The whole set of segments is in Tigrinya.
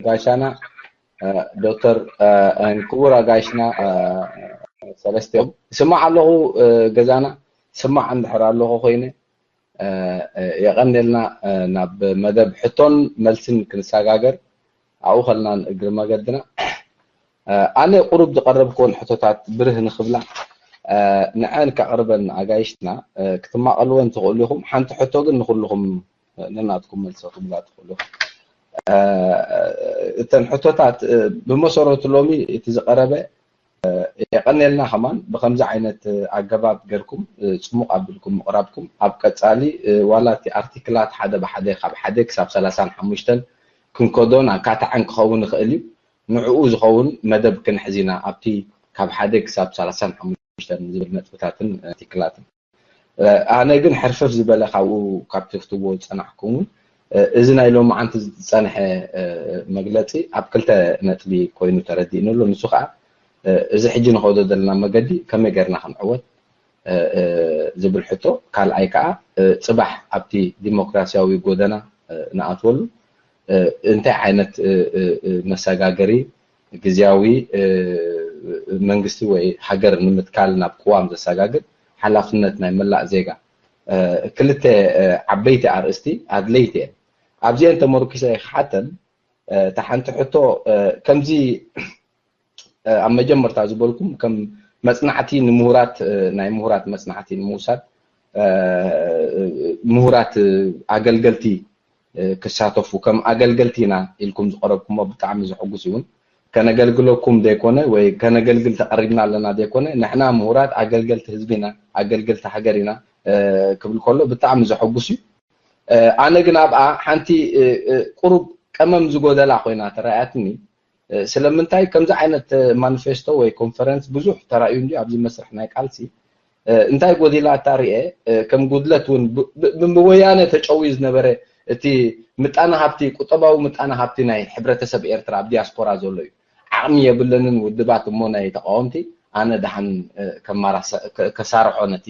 ጋሻና ዶክተር ክቡር ኣጋይሽና ሰለስቲኦም ስማዕ ኣለኹ። ገዛና ስማዕ እንድሕር ኣለኹ ኮይነ የቐንየልና። ናብ መደብ ሕቶን መልስን ክንሰጋገር ኣብኡ ከልና እግሪ መገድና ኣነ ቁሩብ ዝቐረብክዎን ሕቶታት ብርህ ንክብላ ንዐን ከቕርበን ኣጋይሽትና ክትማቐልወን ትኽእሉ ኢኹም። ሓንቲ ሕቶ ግን ንኩልኹም ነናትኩም መልሲ ክትብላ ትኽእሉ። እተን ሕቶታት ብመሰረቱ ሎሚ እቲ ዝቐረበ የቐንየልና ከማን ብከምዚ ዓይነት ኣገባብ ገርኩም ጽሙቕ ኣቢልኩም ምቕራብኩም ኣብ ቀጻሊ ዋላ እቲ ኣርቲክላት ሓደ ብሓደ ካብ ሓደ ክሳብ ሰላሳን ሓሙሽተን ክንከዶን ኣካታዕን ክኸውን ይኽእል እዩ። ንዕኡ ዝኸውን መደብ ክንሕዝ ኢና ኣብቲ ካብ ሓደ ክሳብ ሰላሳን ሓሙሽተን ዝብል ነጥብታትን ኣርቲክላትን ኣነ ግን ሕርፍፍ ዝበለ ካብኡ ካብቲ ክትብዎ ዝጸናሕኩም እውን እዚ ናይ ሎማዓንቲ ዝጸንሐ መግለጺ ኣብ ክልተ ነጥቢ ኮይኑ ተረዲእኒ ኣሎ። ንሱ ከዓ እዚ ሕጂ ንኸዶ ዘለና መገዲ ከመይ ጌርና ክንዕወት ዝብል ሕቶ፣ ካልኣይ ከዓ ጽባሕ ኣብቲ ዲሞክራሲያዊ ጎደና ንኣትወሉ እንታይ ዓይነት መሰጋገሪ ግዝያዊ መንግስቲ ወይ ሃገር ንምትካል ናብ ቅዋም ዘሰጋግር ሓላፍነት ናይ መላእ ዜጋ። ክልተ ዓበይቲ ኣርእስቲ ኣድለይቲ እየን። ኣብዚአን ተመርኪሰ ክሓተን እታ ሓንቲ ሕቶ ከምዚ ኣብ መጀመርታ ዝበልኩም ከም መጽናዕቲ ንምሁራት ናይ ምሁራት መጽናዕቲ ንምውሳድ ምሁራት ኣገልገልቲ ክሳተፉ ከም ኣገልገልቲ ኢና ኢልኩም ዝቐረብኩሞ ብጣዕሚ ዘሐጉስ ይውን ከነገልግለኩም ዘይኮነ ወይ ከነገልግል ተቐሪብና ኣለና ዘይኮነ ንሕና ምሁራት ኣገልገልቲ ህዝቢ ኢና ኣገልገልቲ ሃገር ኢና ክብል ከሎ ብጣዕሚ ዘሐጉስ እዩ። ኣነ ግን ኣብኣ ሓንቲ ቁሩብ ቀመም ዝጎደላ ኮይና ተራእያትኒ። ስለምንታይ ከምዚ ዓይነት ማኒፌስቶ ወይ ኮንፈረንስ ብዙሕ ተራእዩ እንዲ ኣብዚ መስርሕ ናይ ቃልሲ እንታይ ጎዲላ እታ ርኤ ከም ጉድለት እውን ብወያነ ተጨውዩ ዝነበረ እቲ ምጣነ ሃብቲ ቁጠባዊ ምጣነ ሃብቲ ናይ ሕብረተሰብ ኤርትራ ኣብ ዲያስፖራ ዘሎ እዩ። ዓቕሚ የብለንን ውድባት እሞ ናይ ተቃወምቲ ኣነ ደሓን ከሳርሖ ነቲ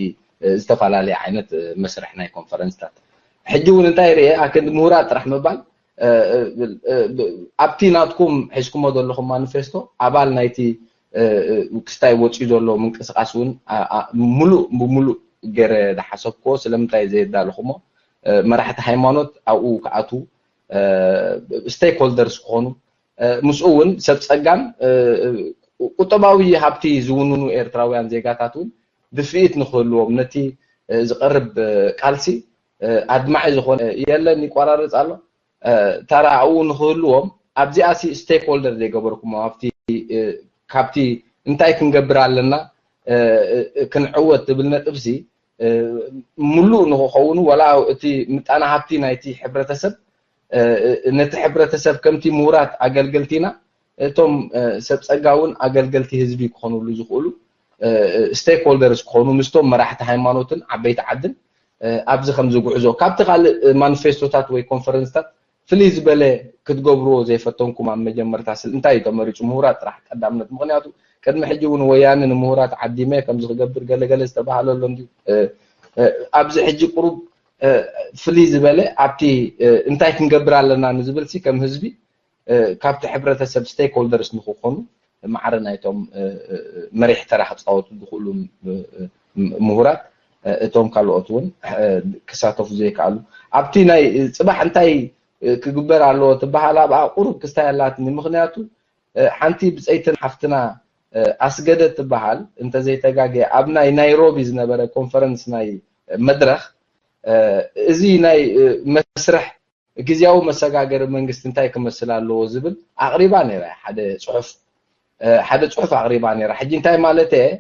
ዝተፈላለየ ዓይነት መስርሕ ናይ ኮንፈረንስታት ሕጂ እውን እንታይ ርኤ ኣክንዲ ምሁራት ጥራሕ ምባል ኣብቲ ናትኩም ሒዝኩሞ ዘለኹም ማኒፌስቶ ኣባል ናይቲ ክስታይ ወፅዩ ዘሎ ምንቅስቃስ እውን ሙሉእ ብሙሉእ ገረ ዝሓሰብክዎ ስለምንታይ ዘየዳለኹሞ መራሕቲ ሃይማኖት ኣብኡ ክኣትዉ ስቴክሆልደርስ ክኾኑ ምስኡ እውን ሰብ ፀጋም ቁጠባዊ ሃብቲ ዝውንኑ ኤርትራውያን ዜጋታት እውን ድፍኢት ንክህልዎም ነቲ ዝቐርብ ቃልሲ ኣድማዒ ዝኾነ የለን ይቆራረፅ ኣሎ ተራ ኣብኡ ንክህልዎም ኣብዚኣ ሲ ስቴክሆልደር ዘይገበርኩሞ ኣብቲ ካብቲ እንታይ ክንገብር ኣለና ክንዕወት ትብል ነጥብሲ ምሉእ ንክኸውን ወላ እቲ ምጣነ ሃብቲ ናይቲ ሕብረተሰብ ነቲ ሕብረተሰብ ከምቲ ምሁራት ኣገልገልቲና እቶም ሰብ ፀጋ እውን ኣገልገልቲ ህዝቢ ክኾኑሉ ዝኽእሉ ስቴክሆልደርስ ክኾኑ ምስቶም መራሕቲ ሃይማኖትን ዓበይቲ ዓድን ኣብዚ ከምዚ ጉዕዞ ካብቲ ካልእ ማኒፌስቶታት ወይ ኮንፈረንስታት ፍልይ ዝበለ ክትገብርዎ ዘይፈተንኩም ኣብ መጀመርታ ስል እንታይ እዩ ተመሪፁ ምሁራት ጥራሕ ቀዳምነት ምክንያቱ ቅድሚ ሕጂ እውን ወያነ ንምሁራት ዓዲመ ከምዚ ክገብር ገለገለ ዝተባሃለ ኣሎ እንዲ ኣብዚ ሕጂ ቁሩብ ፍልይ ዝበለ ኣብቲ እንታይ ክንገብር ኣለና ንዝብል ሲ ከም ህዝቢ ካብቲ ሕብረተሰብ ስቴክሆልደርስ ንክኾኑ ማዕረ ናይቶም መሪሕ ተራ ክፃወቱ ዝኽእሉ ምሁራት እቶም ካልኦት እውን ክሳተፉ ዘይከኣሉ ኣብቲ ናይ ፅባሕ እንታይ ክግበር ኣለዎ ትበሃል ኣብኣ ቁሩብ ክስታይ ኣላትኒ ምክንያቱ ሓንቲ ብፀይትን ሓፍትና ኣስገደ ትበሃል እንተዘይተጋገ ኣብ ናይ ናይሮቢ ዝነበረ ኮንፈረንስ ናይ መድረክ እዚ ናይ መስርሕ ግዝያዊ መሰጋገሪ መንግስቲ እንታይ ክመስል ኣለዎ ዝብል ኣቕሪባ ነይራ ሓደ ፅሑፍ ሓደ ፅሑፍ ኣቕሪባ ነይራ ሕጂ እንታይ ማለት እየ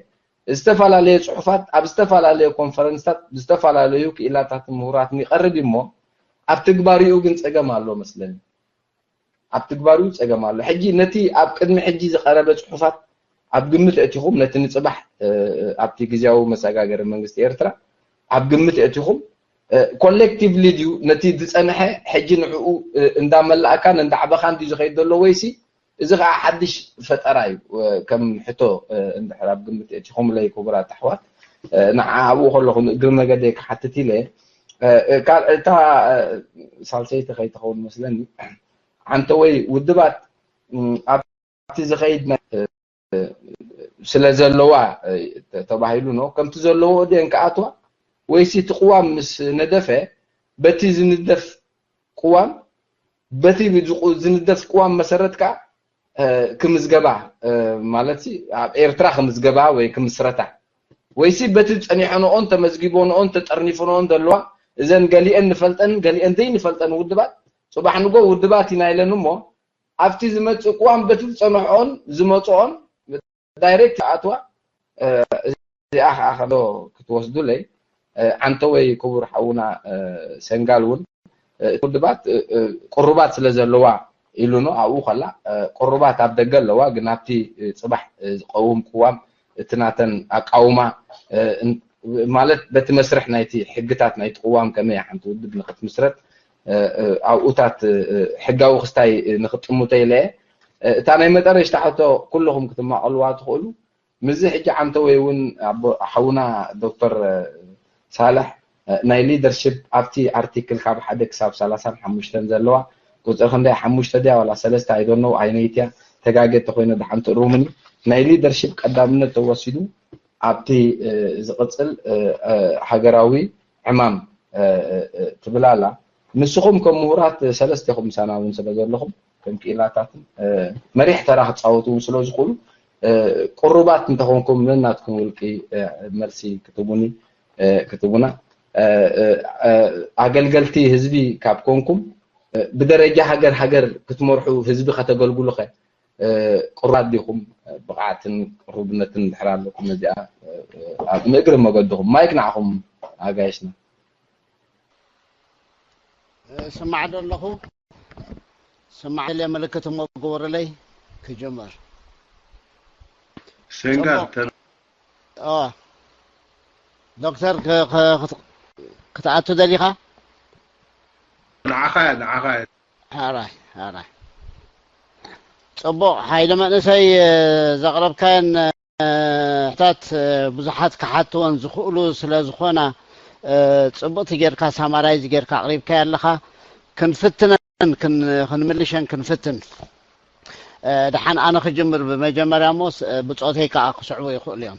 ዝተፈላለየ ፅሑፋት ኣብ ዝተፈላለየ ኮንፈረንስታት ዝተፈላለዩ ክኢላታት ምሁራት ይቐርብ እሞ ኣብ ትግባሪኡ ግን ፀገም ኣሎ መስለኒ ኣብ ትግባሪኡ ፀገም ኣሎ ሕጂ ነቲ ኣብ ቅድሚ ሕጂ ዝቐረበ ፅሑፋት ኣብ ግምት እቲኹም ነቲ ንፅባሕ ኣብቲ ግዝያዊ መሰጋገሪ መንግስቲ ኤርትራ ኣብ ግምት እቲኹም ኮሌክቲቭሊ ድዩ ነቲ ዝፀንሐ ሕጂ ንዕኡ እንዳመላእካን እንዳዕበኻን ድዩ ዝኸይድ ዘሎ ወይሲ እዚ ከዓ ሓድሽ ፈጠራ እዩ ከም ሕቶ እንድሕር ኣብ ግምት እቲኹምለይ ክቡራት ኣሕዋት ንዓ ኣብኡ ከለኹ እግሪ መገደይ ክሓትት ኢለ እታ ሳልሰይቲ ከይትኸውን መስለኒ ዓንተወይ ውድባት ኣብቲ ዝኸይድ ስለ ዘለዋ ተባሂሉ ነው ከምቲ ዘለዎ ድን ክኣትዋ ወይሲ እቲ ቅዋም ምስ ነደፈ በቲ ዝንደፍ ቅዋም በቲ ዝንደፍ ቅዋም መሰረት ከዓ ክምዝገባ ማለት ኣብ ኤርትራ ክምዝገባ ወይ ክምስረታ ወይሲ በቲ ጸኒሖንኦን ተመዝጊቦንኦን ተጠርኒፍንኦን ዘለዋ እዘን ገሊአን ንፈልጠን ገሊአን ዘይንፈልጠን ውድባት ጽባሕ ንጎ ውድባት ኢና ኢለን እሞ ኣብቲ ዝመጽእ ቅዋም በቲ ዝጸንሕኦን ዝመጽኦን ዳይሬክት ኣትዋ እዚኣ ከዓ ከሎ ክትወስዱለይ ዓንተወይ ክቡር ሓውና ሰንጋል እውን እቲ ውድባት ቅሩባት ስለ ዘለዋ ኢሉ ነው ኣብኡ ከላ ቅሩባት ኣብ ደገ ኣለዋ ግን ኣብቲ ፅባሕ ዝቀውም ቅዋም እቲ ናተን ኣቃውማ ማለት በቲ መስርሕ ናይቲ ሕግታት ናይቲ ቅዋም ከመይ ሓንቲ ውድብ ንክትምስረት ኣብኡታት ሕጋዊ ክስታይ ንክጥምቶ ኢለ እታ ናይ መጠረሽታ ሕቶ ኩልኹም ክትማቐልዋ ትኽእሉ ምዚ ሕጂ ዓንተወይ እውን ሓውና ዶክተር ሳልሕ ናይ ሊደርሽፕ ኣብቲ ኣርቲክል ካብ ሓደ ክሳብ ሰላሳን ሓሙሽተን ዘለዋ ቁፅሪ ክንደይ ሓሙሽተ ድያ ዋላ ሰለስተ ኣይዶነው ኣይነይትያ ተጋጌ ተኮይነ ድሓንቲ ሩምኒ ናይ ሊደርሽፕ ቀዳምነት ተወሲዱ ኣብቲ ዝቕፅል ሃገራዊ ዕማም ትብል ኣላ ንስኹም ከም ምሁራት ሰለስቴኹም ምሳና እውን ስለ ዘለኹም ከም ክኢላታትን መሪሕ ተራ ክፃወቱ እውን ስለ ዝኽእሉ ቅሩባት እንተኾንኩም ነናትኩም ውልቂ መልሲ ክትቡኒ ክትቡና ኣገልገልቲ ህዝቢ ካብ ኮንኩም ብደረጃ ሃገር ሃገር ክትመርሑ ህዝቢ ከተገልግሉ ከ ቅሩባት ዲኹም ብቕዓትን ቅሩብነትን ድሕር ኣለኩም ነዚኣ ኣብ ምእግሪ መገድኹም ማይክ ንዓኹም ኣጋይሽና ስማዕ ዶ ኣለኹ ስማዕ ለ ምልክት እሞ ግበሩለይ ክጀመር ሸንጋል ዶክተር ክትኣቱ ደሊኻ ንዓኻ ንዓኻ ኣራይ ኣራይ ጽቡቕ ሓይለ መንእሰይ ዘቕረብካየን ሕታት ብዙሓት ክሓትወን ዝኽእሉ ስለ ዝኾና ጽቡቕቲ ጌርካ ሳማራይዝ ጌርካ ኣቕሪብካዮ ኣለኻ ክንፍትነን ክንምልሸን ክንፍትን ደሓን ኣነ ክጅምር ብመጀመርያ ሞ ብፆተይ ከዓ ክስዕቡ ይኽእሉ እዮም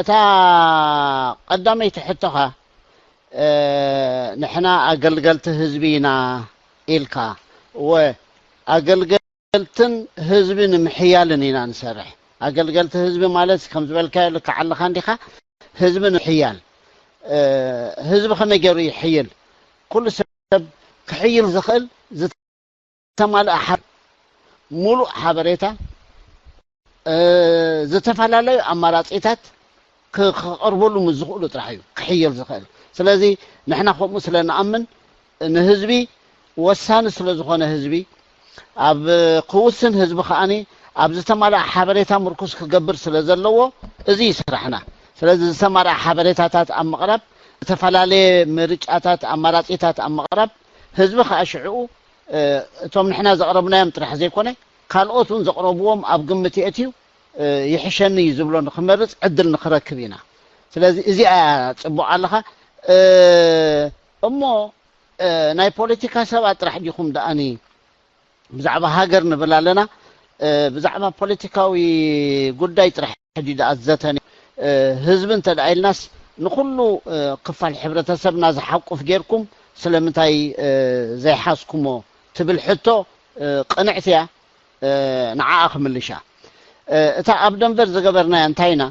እታ ቀዳመይቲ ሕቶኻ ንሕና ኣገልገልቲ ህዝቢ ኢና ኢልካ እወ ኣገልገልትን ህዝቢ ንምሕያልን ኢና ንሰርሕ ኣገልገልቲ ህዝቢ ማለት ከም ዝበልካዮ ልክዓ ኣለኻ እንዲኻ ህዝቢ ንምሕያል ህዝቢ ከመይ ገይሩ ይሕይል ኩሉ ሰብ ክሕይል ዝኽእል ዝተማልአ ሓ ሙሉእ ሓበሬታ ዝተፈላለዩ ኣማራፂታት ክቐርበሉ ምስ ዝኽእሉ ጥራሕ እዩ ክሕይል ዝኽእል ስለዚ ንሕና ከምኡ ስለ ንኣምን ንህዝቢ ወሳኒ ስለ ዝኾነ ህዝቢ ኣብ ክውስን ህዝቢ ከዓኒ ኣብ ዝተማልኣ ሓበሬታ ምርኩስ ክገብር ስለ ዘለዎ እዚ እዩ ስራሕና ስለዚ ዝተማልኣ ሓበሬታታት ኣብ ምቕራብ ዝተፈላለየ ምርጫታት ኣማራፂታት ኣብ ምቕራብ ህዝቢ ከዓ ሽዕኡ እቶም ንሕና ዘቕረብናዮም ጥራሕ ዘይኮነ ካልኦት እውን ዘቕረብዎም ኣብ ግምት የእትዩ ይሕሸኒ እዩ ዝብሎ ንክመርፅ ዕድል ንክረክብ ኢና ስለዚ እዚኣ እያ ፅቡቕ ኣለኻ እሞ ናይ ፖለቲካ ሰባት ጥራሕ ዲኹም ደኣኒ ብዛዕባ ሃገር ንብል ኣለና ብዛዕባ ፖለቲካዊ ጉዳይ ጥራሕ ሕጂ ደኣ ዝዘተን ህዝቢ እንተ ደኣ ኢልናስ ንኩሉ ክፋል ሕብረተሰብና ዝሓቁፍ ጌርኩም ስለምንታይ ዘይሓዝኩሞ ትብል ሕቶ ቅንዕቲ እያ ንዓኣ ክምልሻ እታ ኣብ ደንቨር ዝገበርናያ እንታይ ኢና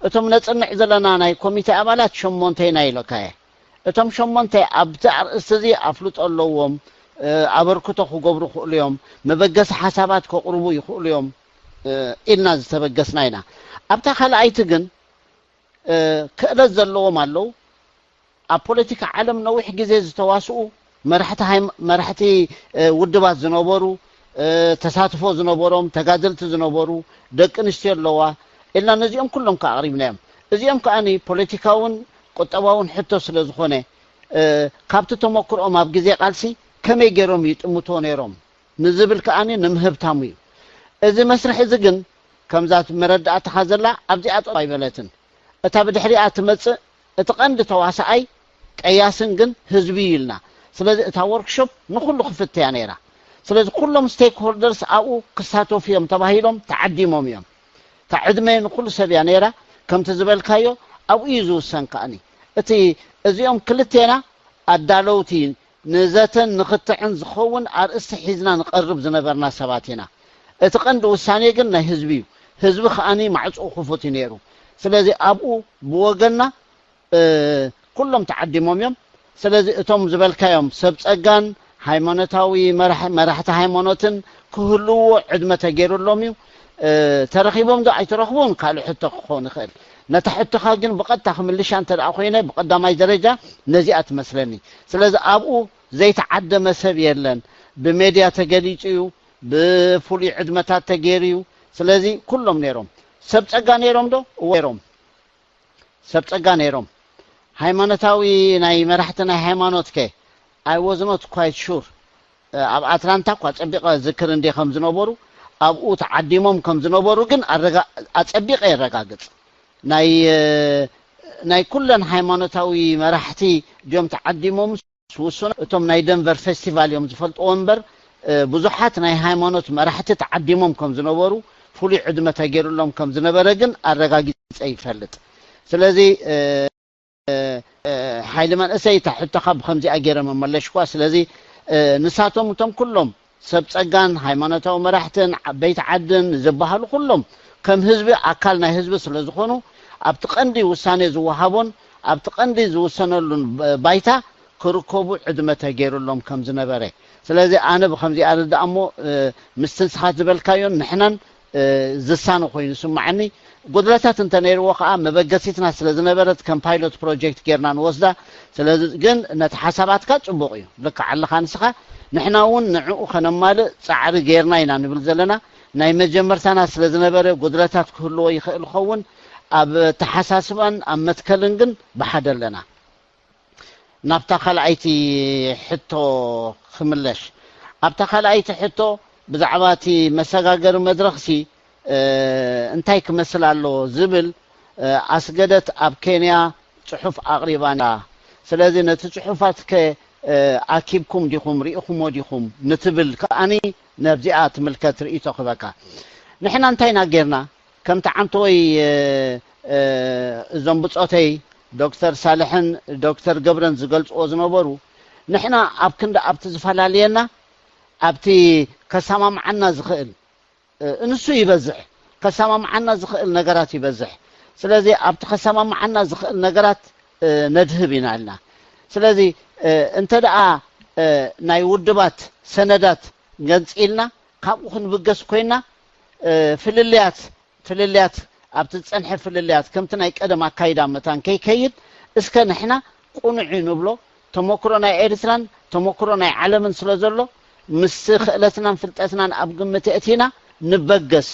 እቶም ነፅንዕ ዘለና ናይ ኮሚቴ ኣባላት ሸሞንተ ኢና ኢለካየ እቶም ሸሞንተ ኣብቲ ኣርእስቲ እዚ ኣፍልጦ ኣለዎም ኣበርክቶ ክገብሩ ይኽእሉ እዮም መበገሲ ሓሳባት ከቕርቡ ይኽእሉ እዮም ኢልና ዝተበገስና ኢና ኣብታ ካልኣይቲ ግን ክእለት ዘለዎም ኣለዉ ኣብ ፖለቲካ ዓለም ነዊሕ ግዜ ዝተዋስኡ መራሕቲ ውድባት ዝነበሩ ተሳትፎ ዝነበሮም ተጋደልቲ ዝነበሩ ደቂ ኣንስትዮ ኣለዋ ኢልና ነዚኦም ኩሎም ከዓ ኣቕሪብናዮም እዚኦም ከዓ ፖለቲካውን ቁጠባውን ሕቶ ስለ ዝኾነ ካብቲ ተመክሮኦም ኣብ ግዜ ቃልሲ ከመይ ገይሮም ይጥምቶ ነይሮም ንዝብል ከዓኒ ንምህብታሙ እዩ። እዚ መስርሕ እዚ ግን ከምዛ መረዳእታኻ ዘላ ኣብዚኣ ጠጠው ኣይበለትን። እታ ብድሕሪኣ ትመጽእ እቲ ቀንዲ ተዋሳኣይ ቀያስን ግን ህዝቢ እዩ ኢልና። ስለዚ እታ ወርክሾፕ ንኹሉ ክፍት እያ ነይራ። ስለዚ ኩሎም ስቴክ ሆልደርስ ኣብኡ ክሳተፉ እዮም ተባሂሎም ተዓዲሞም እዮም። እታ ዕድመ ንኹሉ ሰብ እያ ነይራ። ከምቲ ዝበልካዮ ኣብኡ እዩ ዝውሰን ከኣኒ። እቲ እዚኦም ክልቴና ኣዳለውቲ ንዘተን ንኽትዕን ዝኸውን ኣርእስቲ ሒዝና ንቐርብ ዝነበርና ሰባት ኢና። እቲ ቀንዲ ውሳኔ ግን ናይ ህዝቢ እዩ። ህዝቢ ከኣኒ ማዕፅኡ ክፉት እዩ ነይሩ። ስለዚ ኣብኡ ብወገንና ኩሎም ተዓዲሞም እዮም። ስለዚ እቶም ዝበልካዮም ሰብ ፀጋን ሃይማኖታዊ መራሕቲ ሃይማኖትን ክህልዎ ዕድመ ተገይሩሎም እዩ። ተረኺቦም ዶ ኣይተረኽቡን ካልእ ሕቶ ክኸውን ይኽእል። ነታ ሕቶኻ ግን ብቐጥታ ክምልሻ እንተ ደኣ ኮይነ ብቐዳማይ ደረጃ ነዚኣ ትመስለኒ። ስለዚ ኣብኡ ዘይተዓደመ ሰብ የለን። ብሜድያ ተገሊጹ እዩ፣ ብፍሉይ ዕድመታት ተገይሩ እዩ። ስለዚ ኩሎም ነይሮም። ሰብ ጸጋ ነይሮም ዶ? እወ ነይሮም። ሰብ ጸጋ ነይሮም። ሃይማኖታዊ ናይ መራሕቲ ናይ ሃይማኖት ከ? I was not quite sure። ኣብ ኣትላንታ እኳ ጸቢቐ ዝክር እንዲ ከም ዝነበሩ ኣብኡ ተዓዲሞም ከም ዝነበሩ ግን ኣጸቢቐ የረጋግጽ። ናይ ናይ ኩለን ሃይማኖታዊ መራሕቲ ድዮም ተዓዲሞም? ውሱን እቶም ናይ ደንቨር ፌስቲቫል እዮም ዝፈልጥዎ እምበር ብዙሓት ናይ ሃይማኖት መራሕቲ ተዓዲሞም ከም ዝነበሩ ፍሉይ ዕድመ ተገይሩሎም ከም ዝነበረ ግን ኣረጋጊጸ ይፈልጥ። ስለዚ ሓይሊ መንእሰይ እታ ሕቶኻ ብከምዚኣ ገይረ መመለሽኳ። ስለዚ ንሳቶም እቶም ኩሎም ሰብ ጸጋን ሃይማኖታዊ መራሕትን ዓበይቲ ዓድን ዝበሃሉ ኩሎም ከም ህዝቢ ኣካል ናይ ህዝቢ ስለ ዝኾኑ ኣብቲ ቀንዲ ውሳኔ ዝወሃቦን ኣብቲ ቀንዲ ዝውሰነሉን ባይታ ክርከቡ ዕድመ ተገይሩሎም ከም ዝነበረ። ስለዚ ኣነ ብከምዚ ኣረዳእ እሞ ምስቲ ንስኻ ዝበልካዮን ንሕናን ዝሳነ ኮይኑ ይስምዓኒ። ጉድለታት እንተነይርዎ ከዓ መበገሲትና ስለ ዝነበረት ከም ፓይሎት ፕሮጀክት ጌርና ንወስዳ። ስለዚ ግን ነቲ ሓሳባትካ ጽቡቕ እዩ፣ ልክዕ ኣለኻ ንስኻ። ንሕና እውን ንዕኡ ከነማልእ ጻዕሪ ጌርና ኢና ንብል ዘለና። ናይ መጀመርታና ስለ ዝነበረ ጉድለታት ክህልዎ ይኽእል ይኸውን። ኣብ ኣተሓሳስባን ኣብ መትከልን ግን ብሓደ ኣለና። ናብታ ካልኣይቲ ሕቶ ክምለሽ። ኣብታ ካልኣይቲ ሕቶ ብዛዕባ እቲ መሰጋገሪ መድረኽሲ እንታይ ክመስል ኣለዎ ዝብል ኣስገደት ኣብ ኬንያ ጽሑፍ ኣቕሪባ ነይራ። ስለዚ ነቲ ጽሑፋት ከ ኣኪብኩም ዲኹም ርኢኹሞ ዲኹም ንትብል ከኣኒ ነብዚኣ ትምልከት ርእይቶ ክበካ። ንሕና እንታይ ኢና ጌርና? ከምቲ ዓንተወይ እዞም ብጾተይ ዶክተር ሳልሕን ዶክተር ገብረን ዝገልጽዎ ዝነበሩ ንሕና ኣብ ክንዲ ኣብቲ ዝፈላልየና ኣብቲ ከሰማምዓና ዝኽእል እንሱ ይበዝሕ፣ ከሰማምዓና ዝኽእል ነገራት ይበዝሕ። ስለዚ ኣብቲ ከሰማምዓና ዝኽእል ነገራት ነድህብ ኢና ኢልና። ስለዚ እንተ ደኣ ናይ ውድባት ሰነዳት ገንጺልና ካብኡ ክንብገስ ኮይና ፍልልያት ፍልልያት ኣብቲ ዝጸንሐ ፍልልያት ከምቲ ናይ ቀደም ኣካይዳ መታን ከይከይድ እስከ ንሕና ቁኑዕ እዩ ንብሎ ተመክሮ ናይ ኤርትራን ተመክሮ ናይ ዓለምን ስለ ዘሎ ምስ ክእለትናን ፍልጠትናን ኣብ ግምት የእቲና ንበገስ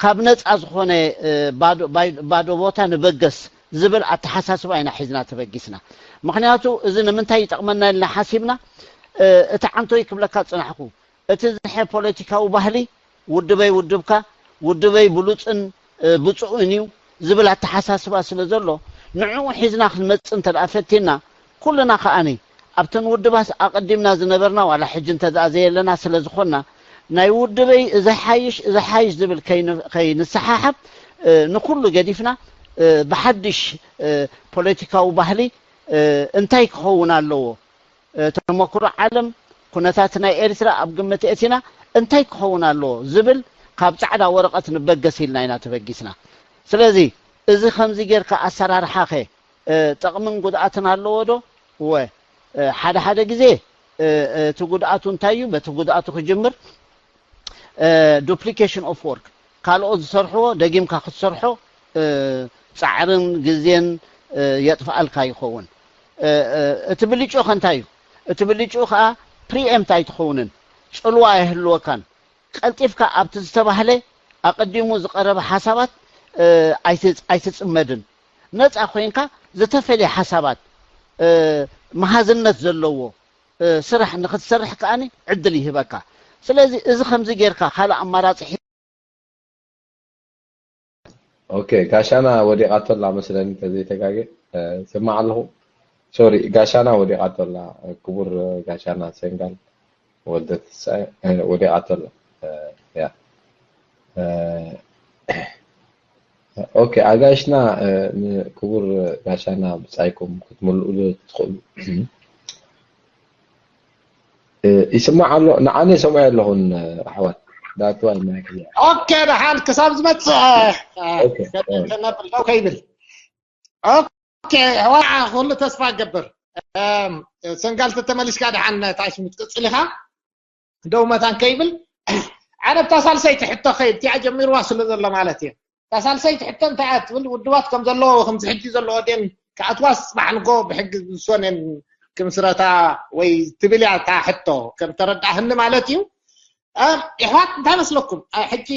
ካብ ነፃ ዝኾነ ባዶ ቦታ ንበገስ ዝብል ኣተሓሳስባ ኢና ሒዝና ተበጊስና። ምክንያቱ እዚ ንምንታይ ይጠቕመና ኢልና ሓሲብና እቲ ዓንቶይ ክብለካ ዝፅናሕኩ እቲ ዝሐ ፖለቲካዊ ባህሊ ውድበይ ውድብካ ውድበይ ብሉፅን ብፁእን እዩ ዝብል ኣተሓሳስባ ስለ ዘሎ ንዕኡ ሒዝና ክንመፅእ እንተ ደኣ ፈቲና ኩልና ከኣኒ ኣብተን ውድባት ኣቐዲምና ዝነበርና ዋላ ሕጂ እንተ ደኣ ዘየለና ስለ ዝኾንና ናይ ውድበይ እዚ ሓይሽ እዚ ሓይሽ ዝብል ከይንሰሓሓብ ንኩሉ ገዲፍና ብሓድሽ ፖለቲካዊ ባህሊ እንታይ ክኸውን ኣለዎ ተመክሮ ዓለም ኩነታት ናይ ኤርትራ ኣብ ግምት የእቲና እንታይ ክኸውን ኣለዎ ዝብል ካብ ጻዕዳ ወረቐት ንበገስ ኢልና ኢና ተበጊስና። ስለዚ እዚ ከምዚ ጌርካ ኣሰራርሓኸ ጥቕምን ጉድኣትን ኣለዎ ዶ? እወ፣ ሓደ ሓደ ግዜ እቲ ጉድኣቱ እንታይ እዩ? በቲ ጉድኣቱ ክጅምር ዱፕሊኬሽን ኦፍ ወርክ ካልኦት ዝሰርሕዎ ደጊምካ ክትሰርሖ ፃዕርን ግዜን የጥፍኣልካ ይኸውን። እቲ ብልጭኡ ከ እንታይ እዩ? እቲ ብልጭኡ ከዓ ፕሪኤምት ኣይትኸውንን፣ ፅልዋ ኣይህልወካን። ቀልጢፍካ ኣብቲ ዝተባህለ ኣቐዲሙ ዝቐረበ ሓሳባት ኣይትፅመድን። ነፃ ኮይንካ ዝተፈለየ ሓሳባት መሃዝነት ዘለዎ ስራሕ ንክትሰርሕ ከኣኒ ዕድል ይህበካ። ስለዚ እዚ ከምዚ ጌርካ ካልእ ኣማራፂ ሒ- ኦኬ ጋሻና ወዲቓቶ ኣላ መስለኒ ተዘይተጋገ ስማዕ ኣለኹ። ሶሪ፣ ጋሻና ወዲቓቶ ኣላ። ክቡር ጋሻና ሰንጋል ወልደ ትንሳኤ፣ እ፣ ወዲቓቶ ኣላ። እ፣ ያ። እ፣ ኦኬ፣ ኣጋይሽና፣ እ፣ ንክቡር ጋሻና ብጻይኩም ክትምልኡሉ ትኽእሉ። እ፣ ይስማዕ ኣሎ? ንዓነ ሰምዖ ኣለኹን፣ ኣሕዋት። ዳትዋይ ማይክ እያ። ኦኬ፣ ደሓን ክሳብ ዝመጽእ፣ እ፣ ኦኬ፣ እ። ከነብል ደው ከይብል። ኦኬ፣ ሕዋ ኩሉ ተስፋ እገብር። እም፣ ሰንጋል ተተመሊስካ ደሓን ታሽሙ ትቅጽል ኢኻ። ደው መታን ከይብል፣ ዓረብ እታ ሳልሰይቲ ሕቶ ከይድ፣ እቲኣ ጀሚርዋ ስለ ዘሎ ማለት እዩ። እታ ሳልሰይቲ ሕቶ እንታይ እያ ትብል፣ ውድባት ከም ዘለዎ፣ ከምዚ ሕጂ ዘሎ ኦዴን ክኣትዋ ጽባሕ ንጎ ብሕጊ ዝውሰን እየን ክምስረታ ወይ ትብል እያ እታ ሕቶ፣ ከም ተረዳእህኒ ማለት እዩ። እም፣ የሕዋት እንታይ መስለኩም? እ፣ ሕጂ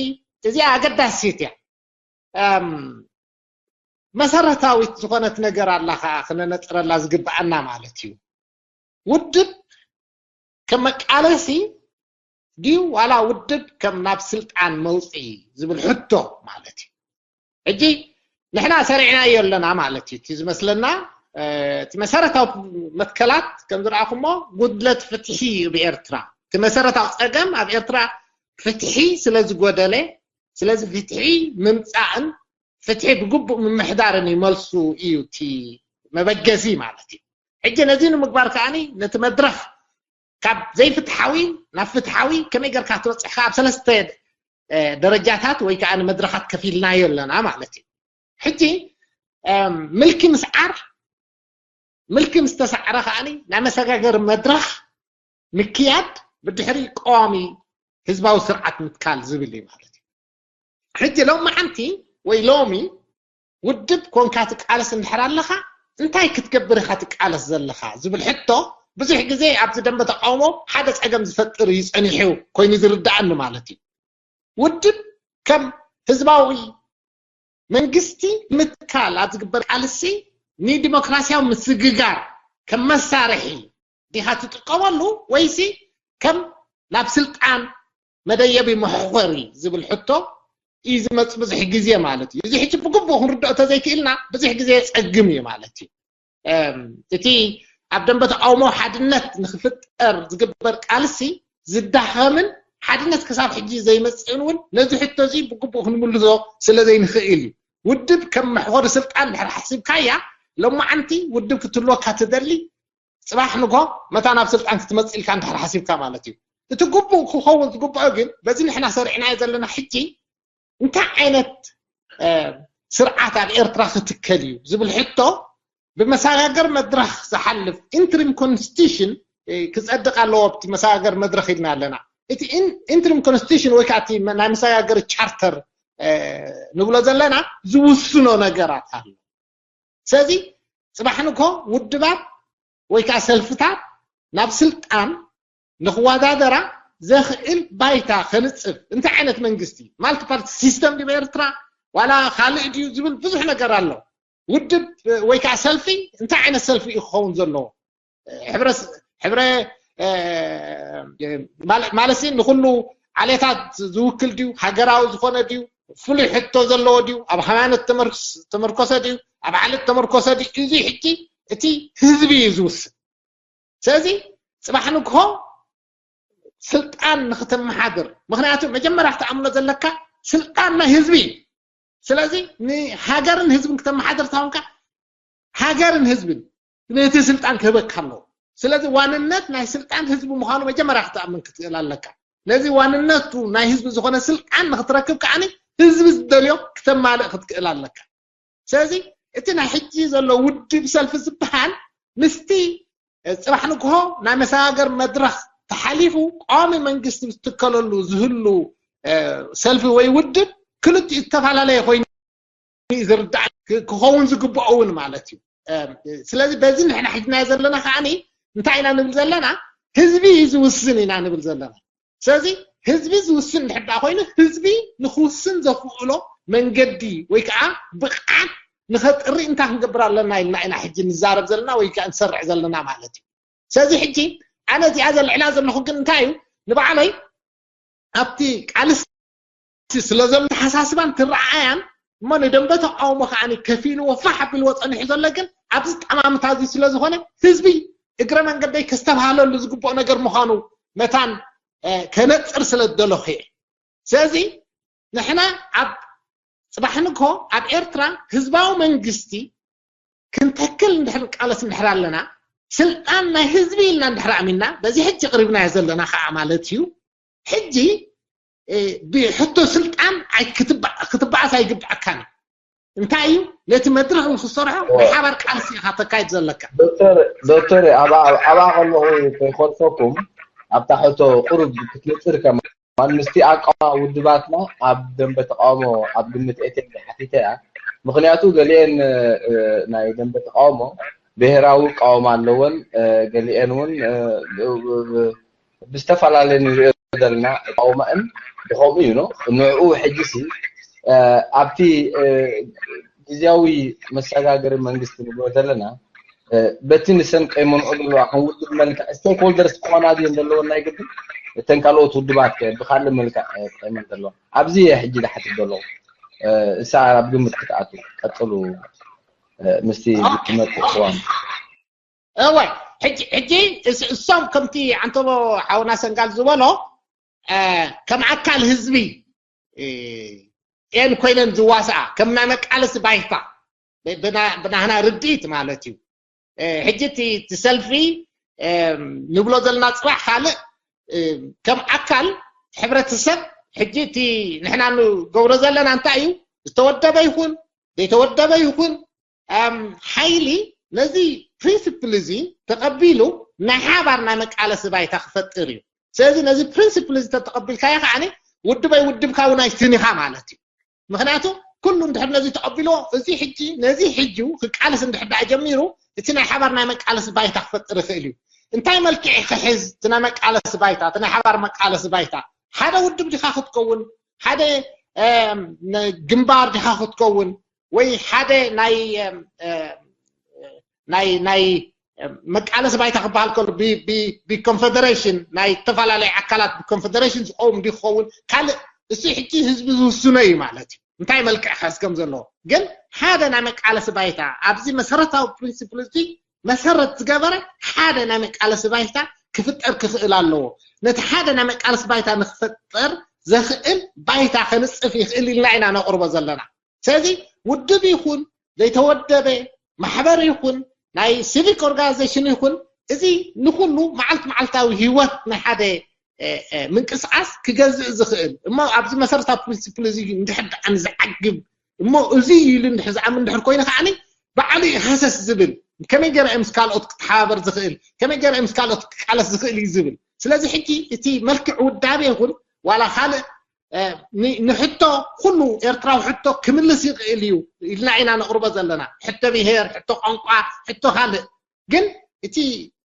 እዚኣ ኣገዳሲት እያ። እም፣ መሰረታዊት ዝኾነት ነገር ኣላ ኸዓ ክነነጽረላ ዝግብኣና ማለት እዩ። ውድብ ከም መቃለሲ ድዩ ዋላ ውድብ ከም ናብ ስልጣን መውፅኢ ዝብል ሕቶ ማለት እዩ። ሕጂ ንሕና ሰሪዕናዮ ኣለና ማለት እዩ። እቲ ዝመስለና፣ እ፣ እቲ መሰረታዊ መትከላት ከም ዝረኣኹሞ ጉድለት ፍትሒ እዩ ብኤርትራ። እቲ መሰረታዊ ፀገም ኣብ ኤርትራ ፍትሒ ስለ ዝጎደለ፣ ስለዚ ፍትሒ ምምፃእን ፍትሒ ብግቡእ ምምሕዳርን እዩ መልሱ እዩ እቲ መበገሲ ማለት እዩ። ሕጂ ነዚ ንምግባር ከዓኒ ነቲ መድረኽ ካብ ዘይፍትሓዊ ናብ ፍትሓዊ ከመይ ጌርካ ትበፅሕ ከኣ ኣብ ሰለስተ፣ እ፣ ደረጃታት ወይ ከኣ ንመድረኻት ከፊልናዮ ኣለና ማለት እዩ። ሕጂ፣ እም፣ ምልኪ ምስዓር፣ ምልኪ ምስ ተሳዕረ ከዓኒ ናይ መሰጋገሪ መድረኽ ምክያድ ብድሕሪ ቀዋሚ ህዝባዊ ስርዓት ምትካል ዝብል እዩ ማለት እዩ። ሕጂ ሎማዓንቲ ወይ ሎሚ ውድብ ኮንካ ትቃለስ እንድሕር ኣለኻ፣ እንታይ ክትገብር ኢኻ ትቃለስ ዘለኻ ዝብል ሕቶ ብዙሕ ግዜ ኣብዚ ደንበ ተቃውሞ ሓደ ጸገም ዝፈጥር እዩ ጸኒሑ ኮይኑ ዝርድኣኒ ማለት እዩ። ውድብ ከም ህዝባዊ መንግስቲ ምትካል ኣብ ዝግበር ቃልሲ ንዲሞክራሲያዊ ምስግጋር ከም መሳርሒ ዲኻ ትጥቀመሉ ወይሲ ከም ናብ ስልጣን መደየቢ መሕኾሪ ዝብል ሕቶ እዩ ዝመጽእ ብዙሕ ግዜ ማለት እዩ። እዚ ሕጂ ብግቡእ ክንርድኦ ተዘይክእልና ብዙሕ ግዜ የጸግም እዩ ማለት እዩ። እም፣ እቲ ኣብ ደንበ ተቃውሞ ሓድነት ንክፍጠር ዝግበር ቃልሲ ዝዳኸምን ሓድነት ክሳብ ሕጂ ዘይመጽእን እውን ነዚ ሕቶ እዚ ብግቡእ ክንምልሶ ስለ ዘይንኽእል እዩ። ውድብ ከም መሕኾሪ ስልጣን እንድሕር ሓሲብካያ፣ ሎማዓንቲ ውድብ ክትህልወካ ትደሊ፣ ጽባሕ ንግሆ መታ ናብ ስልጣን ክትመጽእ ኢልካ እንድሕር ሓሲብካ ማለት እዩ። እቲ ግቡእ ክኸውን ዝግብኦ ግን፣ በዚ ንሕና ሰሪዕናዮ ዘለና ሕጂ እንታይ ዓይነት፣ እ፣ ስርዓት ኣብ ኤርትራ ክትከል እዩ ዝብል ሕቶ ብመሰጋገር መድረኽ ዝሓልፍ ኢንትሪም ኮንስቲቱሽን፣ እ፣ ክጸድቕ ኣለዎ። ኣብቲ መሰጋገር መድረኽ ኢልና ኣለና። እቲ ኢን-፣ ኢንትሪም ኮንስቲቱሽን ወይ ከዓ እቲ መ-፣ ናይ መሰጋገር ቻርተር፣ እ፣ ንብሎ ዘለና ዝውስኖ ነገራት ኣሎ። ስለዚ ጽባሕ ንግሆ ውድባት ወይ ከዓ ሰልፍታት ናብ ስልጣን ንክወዳደራ ዘኽእል ባይታ ከንጽፍ፣ እንታይ ዓይነት መንግስቲ፣ ማልቲ ፓርቲ ሲስተም ድዩ ኤርትራ ዋላ ካልእ ድዩ ዝብል ብዙሕ ነገር ኣሎ። ውድብ ወይ ከዓ ሰልፊ እንታይ ዓይነት ሰልፊ እዩ ክኸውን ዘለዎ? ሕብረ፣ ሕብረ፣ እ፣ ማለ-፣ ማለት ሲ ንኹሉ ዓሌታት ዝውክል ድዩ? ሃገራዊ ዝኾነ ድዩ? ፍሉይ ሕቶ ዘለዎ ድዩ? ኣብ ሃይማኖት ተመርስ-፣ ተመርኮሰ ድዩ? ኣብ ዓሌት ተመርኮሰ ድዩ? እዚ ሕጂ እቲ ህዝቢ እዩ ዝውስን። ስለዚ ጽባሕ ንግሆ ስልጣን ንክተመሓድር፣ ምኽንያቱ መጀመርያ ክትኣምኖ ዘለካ ስልጣን ናይ ህዝቢ እዩ። ስለዚ ንሃገርን ህዝብን ክተመሓድር ታውንካ ሃገርን ህዝብን ነቲ ስልጣን ክህበካ ኣለዎ። ስለዚ ዋንነት ናይ ስልጣን ህዝቢ ምዃኑ መጀመርያ ክትኣምን ክትክእል ኣለካ። ነዚ ዋንነቱ ናይ ህዝቢ ዝኾነ ስልጣን ንክትረክብ ከዓኒ ህዝቢ ዝደልዮ ክተማልእ ክትክእል ኣለካ። ስለዚ እቲ ናይ ሕጂ ዘሎ ውድብ ሰልፊ ዝበሃል ምስቲ፣ እ፣ ጽባሕ ንግሆ ናይ መሰጋገር መድረኽ ተሓሊፉ ቀዋሚ መንግስቲ ዝትከለሉ ዝህሉ፣ እ፣ ሰልፊ ወይ ውድብ ክልቲኡ ዝተፈላለየ ኮይኑ እዩ ዝርዳእ ክ-፣ ክኸውን ዝግብኦ እውን ማለት እዩ። እ፣ ስለዚ በዚ ንሕና ሒዝናዮ ዘለና ከዓኒ እንታይ ኢና ንብል ዘለና? ህዝቢ እዩ ዝውስን ኢና ንብል ዘለና። ስለዚ ህዝቢ ዝውስን እንድሕር ደኣ ኮይኑ ህዝቢ ንክውስን ዘኽእሎ መንገዲ ወይ ከዓ ብቕዓት ንኸጥሪ እንታይ ክንገብር ኣለና ኢልና ኢና ሕጂ ንዛረብ ዘለና ወይ ከዓ ንሰርዕ ዘለና ማለት እዩ። ስለዚ ሕጂ ኣነ እዚኣ ዘልዕላ ዘለኹ ግን እንታይ እዩ? ንባዕለይ ኣብቲ ቃልሲ ስለ ዘሎ ተሓሳስባን ትረዓያን እሞ ንደንበ ተቃውሞ ከዓኒ ከፊልዎ ፋሕ ኣቢልዎ ጸኒሑ ዘሎ ግን ኣብዚ ጠማምታ እዚ ስለ ዝኾነ ህዝቢ እግረ መንገደይ ከስተብሃለሉ ዝግብኦ ነገር ምዃኑ መታን ከነፅር ስለ ዝደለኹ እየ። ስለዚ ንሕና ኣብ ፅባሕ ንግሆ ኣብ ኤርትራ ህዝባዊ መንግስቲ ክንተክል እንድሕር ቃለስ እንድሕር ኣለና፣ ስልጣን ናይ ህዝቢ ኢልና እንድሕር ኣሚንና፣ በዚ ሕጂ ቅሪብናዮ ዘለና ከዓ ማለት እዩ። ሕጂ ብሕቶ ስልጣን ክትበኣስ ኣይግብዐካን እዩ። እንታይ እዩ ነቲ መድረክ ንክሰርሖ ናይ ሓባር ቃልሲ ኢካ ተካይድ ዘለካ። ዶክተር ኣብኣ ከለኹ ከይኮልፈኩም ኣብታ ሕቶ ቁሩብ ክትነፅር ከማን ምስቲ ኣቃዋ ውድባትና ኣብ ደንበ ተቃውሞ ኣብ ግምት ኤቴ ሓቲተ እያ። ምክንያቱ ገሊኤን ናይ ደንበ ተቃውሞ ብሄራዊ ቃውሞ ኣለወን፣ ገሊኤን እውን ብዝተፈላለየ ንሪኦ ዘለና ተቃውሞእን ብከምኡ እዩ ነው። ንዕኡ ሕጂ ሲ ኣብቲ ግዜያዊ መሰጋገሪ መንግስቲ ንብሎ ዘለና በቲ ንሰን ቀይመንኦ ዘለዋ ከም ውድብ መልክዕ ስቴክሆልደርስ ክኾና ድየን ዘለወን ናይ ግድን እተን ካልኦት ውድባት ከ ብካልእ መልክዕ ቀይመን ዘለዋ ኣብዚ እየ ሕጂ ዝሓትት ዘለኹ። እሳ ኣብ ግምት ክትኣቱ ቀፅሉ ምስቲ ዝመፅእ እዋን እወ ሕጂ ሕጂ እሶም ከምቲ ዓንተቦ ሓውና ሰንጋል ዝበሎ ከም ኣካል ህዝቢ ኤን ኮይነን ዝዋስኣ ከም ናይ መቃለሲ ባይታ ብናህና ርድኢት ማለት እዩ። ሕጂ እቲ ሰልፊ ንብሎ ዘለና ፅባሕ ካልእ ከም ኣካል ሕብረተሰብ ሕጂ እቲ ንሕና ንገብሮ ዘለና እንታይ እዩ? ዝተወደበ ይኹን ዘይተወደበ ይኹን ሓይሊ ነዚ ፕሪንስፕል እዚ ተቐቢሉ ናይ ሓባር ናይ መቃለሲ ባይታ ክፈጥር እዩ። ስለዚ ነዚ ፕሪንስፕል እዚ ተተቐቢልካዮ ከዓ ውድበይ ውድብካ እውን ኣይትህን ኢኻ ማለት እዩ። ምክንያቱ ኩሉ እንድሕር ነዚ ተቐቢልዎ እዚ ሕጂ ነዚ ሕጂ ክቃለስ እንድሕር ደኣ ጀሚሩ እቲ ናይ ሓባር ናይ መቃለሲ ባይታ ክፈጥር ይኽእል እዩ። እንታይ መልክዕ ክሕዝ እቲ ናይ መቃለሲ ባይታ እቲ ናይ ሓባር መቃለሲ ባይታ ሓደ ውድብ ዲኻ ክትከውን ሓደ ግንባር ዲኻ ክትከውን ወይ ሓደ ናይ ናይ ናይ መቃለሲ ባይታ ክበሃል ከሎ ብኮንፈደሬሽን ናይ ዝተፈላለዩ ኣካላት ብኮንፈደሬሽን ዝኸውን ዲክኸውን ካልእ እሱ ሕጂ ህዝቢ ዝውስኖ እዩ ማለት እዩ። እንታይ መልክዕ ከስከም ዘለዎ ግን ሓደ ናይ መቃለሲ ባይታ ኣብዚ መሰረታዊ ፕሪንሲፕል እዚ መሰረት ዝገበረ ሓደ ናይ መቃለሲ ባይታ ክፍጠር ክኽእል ኣለዎ። ነቲ ሓደ ናይ መቃለሲ ባይታ ንክፈጠር ዘኽእል ባይታ ከንፅፍ ይኽእል ኢልና ኢና ነቕርቦ ዘለና። ስለዚ ውድብ ይኹን ዘይተወደበ ማሕበር ይኹን ናይ ሲቪክ ኦርጋናይዜሽን ይኹን እዚ ንኩሉ መዓልቲ መዓልታዊ ህይወት ናይ ሓደ ምንቅስቃስ ክገዝእ ዝኽእል እሞ ኣብዚ መሰረታዊ ፕሪንሲፕል እዚ እንድሕር ደኣ ንዝዓግብ እሞ እዚ ኢሉ እንድሕር ዝኣምን እንድሕር ኮይኑ ከዓኒ ባዕሉ እዩ ሃሰስ ዝብል ከመይ ገይረ ምስ ካልኦት ክተሓባበር ዝኽእል ከመይ ገይረ ምስ ካልኦት ክቃለስ ዝኽእል እዩ ዝብል። ስለዚ ሕጂ እቲ መልክዕ ውዳቤ ይኹን ዋላ ካልእ ንሕቶ ኩሉ ኤርትራዊ ሕቶ ክምልስ ይኽእል እዩ ኢልና ኢና ነቕርቦ ዘለና። ሕቶ ብሄር፣ ሕቶ ቋንቋ፣ ሕቶ ካልእ ግን እቲ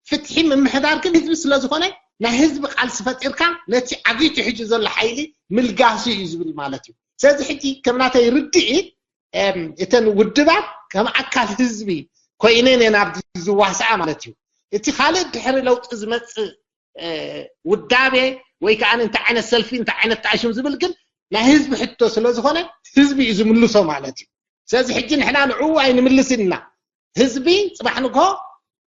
ፍትሒ ምምሕዳር ግን ህዝቢ ስለ ዝኾነ ናይ ህዝቢ ቃልሲ ፈጢርካ ነቲ ዓጊቱ ሕጂ ዘሎ ሓይሊ ምልጋሱ እዩ ዝብል ማለት እዩ። ስለዚ ሕጂ ከም ናተይ ርድኢት እተን ውድባት ከም ኣካል ህዝቢ ኮይነን እየን ኣብዚ ዝዋስኣ ማለት እዩ። እቲ ካልእ ድሕሪ ለውጢ ዝመፅእ ውዳቤ ወይ ከዓ እንታይ ዓይነት ሰልፊ እንታይ ዓይነት ተኣሽም ዝብል ግን ናይ ህዝቢ ሕቶ ስለ ዝኾነ ህዝቢ እዩ ዝምልሶ ማለት እዩ። ስለዚ ሕጂ ንሕና ንዕኡ ኣይንምልስን ኢና። ህዝቢ ፅባሕ ንግሆ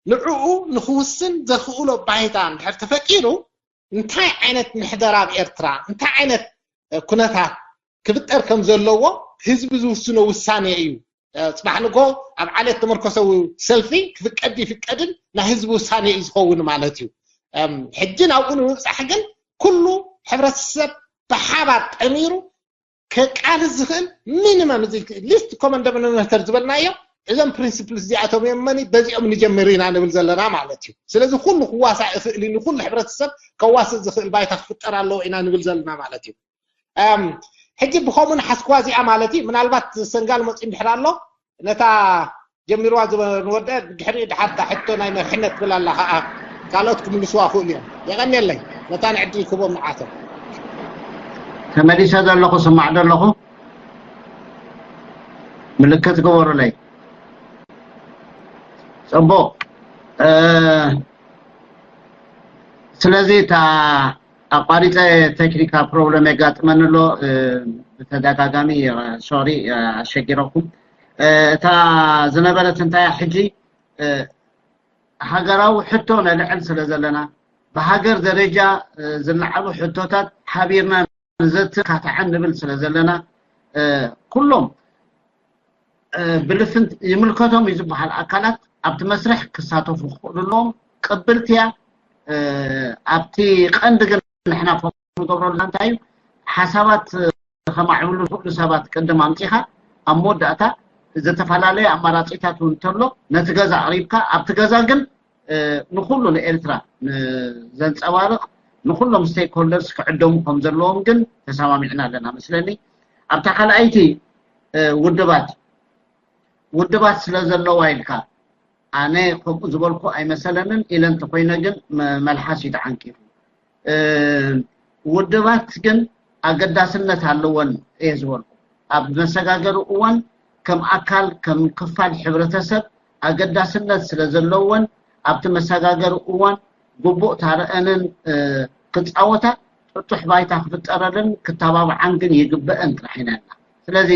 ንዕኡ ንክውስን ዘኽእሎ ባይታ እንድሕር ተፈጢሩ እንታይ ዓይነት ምሕደራ ኣብ ኤርትራ እንታይ ዓይነት ኩነታት ክፍጠር ከም ዘለዎ ህዝቢ ዝውስኖ ውሳኔ እዩ። ፅባሕ ንግሆ ኣብ ዓሌት ተመርኮሰ ሰልፊ ክፍቀድ ይፍቀድን ናይ ህዝቢ ውሳኔ እዩ ዝኸውን ማለት እዩ። ሕጂ ናብኡ ንምብፃሕ ግን ኩሉ ሕብረተሰብ ብሓባር ጠሚሩ ከቃልስ ዝኽእል ሚኒመም እዚ ሊስት ኮመን ደኖሚኔተር ዝበልናዮ እዞም ፕሪንስፕልስ እዚኣቶም እዮም መኒ በዚኦም ንጀምር ኢና ንብል ዘለና ማለት እዩ። ስለዚ ኩሉ ክዋሳእ ይኽእል እዩ፣ ንኩሉ ሕብረተሰብ ከዋስእ ዝኽእል ባይታ ክፍጠር ኣለዎ ኢና ንብል ዘለና ማለት እዩ። ሕጂ ብኸምኡ ንሓስክዋ እዚኣ ማለት እዩ። ምናልባት ሰንጋል መፂኡ እንድሕር ኣሎ ነታ ጀሚርዋ ዝበ ንወደ ድሕሪ ድሓርታ ሕቶ ናይ መርሕነት ትብል ኣላ ከዓ ካልኦት ክምልስዋ ክእሉ እዮም። የቐንየለይ ነታ ንዕድል ክቦም ንዓቶም። ተመሊሰ ዘለኹ ስማዕ ዘለኹ ምልክት ግበሩለይ። ፅቡቕ። ስለዚ እታ ኣቋሪፀ ቴክኒካል ፕሮብለም የጋጥመኒ ኣሎ። ብተደጋጋሚ ሶሪ ኣሸጊረኩም። እታ ዝነበረት እንታይ ሕጂ ሃገራዊ ሕቶ ነልዕል ስለ ዘለና፣ ብሃገር ደረጃ ዝለዓሉ ሕቶታት ሓቢርና ንዘቲ ካታዕን ንብል ስለ ዘለና፣ ኩሎም ብልፍንት ይምልከቶም እዩ ዝበሃል ኣካላት ኣብቲ መስርሕ ክሳተፉ ክኽእሉ ኣለዎም። ቅብልቲ እያ። ኣብቲ ቀንዲ ግን ንሕና ፎከስ ንገብረሉ እንታይ እዩ፣ ሓሳባት ከማዕብሉ ዝኽእሉ ሰባት ቅድም ኣምጺኻ፣ ኣብ መወዳእታ ዝተፈላለየ ኣማራጺታት እውን እንተሎ ነቲ ገዛ ኣቕሪብካ፣ ኣብቲ ገዛ ግን ንኹሉ ንኤርትራ ዘንጸባርቕ ንኹሎም ስቴክሆልደርስ ክዕደሙ ከም ዘለዎም ግን ተሰማሚዕና ኣለና መስለኒ። ኣብታ ካልኣይቲ ውድባት ውድባት ስለ ዘለዋ ኢልካ ኣነ ከምኡ ዝበልኩ ኣይመሰለንን ኢለ እንተኮይነ ግን መልሓስ እዩ ተዓንቂፉ። ውድባት ግን ኣገዳስነት ኣለወን እየ ዝበልኩ። ኣብ መሰጋገሪ እዋን ከም ኣካል ከም ክፋል ሕብረተሰብ ኣገዳስነት ስለ ዘለወን ኣብቲ መሰጋገሪ እዋን ግቡእ ታረአንን ክፃወታ ጥጡሕ ባይታ ክፍጠረልን ክተባብዓን ግን ይግበአን ጥራሕ ኢና ኢልና። ስለዚ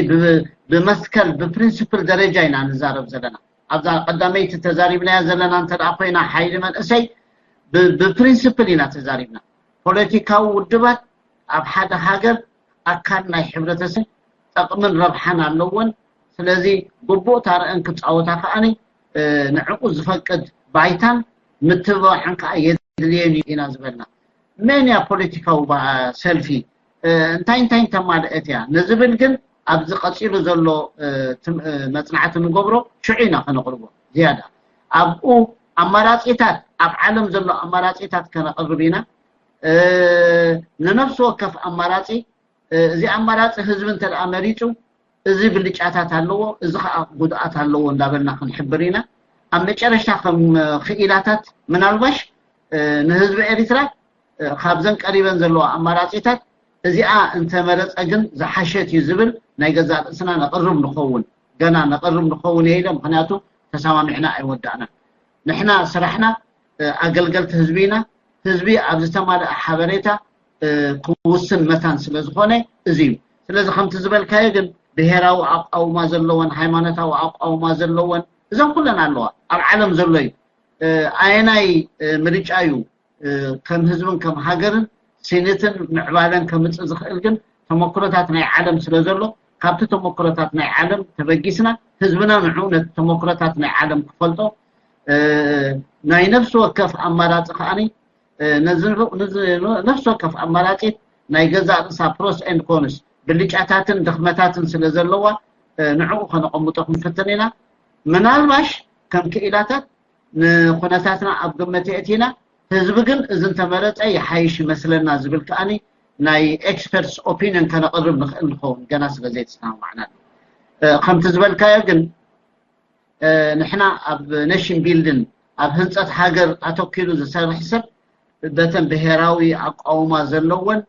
ብመትከል ብፕሪንስፕል ደረጃ ኢና ንዛረብ ዘለና። ኣብዛ ቀዳመይቲ ተዛሪብናያ ዘለና እንተ ኮይና ሓይሊ መንእሰይ ብፕሪንስፕል ኢና ተዛሪብና። ፖለቲካዊ ውድባት ኣብ ሓደ ሃገር ኣካል ናይ ሕብረተሰብ ጠቕምን ረብሓን ኣለወን። ስለዚ ግቡእ ታረአን ክፃወታ ከዓኒ ንዕኡ ዝፈቅድ ባይታን ምትብባዕን ከዓ የድልየን እዩ ኢና ዝበልና። መን እያ ፖለቲካዊ ሰልፊ እንታይ እንታይ እንተማልአት እያ ንዝብል ግን ኣብዚ ቀፂሉ ዘሎ መፅናዕቲ ንገብሮ ሽዑ ኢና ከነቕርቦ ዝያዳ ኣብኡ ኣማራፂታት ኣብ ዓለም ዘሎ ኣማራፂታት ከነቕርብ ኢና። ንነፍሲ ወከፍ ኣማራፂ እዚ ኣማራፂ ህዝቢ እንተ መሪፁ እዚ ብልጫታት ኣለዎ፣ እዚ ከዓ ጉድኣት ኣለዎ እንዳበልና ክንሕብር ኢና። ኣብ መጨረሽታ ከም ክኢላታት ምናልባሽ ንህዝቢ ኤሪትራ ካብዘን ቀሪበን ዘለዋ ኣማራፂታት እዚኣ እንተመረፀ ግን ዝሓሸት እዩ ዝብል ናይ ገዛእ ርእስና ነቕርብ ንኸውን፣ ገና ነቕርብ ንኸውን እየ ኢለ። ምክንያቱ ተሰማሚዕና ኣይወዳእናን። ንሕና ስራሕና ኣገልገልቲ ህዝቢ ኢና። ህዝቢ ኣብ ዝተማልአ ሓበሬታ ክውስን መታን ስለ ዝኾነ እዚ እዩ። ስለዚ ከምቲ ዝበልካዮ ግን ብሄራዊ ኣቃውማ ዘለወን፣ ሃይማኖታዊ ኣቃውማ ዘለወን እዘን ኩለን ኣለዋ። ኣብ ዓለም ዘሎ እዩ። ኣየናይ ምርጫ እዩ ከም ህዝብን ከም ሃገርን ስኒትን ምዕባለን ከምፅእ ዝኽእል ግን ተመክሮታት ናይ ዓለም ስለ ዘሎ ካብቲ ተመክሮታት ናይ ዓለም ተበጊስና ህዝብና ንዑ ነቲ ተመክሮታት ናይ ዓለም ክፈልጦ ናይ ነፍሲ ወከፍ ኣማራፂ ከዓኒ ነፍሲ ወከፍ ኣማራፂት ናይ ገዛእ ርእሳ ፕሮስ ኤንድ ኮንስ ብልጫታትን ድኽመታትን ስለ ዘለዋ ንዕኡ ከነቐምጦ ክንፍትን ኢና። ምናልባሽ ከም ክኢላታት ንኩነታትና ኣብ ግምት የእቲና ህዝቢ ግን እዚ እንተመረፀ ይሓይሽ ይመስለና ዝብል ከዓኒ ናይ ኤክስፐርትስ ኦፒኒየን ከነቕርብ ንኽእል ንኸውን ገና ስለ ዘይተሰማማዕና። ከምቲ ዝበልካዮ ግን ንሕና ኣብ ኔሽን ቢልድን ኣብ ህንፀት ሃገር ኣተኪሉ ዝሰርሕ ሰብ በተን ብሄራዊ ኣቃውማ ዘለወን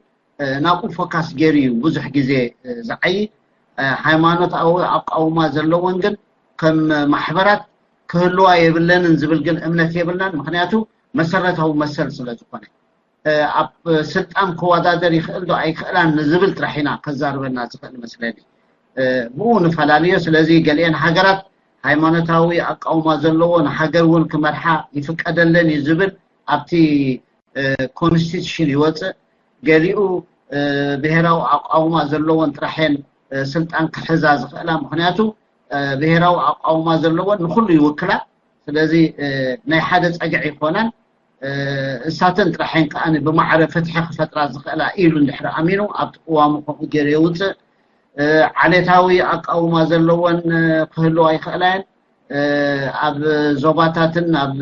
ናብኡ ፎካስ ገይሩ እዩ ብዙሕ ግዜ ዝዓይ። ሃይማኖታዊ ኣቃውማ ዘለወን ግን ከም ማሕበራት ክህልዋ የብለንን ዝብል ግን እምነት የብልናን። ምክንያቱ መሰረታዊ መሰል ስለ ዝኾነ ኣብ ስልጣን ክወዳደር ይኽእል ዶ ኣይክእላን ንዝብል ጥራሕ ኢና ከዛርበና ዝኽእል መስለኒ። ብኡ ንፈላለዮ። ስለዚ ገሊአን ሃገራት ሃይማኖታዊ ኣቃውማ ዘለዎ ንሃገር እውን ክመርሓ ይፍቀደለን እዩ ዝብል ኣብቲ ኮንስቲቱሽን ይወፅእ። ገሊኡ ብሄራዊ ኣቃውማ ዘለዎን ጥራሕን ስልጣን ክሕዛ ዝኽእላ። ምክንያቱ ብሄራዊ ኣቃውማ ዘለዎን ንኩሉ ይውክላ። ስለዚ ናይ ሓደ ፀግዒ ይኮናን እሳተን ጥራሕን ከዓ ብማዕረ ፍትሒ ክፈጥራ ዝኽእላ ኢሉ እንድሕር ኣሚኑ ኣብቲ ቅዋሙ ከምኡ ገይሩ የውፅእ። ዓሌታዊ ኣቃውማ ዘለዎን ክህልዋ ይኽእላ እየን። ኣብ ዞባታትን ኣብ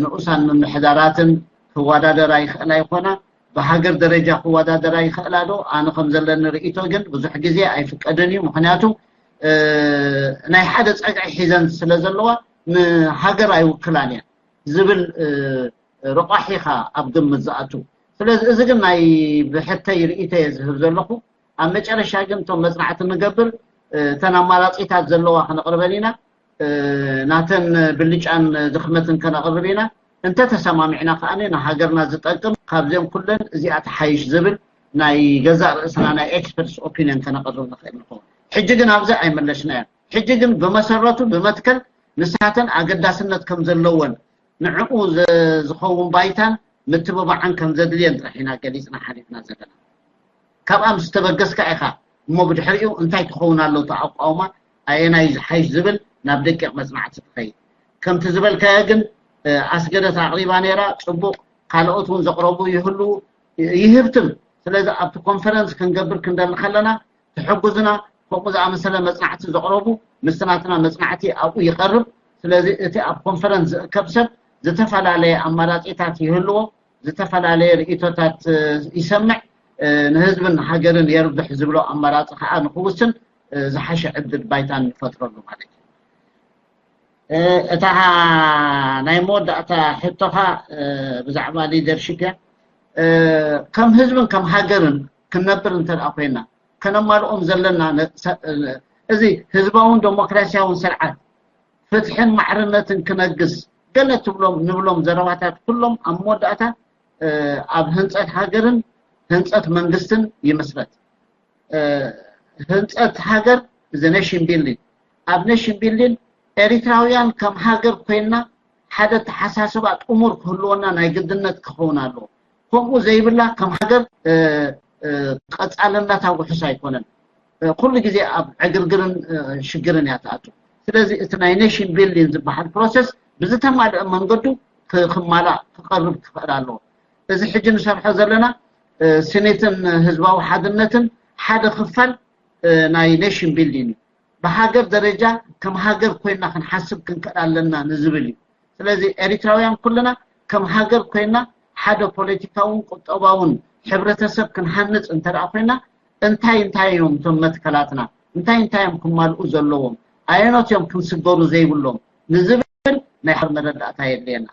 ንኡሳን ምምሕዳራትን ክወዳደራ ይኽእላ ይኮና። ብሃገር ደረጃ ክወዳደራ ይኽእላ ዶ? ኣነ ከም ዘለኒ ርእይቶ ግን ብዙሕ ግዜ ኣይፍቀድን እዩ። ምክንያቱ ናይ ሓደ ፀግዒ ሒዘን ስለ ዘለዋ ንሃገር ኣይውክላን እየን ዝብል ርቋሕ ኢኻ ኣብ ግምት ዝኣቱ። ስለዚ እዚ ግን ናይ ብሕተይ ርእይቶ እየ ዝህብ ዘለኹ። ኣብ መጨረሻ ግን እቶም መፅናዕቲ ንገብር እተን ኣማራፂታት ዘለዋ ከነቕርበን ኢና። ናተን ብልጫን ድኽመትን ከነቕርብ ኢና። እንተተሰማሚዕና ከኣ ንሃገርና ዝጠቅም ካብዚኦም ኩለን እዚኣ ትሓይሽ ዝብል ናይ ገዛእ ርእስና ናይ ኤክስፐርትስ ኦፒኒየን ከነቕርብ ንኽእል ንኸውን። ሕጂ ግን ኣብዚ ኣይመለስናዮ። ሕጂ ግን ብመሰረቱ ብመትከል ንሳተን ኣገዳስነት ከም ዘለወን ንዕኡ ዝኸውን ባይታን ምትብባዕን ከም ዘድልየን ጥራሕ ኢና ገሊፅና ሓሊፍና ዘለና። ካብኣ ምስ ተበገስካ ኢኻ እሞ ብድሕሪኡ እንታይ ክኸውን ኣሎ እቲ ኣቋውማ ኣየናይ ዝሓይሽ ዝብል ናብ ደቂቕ መፅናዕቲ ትኸይድ። ከምቲ ዝበልካዮ ግን ኣስገደት ኣቕሪባ ነይራ፣ ፅቡቕ። ካልኦት እውን ዘቕረቡ ይህልዉ፣ ይህብትም። ስለዚ ኣብቲ ኮንፈረንስ ክንገብር ክንደሊ ከለና ትሕግዙና፣ ከምኡ ዝኣመሰለ መፅናዕቲ ዘቕረቡ ምስቲ ናትና መፅናዕቲ ኣብኡ ይቐርብ። ስለዚ እቲ ኣብ ኮንፈረንስ ዝእከብ ሰብ ዝተፈላለየ ኣማራፂታት ይህልዎ፣ ዝተፈላለየ ርእቶታት ይሰምዕ፣ ንህዝብን ሃገርን የርብሕ ዝብሎ ኣማራፂ ከዓ ንክውስን ዝሓሸ ዕድል ባይታ ንፈጥረሉ ማለት እዩ። እታ ናይ መወዳእታ ሕቶኻ ብዛዕባ ሊደርሽፕ እያ። ከም ህዝብን ከም ሃገርን ክንነብር እንተ ኮይና ከነማልኦም ዘለና እዚ ህዝባውን ዴሞክራሲያውን ስርዓት ፍትሕን ማዕርነትን ክነግስ ገለ ትብሎም ንብሎም ዘረባታት ኩሎም ኣብ መወዳእታ ኣብ ህንፀት ሃገርን ህንፀት መንግስትን ይመስረት። ህንፀት ሃገር እዚ ኔሽን ቢልዲንግ ኣብ ኔሽን ቢልዲንግ ኤሪትራውያን ከም ሃገር ኮይና ሓደ ተሓሳስባ ጥሙር ክህልወና ናይ ግድነት ክኸውን ኣለዎ። ከምኡ ዘይብላ ከም ሃገር ቀፃልነታ ውሑስ ኣይኮነን። ኩሉ ግዜ ኣብ ዕግርግርን ሽግርን እያ ትኣቱ። ስለዚ እቲ ናይ ኔሽን ቢልዲንግ ዝበሃል ፕሮሰስ ብዝተማልአ መንገዱ ክማላእ ክቐርብ ክኽእል ኣለዎ። እዚ ሕጂ ንሰርሖ ዘለና ስኒትን ህዝባዊ ሓድነትን ሓደ ክፋል ናይ ኔሽን ቢልዲንግ እዩ። ብሃገር ደረጃ ከም ሃገር ኮይና ክንሓስብ ክንክእል ኣለና ንዝብል እዩ። ስለዚ ኤሪትራውያን ኩልና ከም ሃገር ኮይና ሓደ ፖለቲካውን ቁጠባውን ሕብረተሰብ ክንሃንፅ እንተ ኮይና እንታይ እንታይ እዮም እቶም መትከላትና፣ እንታይ እንታይ እዮም ክማልኡ ዘለዎም፣ ኣየኖት እዮም ክንስገሩ ዘይብሎም ንዝብል ናይ ሓር መረዳእታ የድልየና።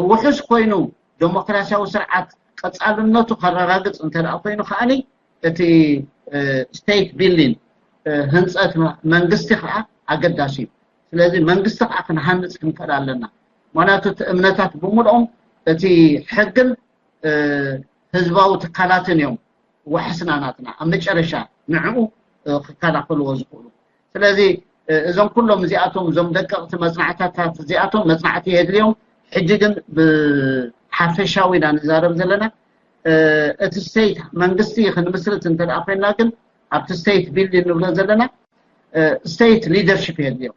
ውሑስ ኮይኑ ዴሞክራሲያዊ ስርዓት ቀፃልነቱ ከረጋግፅ እንተ ኮይኑ ከዓኒ እቲ ስቴት ቢልዲንግ ህንፀት መንግስቲ ከዓ ኣገዳሲ እዩ። ስለዚ መንግስቲ ከዓ ክንሃንፅ ክንክእል ኣለና። ምክንያቱ እቲ እምነታት ብምልኦም እቲ ሕግን ህዝባዊ ትካላትን እዮም ዋሕስና ናትና ኣብ መጨረሻ ንዕኡ ክከላኸልዎ ዝኽእሉ። ስለዚ እዞም ኩሎም እዚኣቶም እዞም ደቀቕቲ መፅናዕትታት እዚኣቶም መፅናዕቲ የድልዮም። ሕጂ ግን ብሓፈሻዊ ኢና ንዛረብ ዘለና። እቲ ስቴት መንግስቲ ክንምስርት እንተ ኮይና ግን ኣብቲ ስቴት ቢልዲንግ ንብሎ ዘለና ስቴት ሊደርሽፕ የድልዮም።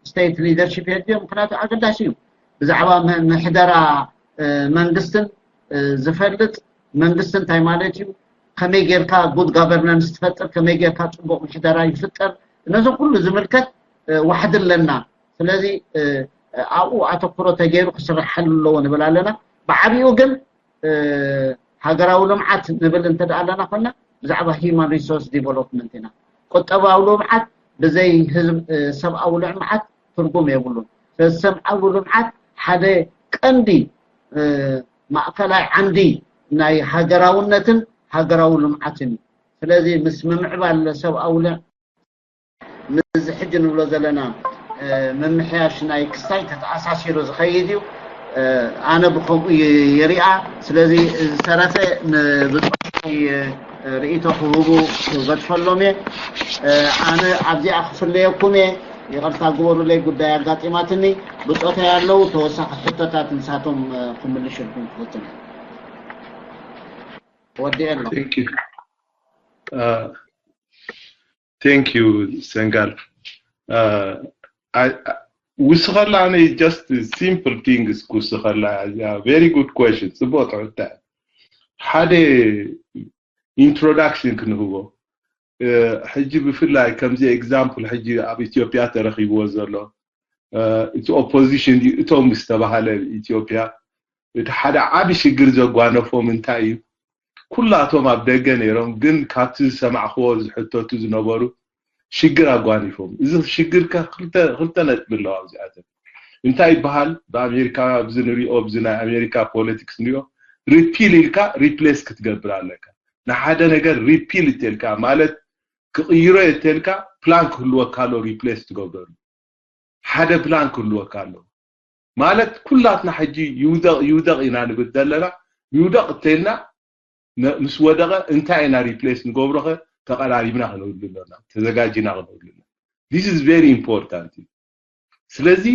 ስቴት ሊደርሽፕ የድልዮም። ምክንያቱ ኣገዳሲ እዩ ብዛዕባ ምሕደራ መንግስትን ዝፈልጥ መንግስቲ እንታይ ማለት እዩ፣ ከመይ ጌርካ ጉድ ጋቨርናንስ ትፈጥር፣ ከመይ ጌርካ ፅቡቅ ምሕደራ ይፍጠር፣ ነዚ ኩሉ ዝምልከት ዋሕዲ ኣለና። ስለዚ ኣብኡ ኣተኩሮ ተገይሩ ክስርሓሉ ኣለዎ ንብል ኣለና። ብዓቢኡ ግን ሃገራዊ ልምዓት ንብል እንተ ኣለና ኮና ብዛዕባ ሂማን ሪሶርስ ዲቨሎፕመንት ኢና። ቁጠባዊ ልምዓት ብዘይ ህዝብ ሰብኣዊ ልምዓት ትርጉም የብሉን። ስለዚ ሰብኣዊ ልምዓት ሓደ ቀንዲ ማእከላይ ዓንዲ ናይ ሃገራውነትን ሃገራዊ ልምዓትን እዩ። ስለዚ ምስ ምምዕባል ሰብኣዊ ልምዓት ምስዚ ሕጂ ንብሎ ዘለና ምምሕያሽ ናይ ክስታይ ተተኣሳሲሩ ዝኸይድ እዩ። ኣነ ብከምኡ ይሪኣ። ስለዚ ዝተረፈ ንብፁዓይ ርእይቶ ክህቡ ክገድፈሎም እየ። ኣነ ኣብዚኣ ክፍለየኩም እየ። ይቕርታ ግበሩለይ፣ ጉዳይ ኣጋጢማትኒ። ብፆተይ ኣለዉ ተወሳኺ ሕቶታት ንሳቶም ክምልሽልኩም ክፍትን እየ። ወዲኤ ኣለኹ። Thank you ሰንጋል። ውስኸላ ኣነ just simple things ክውስኸላ። Very good question፣ ፅቡቅ ትሕታ። ሓደ introduction ክንህቦ። ሕጂ ብፍላይ ከምዚ example ሕጂ ኣብ ኢትዮጵያ ተረኺብዎ ዘሎ እቲ ኦፖዚሽን እቶም ዝተባሃለ ኢትዮጵያ እቲ ሓደ ዓቢ ሽግር ዘጓነፎም እንታይ እዩ? ኩላቶም ኣብ ደገ ነይሮም፣ ግን ካብቲ ዝሰማዕክዎ ዝሕተቱ ዝነበሩ ሽግር ኣጓኒፎም። እዚ ሽግር ከ ክልተ ክልተ ነጥቢ ኣለዋ ኣብዚኣተን። እንታይ ይበሃል? ብኣሜሪካ ኣብዚ ንሪኦ ኣብዚ ናይ ኣሜሪካ ፖለቲክስ ንሪኦ ሪፒል ኢልካ ሪፕሌስ ክትገብር ኣለካ። ንሓደ ነገር ሪፒል እተልካ ማለት ክቕይሮ የተልካ ፕላን ክህልወካ ኣሎ ሪፕሌስ ትገብረሉ። ሓደ ፕላን ክህልወካ ኣለዎ። ማለት ኩላትና ሕጂ ይውደቕ ይውደቕ ኢና ንብል ዘለና። ይውደቕ እተልና ምስ ወደቐ እንታይ ኢና ሪፕሌስ ንገብሮኸ ተቐራሪብና ክንህሉ ኣለና፣ ተዘጋጂና ክንህሉ ኣለና። This is very important። ስለዚ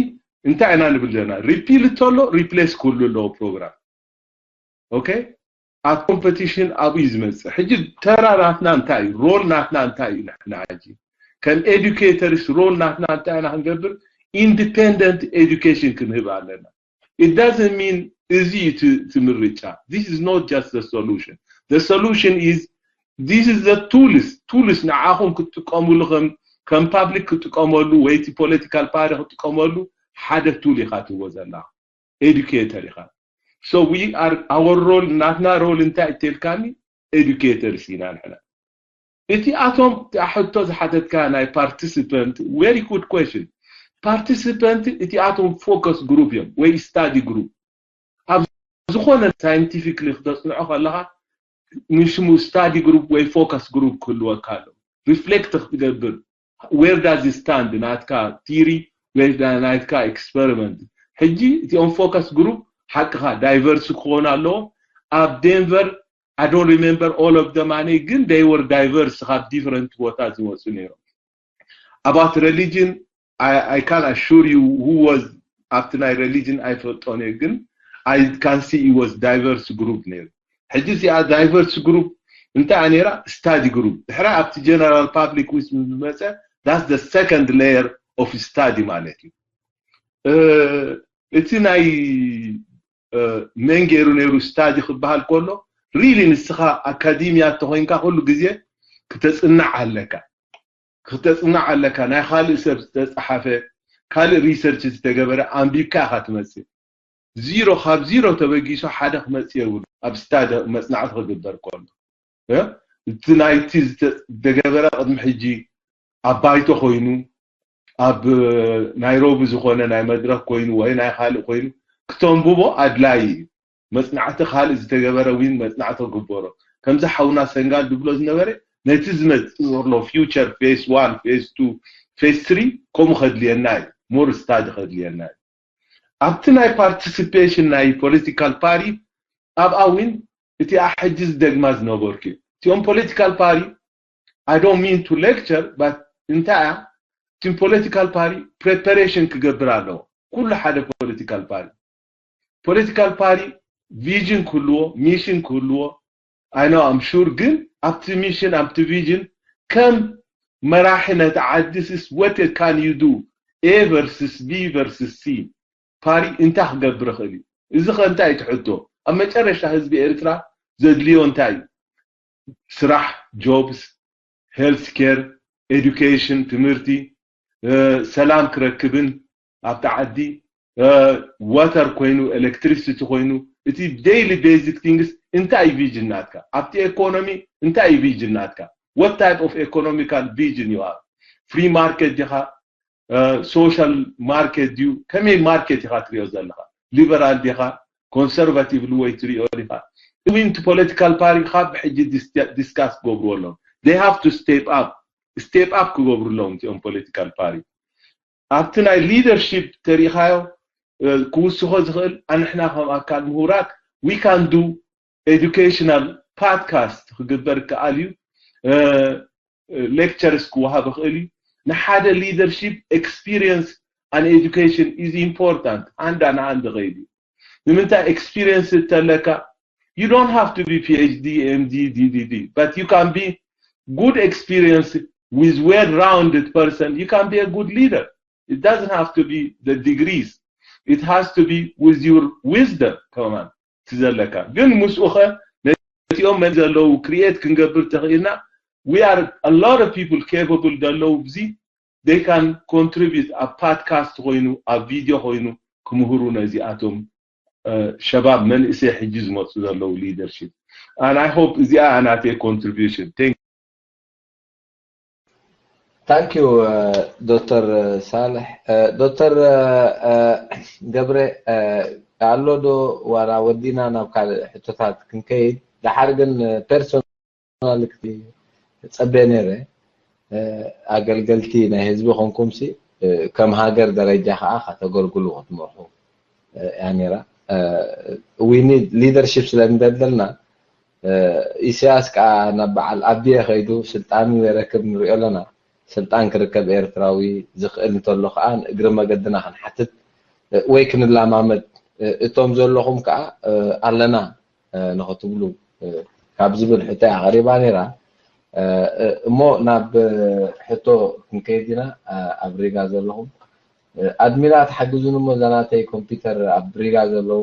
እንታይ ኢና ንብል ዘለና? ሪፒል እንተሎ ሪፕሌስ ክህሉ ኣለዎ ፕሮግራም። ኦኬ፣ ኣብ ኮምፐቲሽን ኣብኡ እዩ ዝመፅእ። ሕጂ ተራ ናትና እንታይ እዩ? ሮል ናትና እንታይ እዩ? ንሕና ሕጂ ከም ኤዱኬተርስ ሮል ናትና እንታይ ኢና ክንገብር? ኢንዲፔንደንት ኤዱኬሽን ክንህብ ኣለና። It doesn't mean እዚ እዩ እቲ እቲ ምርጫ። This is not just the solution. The solution is this is the tools tools ንዓኹም ክትጥቀሙሉ ከም ከም ፓብሊክ ክጥቀመሉ ወይ እቲ ፖለቲካል ፓርቲ ክጥቀመሉ ሓደ ቱል ኢኻ ትህቦ ዘለኻ። ኤዱኬተር ኢኻ። So we are our role ናትና ሮል እንታይ እተልካኒ? ኤዱኬተርስ ኢና ንሕና። እቲኣቶም እታ ሕቶ ዝሓተትካ ናይ ፓርቲሲፐንት very good question። ፓርቲሲፐንት እቲኣቶም ፎከስ ግሩፕ እዮም ወይ ስታዲ ግሩፕ። ኣብ ዝኾነ ሳይንቲፊክሊ ክተፅንዖ ከለኻ ንሽሙ ስታዲ ግሩፕ ወይ ፎከስ ግሩፕ ክህልወካ ኣሎ። ሪፍሌክት ክትገብር where does it stand ናትካ ቲሪ ወይ ናትካ ኤክስፐሪመንት። ሕጂ እቲኦም ፎከስ ግሩፕ ሓቅኻ ዳይቨርስ ክኾኑ ኣለዎ። ኣብ ዴንቨር I don't remember all of them ኣነ ግን they were diverse ካብ ዲፍረንት ቦታ ዝመፁ ነይሮም። About religion I, I can assure you who was ኣብቲ ናይ religion ኣይፈልጦን እየ ግን I can see it was diverse group ነይሩ። ሕጂ እዚኣ ዳይቨርስ ግሩፕ እንታይ ነይራ? ስታዲ ግሩፕ። ድሕሪ ኣብቲ ጀነራል ፓብሊክ ውስጥ ዝመፀ that's the second layer of study ማለት እዩ። እቲ ናይ መን ገይሩ ነይሩ ስታዲ ክበሃል ከሎ ሪሊ ንስኻ ኣካዲሚያ ተኮይንካ ኩሉ ግዜ ክተፅናዕ ኣለካ። ክተፅናዕ ኣለካ። ናይ ካልእ ሰብ ዝተፃሓፈ ካልእ ሪሰርች ዝተገበረ ኣንቢብካ ኢኻ ትመፅእ። ዚሮ ካብ ዚሮ ተበጊሶ ሓደ ክመፅእ የብሉ። ኣብ ስታዲ መፅናዕቲ ክግበር ከሎ እቲ ናይቲ ዝተገበረ ቅድሚ ሕጂ ኣብ ባይቶ ኮይኑ ኣብ ናይሮቢ ዝኾነ ናይ መድረክ ኮይኑ ወይ ናይ ካልእ ኮይኑ ክተንብቦ ኣድላይ እዩ። መፅናዕቲ ካልእ ዝተገበረ ዊን መፅናዕቲ ክግበሮ ከምዚ ሓውና ሰንጋል ዝብሎ ዝነበረ ነቲ ዝመፅእ ዘሎ future phase one phase two phase three ከምኡ ከድልየና እዩ። ሞር ስታዲ ከድልየና እዩ። ኣብቲ ናይ ፓርቲሲፔሽን ናይ ፖለቲካል ፓርቲ ኣብኣ ዊን እቲኣ ሕጂ ዝደግማ ዝነበርኩ እዩ። እቲኦም ፖለቲካል ፓርቲ I don't mean to lecture but እንታይ እያ እቲ ፖለቲካል ፓርቲ ፕሬፓሬሽን ክገብር ኣለዎ። ኩሉ ሓደ ፖለቲካል ፓርቲ ፖለቲካል ፓርቲ ቪዥን ክህልዎ ሚሽን ክህልዎ I know I'm sure ግን ኣብቲ ሚሽን ኣብቲ ቪዥን ከም መራሒ ነቲ ዓዲ ስስ what can you do A versus B versus C ፓሪ እንታይ ክገብር ይኽእል እዩ? እዚ ኸ እንታይ እዩ ትሕቶ? ኣብ መጨረሽታ ህዝቢ ኤርትራ ዘድልዮ እንታይ እዩ? ስራሕ፣ ጆብስ፣ ሄልት ኬር፣ ኤዱኬሽን፣ ትምህርቲ፣ ሰላም ክረክብን ኣብቲ ዓዲ ዋተር ኮይኑ ኤሌክትሪሲቲ ኮይኑ እቲ ዴይሊ ቤዚክ ቲንግስ እንታይ እዩ ቪዥን ናትካ? ኣብቲ ኤኮኖሚ እንታይ እዩ ቪዥን ናትካ? What type of economical vision you have? ፍሪ ማርኬት ዲኻ? ሶሻል ማርኬት ድዩ? ከመይ ማርኬት ኢኻ ትሪኦ ዘለኻ? ሊበራል ዲኻ? ኮንሰርቫቲቭሊ ወይ ትሪኦ ዲኻ? ዊንቲ ፖለቲካል ፓርቲ ካብ ብሕጂ ዲስካስ ክገብርዎ ኣለዎም። They have to step up step up ክገብሩ ኣለዎም እቲኦም ፖለቲካል ፓርቲ። ኣብቲ ናይ ሊደርሺፕ ተሪኢኻዮ ክውስኾ ዝኽእል ኣንሕና ከም ኣካል ምሁራት we can do educational podcast ክግበር ይከኣል እዩ። ሌክቸርስ ክወሃብ ይኽእል እዩ። ንሓደ ሊደርሺፕ ኤክስፒሪየንስ and education is important hand and hand ይኸይድ እዩ። ንምንታይ ኤክስፒሪየንስ እንተለካ you don't have to be PhD, MD, DDD, but you can be good experience with well-rounded person. You can be a good leader. It doesn't have to be the degrees. It has to be with your wisdom. ከማን ትዘለካ ግን ምስኡኸ ነቲኦም መን ዘለዉ ክሪኤት ክንገብር ተኽኢልና we are a lot of people capable ዘለዉ ብዚ they can contribute ኣብ ፓድካስት ኮይኑ ኣብ ቪድዮ ኮይኑ ክምህሩ ነዚኣቶም ሸባብ መንእሰይ ሕጂ ዝመፁ ዘለዉ ሊደርሺፕ and I hope እዚኣ ናተይ contribution. Thank Thank you ዶክተር ሳልሕ። ዶክተር ገብረ ኣሎ ዶ ዋላ ወዲና ናብ ካልእ ሕቶታት ክንከይድ? ደሓር ግን ፐርሶናል ክፀበ ነይረ። ኣገልገልቲ ናይ ህዝቢ ኮንኩምሲ ከም ሃገር ደረጃ ከዓ ከተገልግሉ ክትመርሑ እያ ነይራ። We need leadership ስለ እንደለና ኢሳያስ ከዓ ናብ በዓል ኣቢየ ከይዱ ስልጣኑ የረክብ ንሪኦ ኣለና። ስልጣን ክርከብ ኤርትራዊ ዝኽእል እንተሎ ከዓ ንእግሪ መገድና ክንሓትት ወይ ክንላማመድ፣ እቶም ዘለኹም ከዓ ኣለና ንኽትብሉ ካብ ዝብል ሕቶ እያ ቀሪባ ነይራ። እሞ ናብ ሕቶ ክንከይድ ኢና። ኣብ ሪጋ ዘለኹም ኣድሚና ተሓግዙን እሞ እዛ ናተይ ኮምፒውተር ኣብ ሪጋ ዘለዉ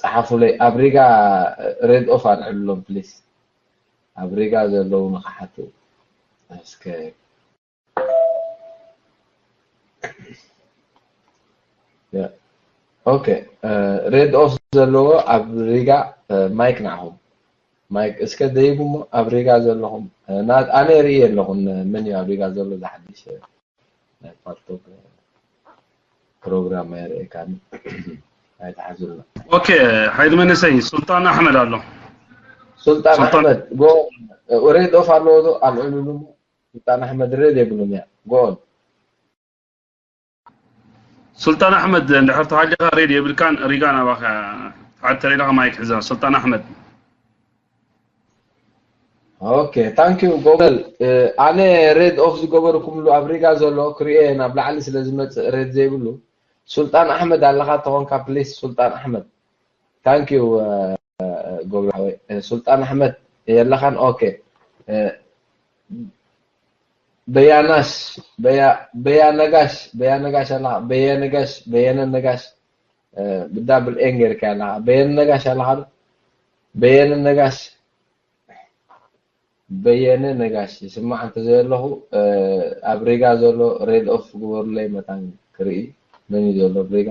ጸሓፉለይ። ኣብ ሪጋ ሬድ ኦፍ ኣልዕሉሎም ፕሊስ። ኣብ ሪጋ ዘለዉ ንኽሓቱ እስከ ኦኬ። ሬድ ኦፍ ዘለዎ ኣብ ሪጋ ማይክ ንዓኹም። ማይክ እስከ ደይቡ እሞ ኣብ ሪጋ ዘለኹም። ኣነ ርኢ ኣለኹ። መን እዩ ኣብ ሪጋ ዘሎ ዝሓድሽ ናይ ፓርቶክ ፕሮግራም ኣይርእየካን። ኣይተሓዙልና። ኦኬ፣ ሓይሊ መንእሰይ ሱልጣን ኣሕመድ ኣሎ። ሱልጣን ኣሕመድ ጎ ሬድ ኦፍ ኣለዎ ዶ? ኣልዕሉሉ። ሱልጣን ኣሕመድ ሬድ የብሉን እያ። ጎ ኦን። ሱልጣን ኣሕመድ እንድሕር ተሃሊኻ ሬድ የብልካን። ሪጋ ናባኻ ተዓተረ ኢለኻ ማይክ ሕዛ። ሱልጣን ኣሕመድ ኦኬ፣ ታንክ ዩ ጎበል። ኣነ ሬድ ኦፍ ዝገበርኩምሉ ኣብ ሪጋ ዘሎ ክሪኤ ናብ ላዕሊ ስለ ዝመጽእ ሬድ ዘይብሉ ሱልጣን ኣሕመድ ኣለኻ ተኾንካ ፕሊስ ሱልጣን ኣሕመድ። ታንክ ዩ ጎብረ ሓወይ። ሱልጣን ኣሕመድ የለኻን? ኦኬ። በያናሽ በያ ነጋሽ በያ ነጋሽ ኣለኻ? በየ ነጋሽ በየነ ነጋሽ ብዳብል ኤን ጌርካ ኣለኻ? በየነ ነጋሽ ኣለኻ ዶ? በየነ ነጋሽ በየነ ነጋሽ ይስማዕ እንተዘየለኹ ኣብ ሪጋ ዘሎ ሬድ ኦፍ ግበሩለይ መታን ክርኢ መን እዩ ዘሎ ኣብ ሪጋ።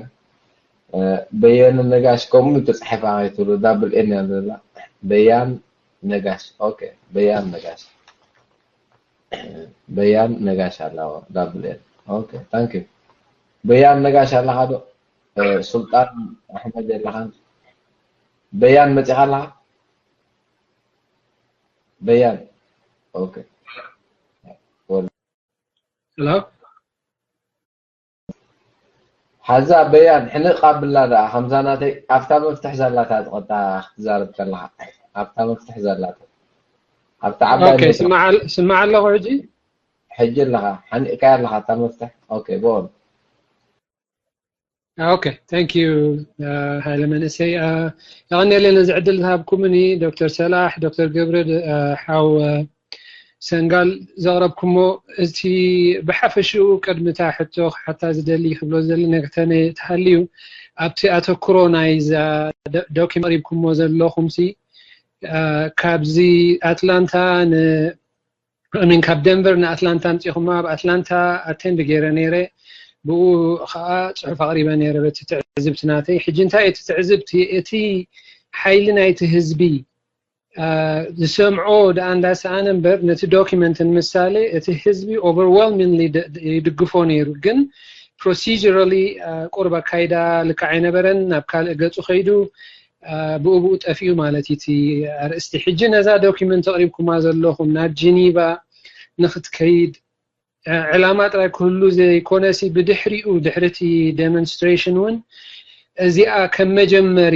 በየነ ነጋሽ ከምኡ ተጻሒፋ ከይትብሉ ዳብል ኤን እያ ዘላ። በያን ነጋሽ። ኦኬ፣ በያን ነጋሽ። በያን ነጋሽ ኣለዋ ዳብል ኤን። ኦኬ፣ ታንክ ዩ። በያን ነጋሽ ኣለኻ ዶ? ሱልጣን ኣሕመድ የለኻን? በያን መጺኻ ኣለኻ? በያን። ኦኬ። ሄሎ። ሓዛ በያን ሕንቕ ኣብላ ደኣ ከምዛ ናተይ ኣብታ መፍትሕ ዘላታ ዝቐጣ ክትዛረብ ከለኻ ኣብታ መፍትሕ ዘላታ ኣብታ ዓባይ ኦኬ። ስማዕ ኣለኹ ሕጂ? ሕጂ ኣለኻ ሓኒቕካያ ኣለኻ ኣብታ መፍትሕ። ኦኬ፣ ጎ ኦን። ኦኬ፣ ታንክ ዩ። ሃይለ መንእሰይ የቐንየለይ ነዚ ዕድል ዝሃብኩምኒ። ዶክተር ሰላሕ፣ ዶክተር ገብረ፣ ሓው ሰንጋል ዘቕረብኩሞ፣ እቲ ብሓፈሽኡ ቅድሚ እታ ሕቶ ክሓታ ዝደሊ ክብሎ ዝደሊ ነገር ተሃልዩ ኣብቲ ኣተኩሮ ናይዛ ዶኪመንት ኣቕሪብኩሞ ዘለኹምሲ ካብዚ ኣትላንታ ን I mean ካብ ደንቨር ንኣትላንታ ኣምፂኹማ። ኣብ ኣትላንታ ኣቴንድ ገይረ ነይረ፣ ብኡ ከዓ ፅሑፍ ኣቕሪበ ነይረ በቲ ትዕዝብቲ ናተይ። ሕጂ እንታይ እቲ ትዕዝብቲ እቲ ሓይሊ ናይቲ ህዝቢ ዝሰምዖ ደኣ እንዳሰኣነ እምበር ነቲ ዶኪመንት ንምሳሌ እቲ ህዝቢ overwhelmingly ይድግፎ ነይሩ። ግን procedurally ቁሩብ ኣካይዳ ልክዕ ኣይነበረን፣ ናብ ካልእ ገፁ ከይዱ ብኡ ብኡ ጠፊኡ ማለት እዩ እቲ ኣርእስቲ። ሕጂ ነዛ ዶኪመንት ኣቕሪብኩማ ዘለኹም ናብ ጂኒቫ ንክትከይድ ዕላማ ጥራይ ክህሉ ዘይኮነሲ ብድሕሪኡ ድሕሪ እቲ ዴሞንስትሬሽን እውን እዚኣ ከም መጀመሪ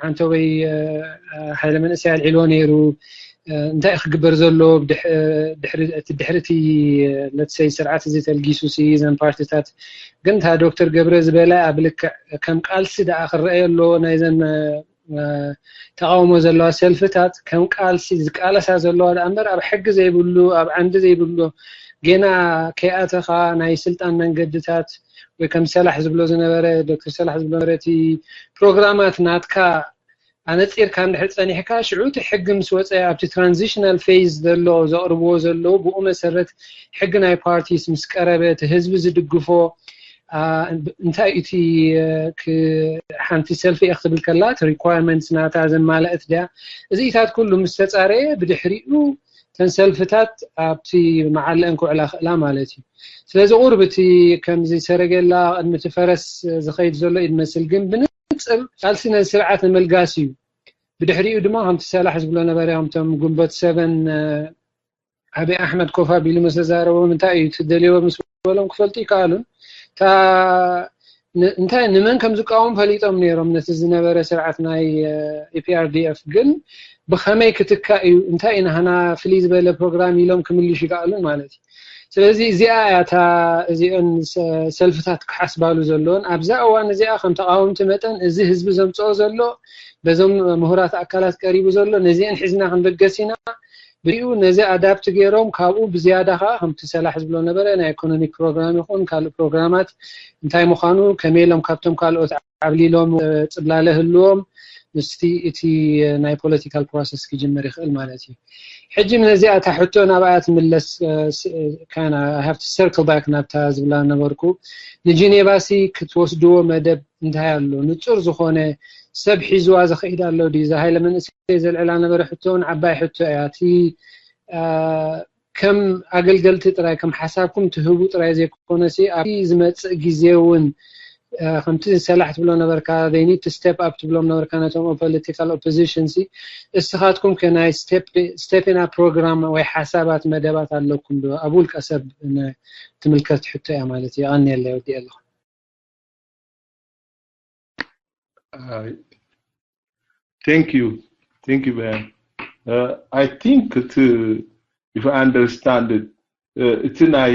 ዓንተወይ ሃይለ መንእሰይ ኣልዒልዎ ነይሩ። እንታይ ክግበር ዘሎ ድሕሪ እቲ let's say ስርዓት እዚ ተልጊሱ ሲ እዘን ፓርቲታት ግን እታ ዶክተር ገብረ ዝበላ ኣብ ልክዕ ከም ቃልሲ ደኣ ክረኣዮ ኣለዎ ናይዘን ተቃውሞ ዘለዋ ሰልፍታት ከም ቃልሲ ዝቃለሳ ዘለዋ ደኣ እምበር ኣብ ሕጊ ዘይብሉ ኣብ ዓንዲ ዘይብሉ ገና ከይኣተኻ ናይ ስልጣን መንገድታት ወይ ከም ሰላሕ ዝብሎ ዝነበረ ዶክተር ሰላሕ ዝብሎ ነበረ እቲ ፕሮግራማት ናትካ ኣነፂርካ እንድሕር ፀኒሕካ ሽዑ እቲ ሕጊ ምስ ወፀ ኣብቲ ትራንዚሽናል ፌዝ ዘሎ ዘቕርብዎ ዘለዉ ብኡ መሰረት ሕጊ ናይ ፓርቲስ ምስ ቀረበ እቲ ህዝቢ ዝድግፎ እንታይ እቲ ሓንቲ ሰልፊ እየ ክትብል ከላ እቲ ሪኳርመንትስ ናታ ዘማለእት ድያ እዚኢታት ኩሉ ምስ ተፃረየ ብድሕሪኡ ተን ሰልፍታት ኣብቲ መዓለአን ክውዕላ ክእላ ማለት እዩ። ስለዚ ቁርብ እቲ ከምዚ ሰረገላ ቅድሚ እቲ ፈረስ ዝኸይድ ዘሎ እዩ ዝመስል፣ ግን ብንፅር ቃልሲ ነዚ ስርዓት ንምልጋስ እዩ። ብድሕሪኡ ድማ ከምቲ ሰላሕ ዝብሎ ነበረ፣ ከምቶም ግንቦት ሰቨን ኣብይ ኣሕመድ ኮፍ ኣቢሉ ምስ ተዛረቦም እንታይ እዩ ትደልዮ ምስ በሎም ክፈልጡ ይከኣሉን። እታ እንታይ ንመን ከም ዝቃወሙ ፈሊጦም ነይሮም፣ ነቲ ዝነበረ ስርዓት ናይ ኢፒኣርዲኤፍ። ግን ብኸመይ ክትካእ እዩ፣ እንታይ ኢና ህና ፍልይ ዝበለ ፕሮግራም ኢሎም ክምልሹ ይከኣሉን ማለት እዩ። ስለዚ እዚኣ እያ እታ እዚኦን ሰልፍታት ክሓስባሉ ዘለዎን። ኣብዛ እዋን እዚኣ ከም ተቃወምቲ መጠን እዚ ህዝቢ ዘምፅኦ ዘሎ በዞም ምሁራት ኣካላት ቀሪቡ ዘሎ ነዚአን ሒዝና ክንበገስ ኢና። ብኡ ነዚ ኣዳፕት ገይሮም ካብኡ ብዝያዳ ከዓ ከምቲ ሰላሕ ዝብሎ ነበረ ናይ ኢኮኖሚክ ፕሮግራም ይኹን ካልእ ፕሮግራማት እንታይ ምዃኑ ከመይ ኢሎም ካብቶም ካልኦት ዓብሊሎም ጽላለ ህልዎም ምስቲ እቲ ናይ ፖለቲካል ፕሮሰስ ክጅምር ይኽእል ማለት እዩ። ሕጂ ነዚኣ እታ ሕቶ ናብኣ ትምለስ። ካና ሃፍቲ ሰርክል ባክ ናብታ ዝብላ ነበርኩ። ንጂኔቫሲ ክትወስድዎ መደብ እንታይ ኣሎ? ንጹር ዝኾነ ሰብ ሒዝዋ ዝኽኢድ ኣሎ ድዩ? ዝሃይለ መንእሰይ ዘልዕላ ነበረ ሕቶ እውን ዓባይ ሕቶ እያ። እቲ ከም ኣገልገልቲ ጥራይ ከም ሓሳብኩም ትህቡ ጥራይ ዘይኮነሲ ኣብቲ ዝመጽእ ግዜ እውን ከምቲ ሰላሕ ትብሎ ነበርካ they need to step up ትብሎም ነበርካ ነቶም ፖለቲካል ኦፖዚሽን ሲ እስኻትኩም ከ ናይ ስቴፕ ና ፕሮግራም ወይ ሓሳባት መደባት ኣለኩም ዶ ኣብ ውልቀ ሰብ ትምልከት ሕቶ እያ ማለት እዩ። ኣነ የለ ወዲ ኣለኹ። Thank you. Thank you, Ben. Uh, I think to, if I understand it, uh, it's in I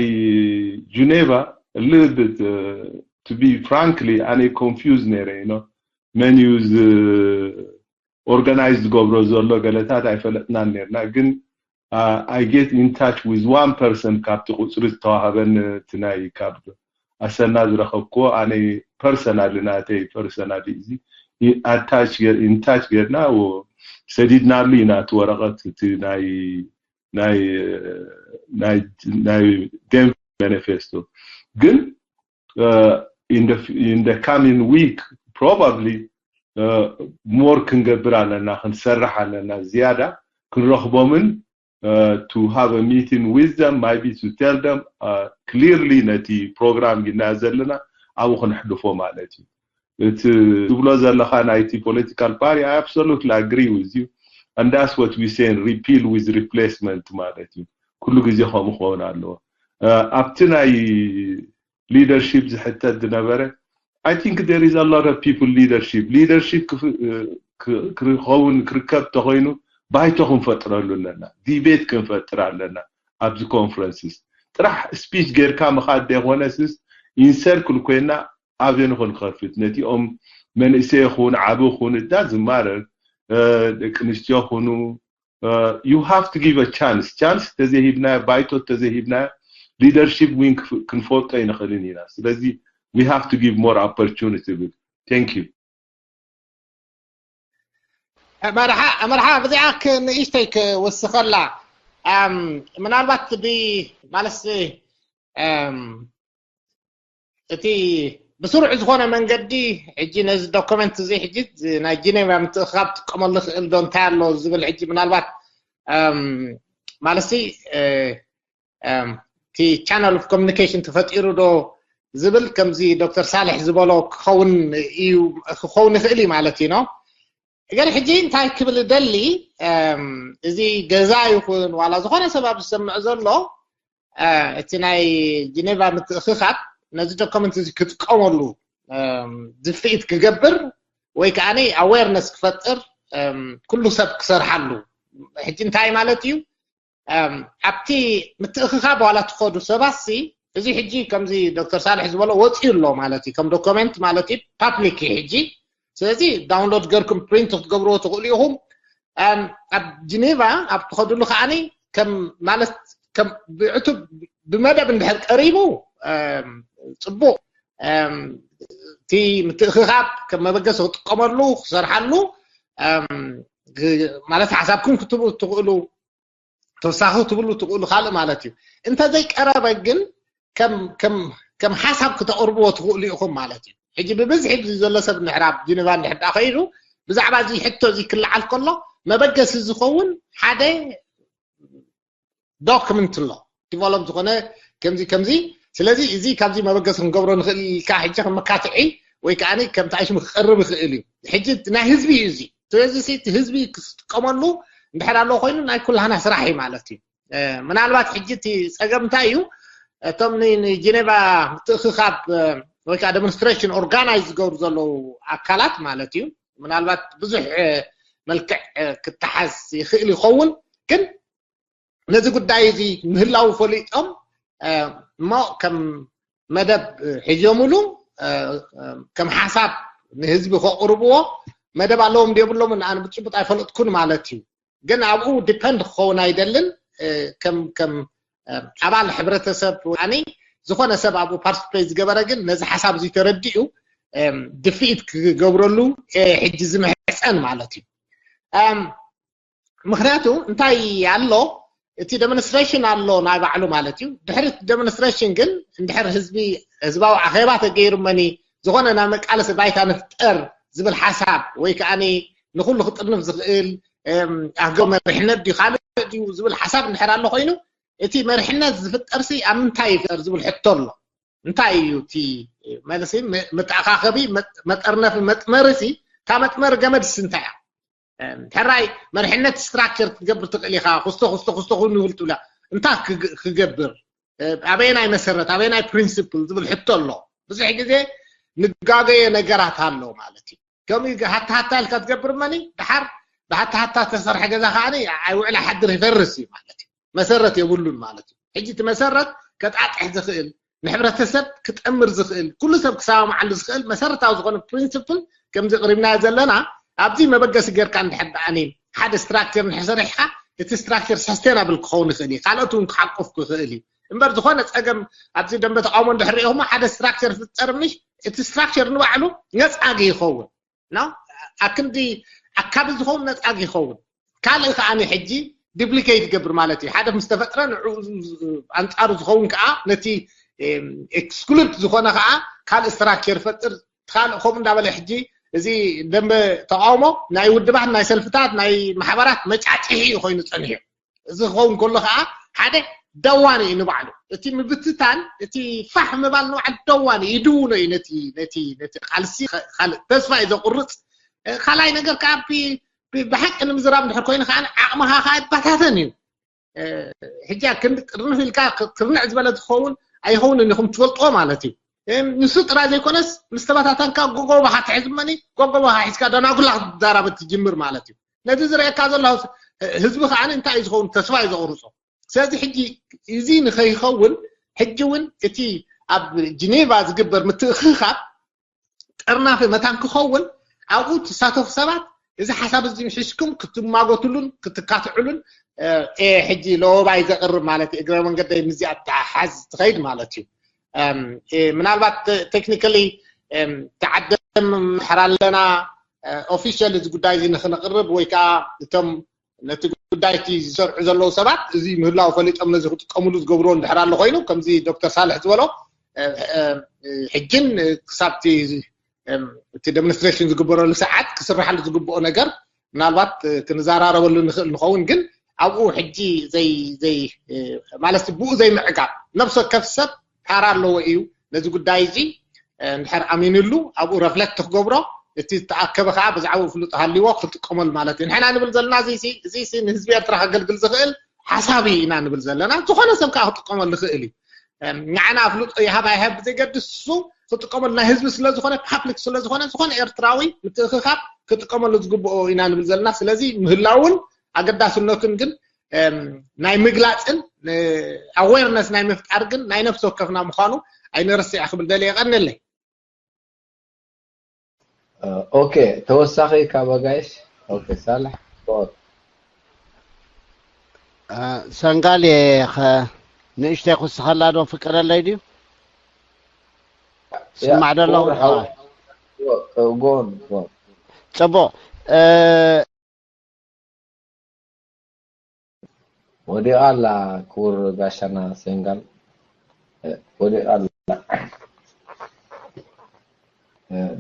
Geneva a little bit. Uh, to be frankly, I'm confused, you know. Men use uh, organized ዝገብሮ ዘሎ ገለታት ኣይፈለጥናን ነርና ግን I get in touch with one person ካብቲ ቁፅሪ ዝተዋሃበን እቲ ናይ ካብ ኣሰና ዝረኸብክዎ ኣነ personally ናተይ personally እዚ in touch ገርና ሰዲድናሉ ኢና እቲ ወረቐት እቲ ናይ ናይ ናይ ናይ ደም manifesto ግን in the coming week probably more ክንገብር ኣለና ክንሰርሕ ኣለና ዝያዳ ክንረኽቦምን to have a meeting with them maybe to tell them clearly ነቲ ፕሮግራም ጊና ዘለና ኣብኡ ክንሕልፎ ማለት እዩ። እቲ ትብሎ ዘለኻ ናይቲ political party I absolutely agree with you and that's what we say repeal with replacement ማለት እዩ። ኩሉ ግዜ ከምኡ ክኸውን ኣለዎ። ኣብቲ ናይ leadership ዝሕተት ዝነበረ I think there is a lot of people leadership leadership ክኸውን ክርከብ ተኮይኑ ባይቶ ክንፈጥረሉ ኣለና። ዲቤት ክንፈጥር ኣለና ኣብዚ conferences ጥራሕ speech ጌርካ ምኻድ ዘይኮነስስ in circle ኮይና ኣበይ ንኽንከፍት ነቲኦም መንእሰይ ይኹን ዓቢ ይኹን እዳ ዝማረር ደቂ ኣንስትዮ ይኹኑ you have to give a chance chance ተዘይሂብናዮ ባይቶ ተዘይሂብናዮ leadership wing ክንፈልጦ ይንኽእልን ኢና። ስለዚ we have to give more opportunity ብል thank you መርሓ መርሓ ብዚኣ ንእሽተይ ክውስኸላ ምናልባት ብ ማለት እቲ ብስሩዕ ዝኾነ መንገዲ ሕጂ ነዚ ዶክመንት እዚ ሕጂ ናይ ጂኔቫ ምትእኽኻብ ትጥቀመሉ ክእል ዶ እንታይ ኣሎ ዝብል ሕጂ ምናልባት ማለት እቲ channel of communication ተፈጢሩ ዶ ዝብል ከምዚ ዶክተር ሳልሕ ዝበሎ ክኸውን እዩ ክኸውን ይኽእል እዩ ማለት እዩ ነው። ግን ሕጂ እንታይ ክብል ደሊ እዚ ገዛ ይኹን ዋላ ዝኾነ ሰብ ኣብ ዝሰምዕ ዘሎ እቲ ናይ ጂኔቫ ምትእኽኻብ ነዚ ዶክመንት እዚ ክጥቀመሉ ዝፍኢት ክገብር ወይ ከዓ ኣዌርነስ ክፈጥር ኩሉ ሰብ ክሰርሓሉ ሕጂ እንታይ ማለት እዩ ኣብቲ ምትእኽኻብ ዋላ ትኸዱ ሰባት ሲ እዚ ሕጂ ከምዚ ዶክተር ሳልሕ ዝበሎ ወፂኡ ኣሎ ማለት እዩ ከም ዶክመንት ማለት እዩ ፓብሊክ እዩ ሕጂ ስለዚ download ገርኩም print ክትገብርዎ ትኽእሉ ኢኹም ኣብ ጂኔቫ ኣብ ትኸድሉ ከዓኒ ከም ማለት ከም ብዕቱ ብመደብ እንድሕር ቀሪቡ ፅቡቅ እቲ ምትእኽኻብ ከም መበገሲ ክጥቀመሉ ክሰርሓሉ ማለት ሓሳብኩም ክትብሉ ትኽእሉ ተወሳኺ ክትብሉ ትኽእሉ ካልእ ማለት እዩ እንተዘይቀረበ ግን ከም ሓሳብ ክተቕርብዎ ትኽእሉ ኢኹም ማለት እዩ ሕጂ ብብዝሒ ዘሎ ሰብ እንድሕር ኣብ ጂኔቫ እንድሕር ዳ ከይዱ ብዛዕባ እዚ ሕቶ እዚ ክለዓል ከሎ መበገሲ ዝኸውን ሓደ ዶክመንት ኣሎ ዲቨሎፕ ዝኾነ ከምዚ ከምዚ ስለዚ እዚ ካብዚ መበገሲ ክንገብሮ ንኽእል ኢልካ ሕጂ ከም መካትዒ ወይ ከዓ ከምቲ ኣይሽሙ ክቐርብ ይኽእል እዩ ሕጂ ናይ ህዝቢ እዩ እዚ ስለዚ እቲ ህዝቢ ክጥቀመሉ እንድሕር ኣለዎ ኮይኑ ናይ ኩላህና ስራሕ እዩ ማለት እዩ ምናልባት ሕጂ እቲ ፀገም እንታይ እዩ እቶም ንጂኔቫ ምትእኽኻብ ወይ ከዓ demonstration organize ዝገብሩ ዘለዉ ኣካላት ማለት እዩ። ምናልባት ብዙሕ መልክዕ ክተሓዝ ይኽእል ይኸውን፣ ግን ነዚ ጉዳይ እዚ ምህላው ፈሊጦም እሞ ከም መደብ ሒዞምሉ ከም ሓሳብ ንህዝቢ ከቕርብዎ መደብ ኣለዎም የብሎምን ኣነ ብጭቡጥ ኣይፈለጥኩን ማለት እዩ። ግን ኣብኡ depend ክኸውን ኣይደልን። ከም ከም ኣባል ሕብረተሰብ ኣኒ ዝኾነ ሰብ ኣብኡ participate ዝገበረ ግን ነዚ ሓሳብ እዚ ተረዲኡ ድፍኢት ክገብረሉ ሕጂ ዝምሕፀን ማለት እዩ። ምክንያቱ እንታይ ኣሎ፣ እቲ demonstration ኣሎ ናይ ባዕሉ ማለት እዩ። ድሕሪ demonstration ግን እንድሕር ህዝቢ ህዝባዊ ኣኼባ ተገይሩ መኒ ዝኾነ ናይ መቃለሲ ባይታ ንፍጠር ዝብል ሓሳብ ወይ ከዓ ንኩሉ ክጥርንፍ ዝኽእል ኣህጋዊ መሪሕነት ድዩ ካልእ ድዩ ዝብል ሓሳብ እንድሕር ኣሎ ኮይኑ እቲ መሪሕነት ዝፍጠርሲ ኣብ ምንታይ ይፍጠር ዝብል ሕቶ ኣሎ። እንታይ እዩ እቲ መልሲ? መተኣኻኸቢ መጠርነፊ መጥመሪ ሲ እታ መጥመሪ ገመድ ሲ እንታይ እያ? ሕራይ መርሕነት ስትራክቸር ክትገብር ትኽእል ኢኻ። ክስቶ ክስቶ ክስቶ ኮይኑ ይብል ትብላ እንታይ ክገብር ኣበየናይ መሰረት ኣበየናይ ፕሪንስፕል ዝብል ሕቶ ኣሎ። ብዙሕ ግዜ ንጋገየ ነገራት ኣሎ ማለት እዩ። ከምኡ ሃታ ሃታ ኢልካ ትገብር መኒ ድሓር ብሃታ ሃታ ዝተሰርሐ ገዛ ከዓ ኣይውዕል ሓድር ይፈርስ እዩ ማለት እዩ። መሰረት የብሉን ማለት እዩ። ሕጂ እቲ መሰረት ከጣጥሕ ዝኽእል ንሕብረተሰብ ክጠምር ዝኽእል ኩሉ ሰብ ክሰማማዓሉ ዝኽእል መሰረታዊ ዝኾነ ፕሪንስፕል ከምዚ ቅሪብናዮ ዘለና ኣብዚ መበገሲ ጌርካ እንድሕር ደኣኒ ሓደ ስትራክቸር እንድሕር ሰሪሕካ እቲ ስትራክቸር ሰስቴናብል ክኸውን ይኽእል እዩ። ካልኦት እውን ክሓቁፍ ክኽእል እዩ። እምበር ዝኾነ ፀገም ኣብዚ ደንበ ተቃውሞ እንድሕር ሪኢኹሞ ሓደ ስትራክቸር ፍጠር ምሽ እቲ ስትራክቸር ንባዕሉ ነፃጊ ይኸውን። ኣክንዲ ኣካቢ ዝኸውን ነፃጊ ይኸውን። ካልእ ከዓ ሕጂ ዲፕሊኬት ይገብር ማለት እዩ። ሓደ ምስ ተፈጥረ ንዕኡ ኣንፃሩ ዝኸውን ከዓ ነቲ ኤክስክሉድ ዝኾነ ከዓ ካልእ ስትራክቸር ይፈጥር። ካልእ ከምኡ እንዳበለ ሕጂ እዚ ደንበ ተቃውሞ ናይ ውድባት ናይ ሰልፍታት ናይ ማሕበራት መጫጭሒ እዩ ኮይኑ ፀኒሑ። እዚ ክኸውን ከሎ ከዓ ሓደ ደዋኒ እዩ ንባዕሉ። እቲ ምብትታን እቲ ፋሕ ምባል ንባዕሉ ደዋኒ ይድውኖ እዩ ነቲ ነቲ ነቲ ቃልሲ ካልእ ተስፋ እዩ ዘቁርፅ። ካልኣይ ነገር ከዓ ብሓቂ ንምዝራብ እንድሕር ኮይኑ ከዓ ዓቕምኻ ከዓ ይበታተን እዩ። ሕጂ ክንዲ ጥርንፍ ኢልካ ትርንዕ ዝበለ ትኸውን ኣይኸውንን ኢኹም ትፈልጥዎ ማለት እዩ። ንሱ ጥራይ ዘይኮነስ ምስ ተበታተንካ ጎጎባኻ ትሕዝ መኒ ጎጎባኻ ሒዝካ ደናጉላ ክትዛረብ ትጅምር ማለት እዩ። ነቲ ዝረአካ ዘሎ ህዝቢ ከዓ እንታይ እዩ ዝኸውን ተስፋ እዩ ዘቑርፆ። ስለዚ ሕጂ እዚ ንኸይኸውን ሕጂ እውን እቲ ኣብ ጅኔቫ ዝግበር ምትእኽኻብ ጠርናፊ መታን ክኸውን ኣብኡ ትሳተፉ ሰባት እዚ ሓሳብ እዚ ሒዝኩም ክትማጎትሉን ክትካትዕሉን ሕጂ ለወባይ ዘቕርብ ማለት እዩ። እግረ መንገደይ ምዚኣ ተሓዝ ትኸይድ ማለት እዩ። ምናልባት ቴክኒካሊ ተዓደም ምሕር ኣለና ኦፊሻል እዚ ጉዳይ እዚ ንክነቕርብ ወይ ከዓ እቶም ነቲ ጉዳይ እቲ ዝሰርሑ ዘለዉ ሰባት እዚ ምህላው ፈሊጦም ነዚ ክጥቀምሉ ዝገብርዎ እንድሕር ኣሎ ኮይኑ ከምዚ ዶክተር ሳልሕ ዝበሎ ሕጅን ክሳብቲ እቲ ደሞንስትሬሽን ዝግበረሉ ሰዓት ክስራሓሉ ዝግብኦ ነገር ምናልባት ክንዘራረበሉ ንኽእል ንኸውን ግን ኣብኡ ሕጂ ዘይ ዘይ ማለት ብኡ ዘይምዕጋብ ነብሲ ወከፍ ሰብ ታራ ኣለዎ እዩ ነዚ ጉዳይ እዚ እንድሕር ኣሚንሉ ኣብኡ ረፍለክት ክገብሮ እቲ ዝተኣከበ ከዓ ብዛዕባኡ ፍሉጥ ሃልዎ ክጥቀመሉ ማለት እዩ። ንሕና ንብል ዘለና እዚ እዚ ንህዝቢ ኤርትራ ከገልግል ዝኽእል ሓሳብ ኢና ንብል ዘለና። ዝኾነ ሰብ ከዓ ክጥቀመሉ ይኽእል እዩ። ንዓና ኣፍልጦ ይሃብ ኣይሃብ ብዘይገድስ እሱ ክጥቀመሉ ናይ ህዝቢ ስለዝኾነ ፓብሊክ ስለዝኾነ ዝኾነ ኤርትራዊ ምትእኽኻብ ክጥቀመሉ ዝግብኦ ኢና ንብል ዘለና። ስለዚ ምህላውን ኣገዳስነቱን ግን ናይ ምግላፅን ኣዌርነስ ናይ ምፍጣር ግን ናይ ነፍሲ ወከፍና ምዃኑ ኣይንረስዕ ክብል ደልየ። የቐንለይ። ኦኬ ተወሳኺ ካብ ኣጋይሽ። ኦኬ ሳልሕ። ሰንጋል ንእሽተይ ክስኸላ ዶ ፍቀደለይ ድዩ? ስማዕ ዶ ኣለኹ? ጎን ጎን። ጽቡቕ። ወዲቓ ኣላ ክቡር ጋሻና ሴንጋል ወዲቓ ኣላ።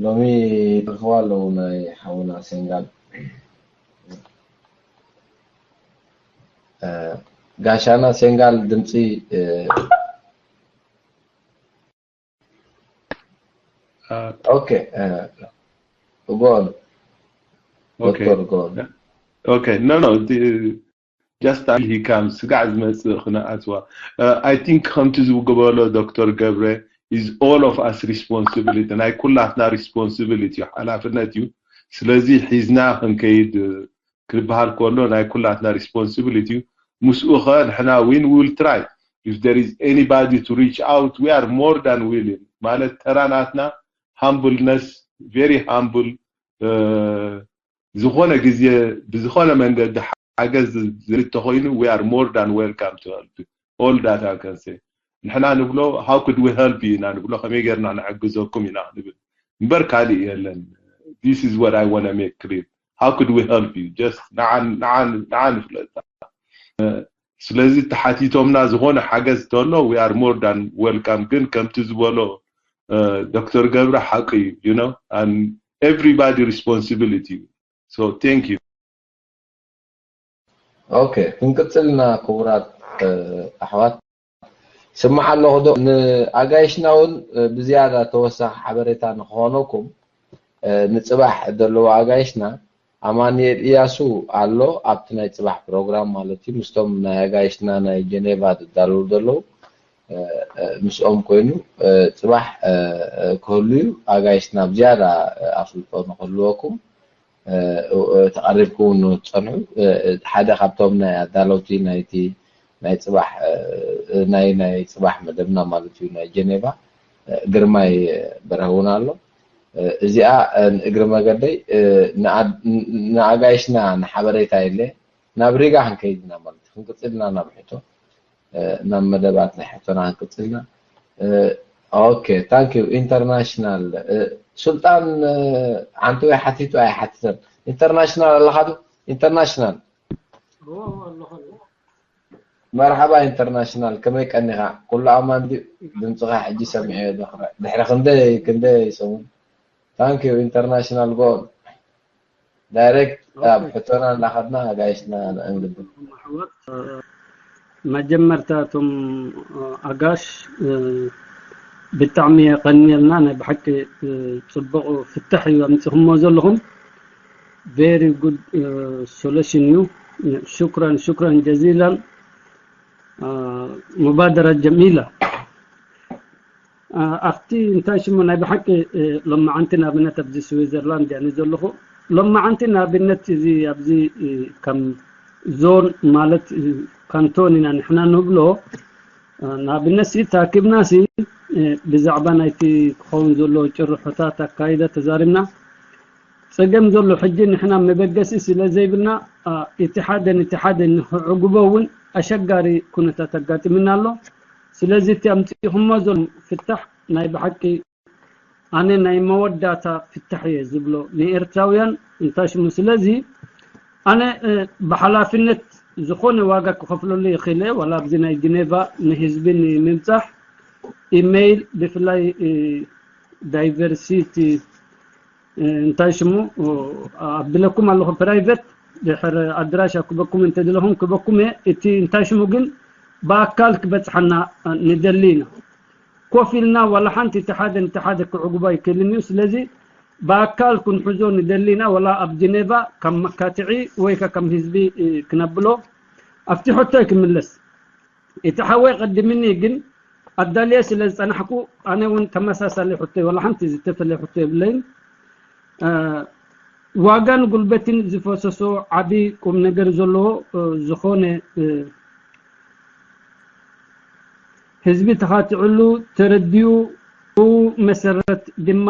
ሎሚ ይትረኽቡ ኣለዉ ናይ ሓውና ሴንጋል። ጋሻና ሴንጋል ድምፂ ኦኬ ጎን ዶክተር ጎን ኦኬ ኖ ኖ just ሂካም ስጋዕ ዝመፅእ ክነኣትዋ I think ከምቲ ዝገበሮ ዶክተር ገብረ is all of us responsibility፣ ናይ ኩላትና responsibility እዩ፣ ሓላፍነት እዩ። ስለዚ ሒዝና ክንከይድ ክበሃል ከሎ ናይ ኩላትና responsibility እዩ። ምስኡ ኸ ንሕና we will try, if there is anybody to reach out, we are more than willing። ማለት ተራ ናትና፣ humbleness, very humble፣ ዝኾነ ግዜ ብዝኾነ መንገዲ ሓገዝ ዝድሊ ተኾይኑ we are more than welcome to help, all that I can say። ንሕና ንብሎ how could we help you ኢና ንብሎ፣ ከመይ ጌርና ንሕግዘኩም ኢና ንብል እምበር ካልእ የለን። This is what I want to make clear, how could we help you? Just ንዓ ንፍለጣ። ስለዚ ተሓቲቶምና ዝኾነ ሓገዝ ተሎ we are more than welcome። ግን ከምቲ ዝበሎ ዶክተር ገብረ ሓቂ እዩ፣ you know, and everybody responsibility እዩ። So thank you. ኦኬ፣ ክንቅጽልና ክቡራት ኣሕዋት። ስማዕ ኣለኹ ዶ? ንኣጋይሽና እውን ብዝያዳ ተወሳኺ ሓበሬታ ንክኾነኩም፣ ንጽባሕ ዘለዎ ኣጋይሽና ኣማኑኤል እያሱ ኣሎ ኣብቲ ናይ ጽባሕ ፕሮግራም ማለት እዩ። ምስቶም ናይ ኣጋይሽና ናይ ጀኔቫ ዝዳለዉ ዘለዉ ምስኦም ኮይኑ ጽባሕ ክህሉ እዩ። ኣጋይሽና ብዝያዳ ኣፍልጦ ንክህልወኩም ተቐሪብኩም ንትጸንሑ ሓደ ካብቶም ናይ ኣዳለውቲ ናይቲ ናይ ጽባሕ ናይ ናይ ጽባሕ መደብና ማለት እዩ ናይ ጀኔቫ ግርማይ በርሀ እውን ኣሎ። እዚኣ ንእግሪ መገደይ ንኣጋይሽና ንሓበሬታ የለ ናብ ሪጋ ክንከይድ ኢና ማለት ክንቅጽልና ናብ ሕቶ ናብ መደባት ናይ ሕቶና ክንቅጽልና። ኦኬ፣ thank you international። ሱልጣን ሓንቲ ወይ ሓቲቱ ኣይሓትተን። ኢንተርናሽናል ኣለኻ ዶ? ኢንተርናሽናል። መርሓባ ኢንተርናሽናል፣ ከመይ ቀኒኻ? ኩሉ ኣማን ድዩ? ድምፅኻ ሕጂ ሰሚዐዮ ድሕሪ ክንደይ ክንደይ ሰሙን። Thank you international። Go on። ዳይሬክት ኣብ ሕቶና እናኸድና ኣጋይሽና ንእንግድም። መጀመርታ እቶም ኣጋሽ ብጣዕሚ የቐንየልና። ናይ ብሓቂ ፅቡቕ ፍታሕ እዩ ኣምፂኹሞ ዘለኹም። Very good solution እዩ። ሹክራን ሹክራን ጀዚላን። ሙባደራ ጀሚላ። ኣብቲ እንታይ ሽሙ ናይ ብሓቂ ሎማዓንቲ ንኣብነት ኣብዚ ስዊዘርላንድ እያ ዘለኹ። ሎማዓንቲ ንኣብነት እዚ ኣብዚ ከም ዞን ማለት ካንቶን ኢና ንሕና ንብሎ። ንኣብነት ሲ ታኪብና ሲ ብዛዕባ ናይቲ ክኸውን ዘሎ ጭርሖታት ኣካይዳ ተዛሪብና። ጸገም ዘሎ ሕጂ ንሕና መበገሲ ስለ ዘይብልና እቲ ሓደ ነቲ ሓደ ንኽዕግቦ እውን ኣሸጋሪ ኩነታት ኣጋጢምና ኣሎ። ስለዚ እቲ ኣምፂኹሞ ዘሎ ፍታሕ ናይ ብሓቂ ኣነ ናይ መወዳእታ ፍታሕ እየ ዝብሎ ንኤርትራውያን እንታይ ሽሙ። ስለዚ ኣነ ብሓላፍነት ዝኾነ ዋጋ ክኸፍለሉ ይኽእል እየ፣ ዋላ ኣብዚ ናይ ጅኔቫ ንህዝቢ ንምብጻሕ ኢሜይል ብፍላይ ዳይቨርሲቲ እንታይ ሽሙ ኣብለኩም ኣለኹ ፕራይቨት ድሕር ኣድራሻ ክበኩም እንተደለኹም ክበኩም እየ። እቲ እንታይ ሽሙ ግን ብኣካል ክበጽሓና ንደሊ ኢና። ኮፍ ኢልና ዋላ ሓንቲ እቲ ሓደ ነቲ ሓደ ክዕጉቦ ኣይክእልን እዩ። ስለዚ ብኣካል ክንሕዞ ንደሊ ኢና፣ ዋላ ኣብ ጀኔቫ ከም መካትዒ ወይ ከ ከም ህዝቢ ክነብሎ። ኣብቲ ሕቶይ ክምለስ። እቲ ሓወይ ቀዲምኒ ግን ኣዳልየ ስለ ዝጸናሕኩ ኣነ እውን ተመሳሳሊ ሕቶ ዋላ ሓንቲ ዝተፈለየ ሕቶ የብለይን። ዋጋን ጉልበትን ዝፈሰሶ ዓቢ ቁም ነገር ዘለዎ ዝኾነ ህዝቢ ተኻቲዕሉ ተረዲኡ መሰረት ድማ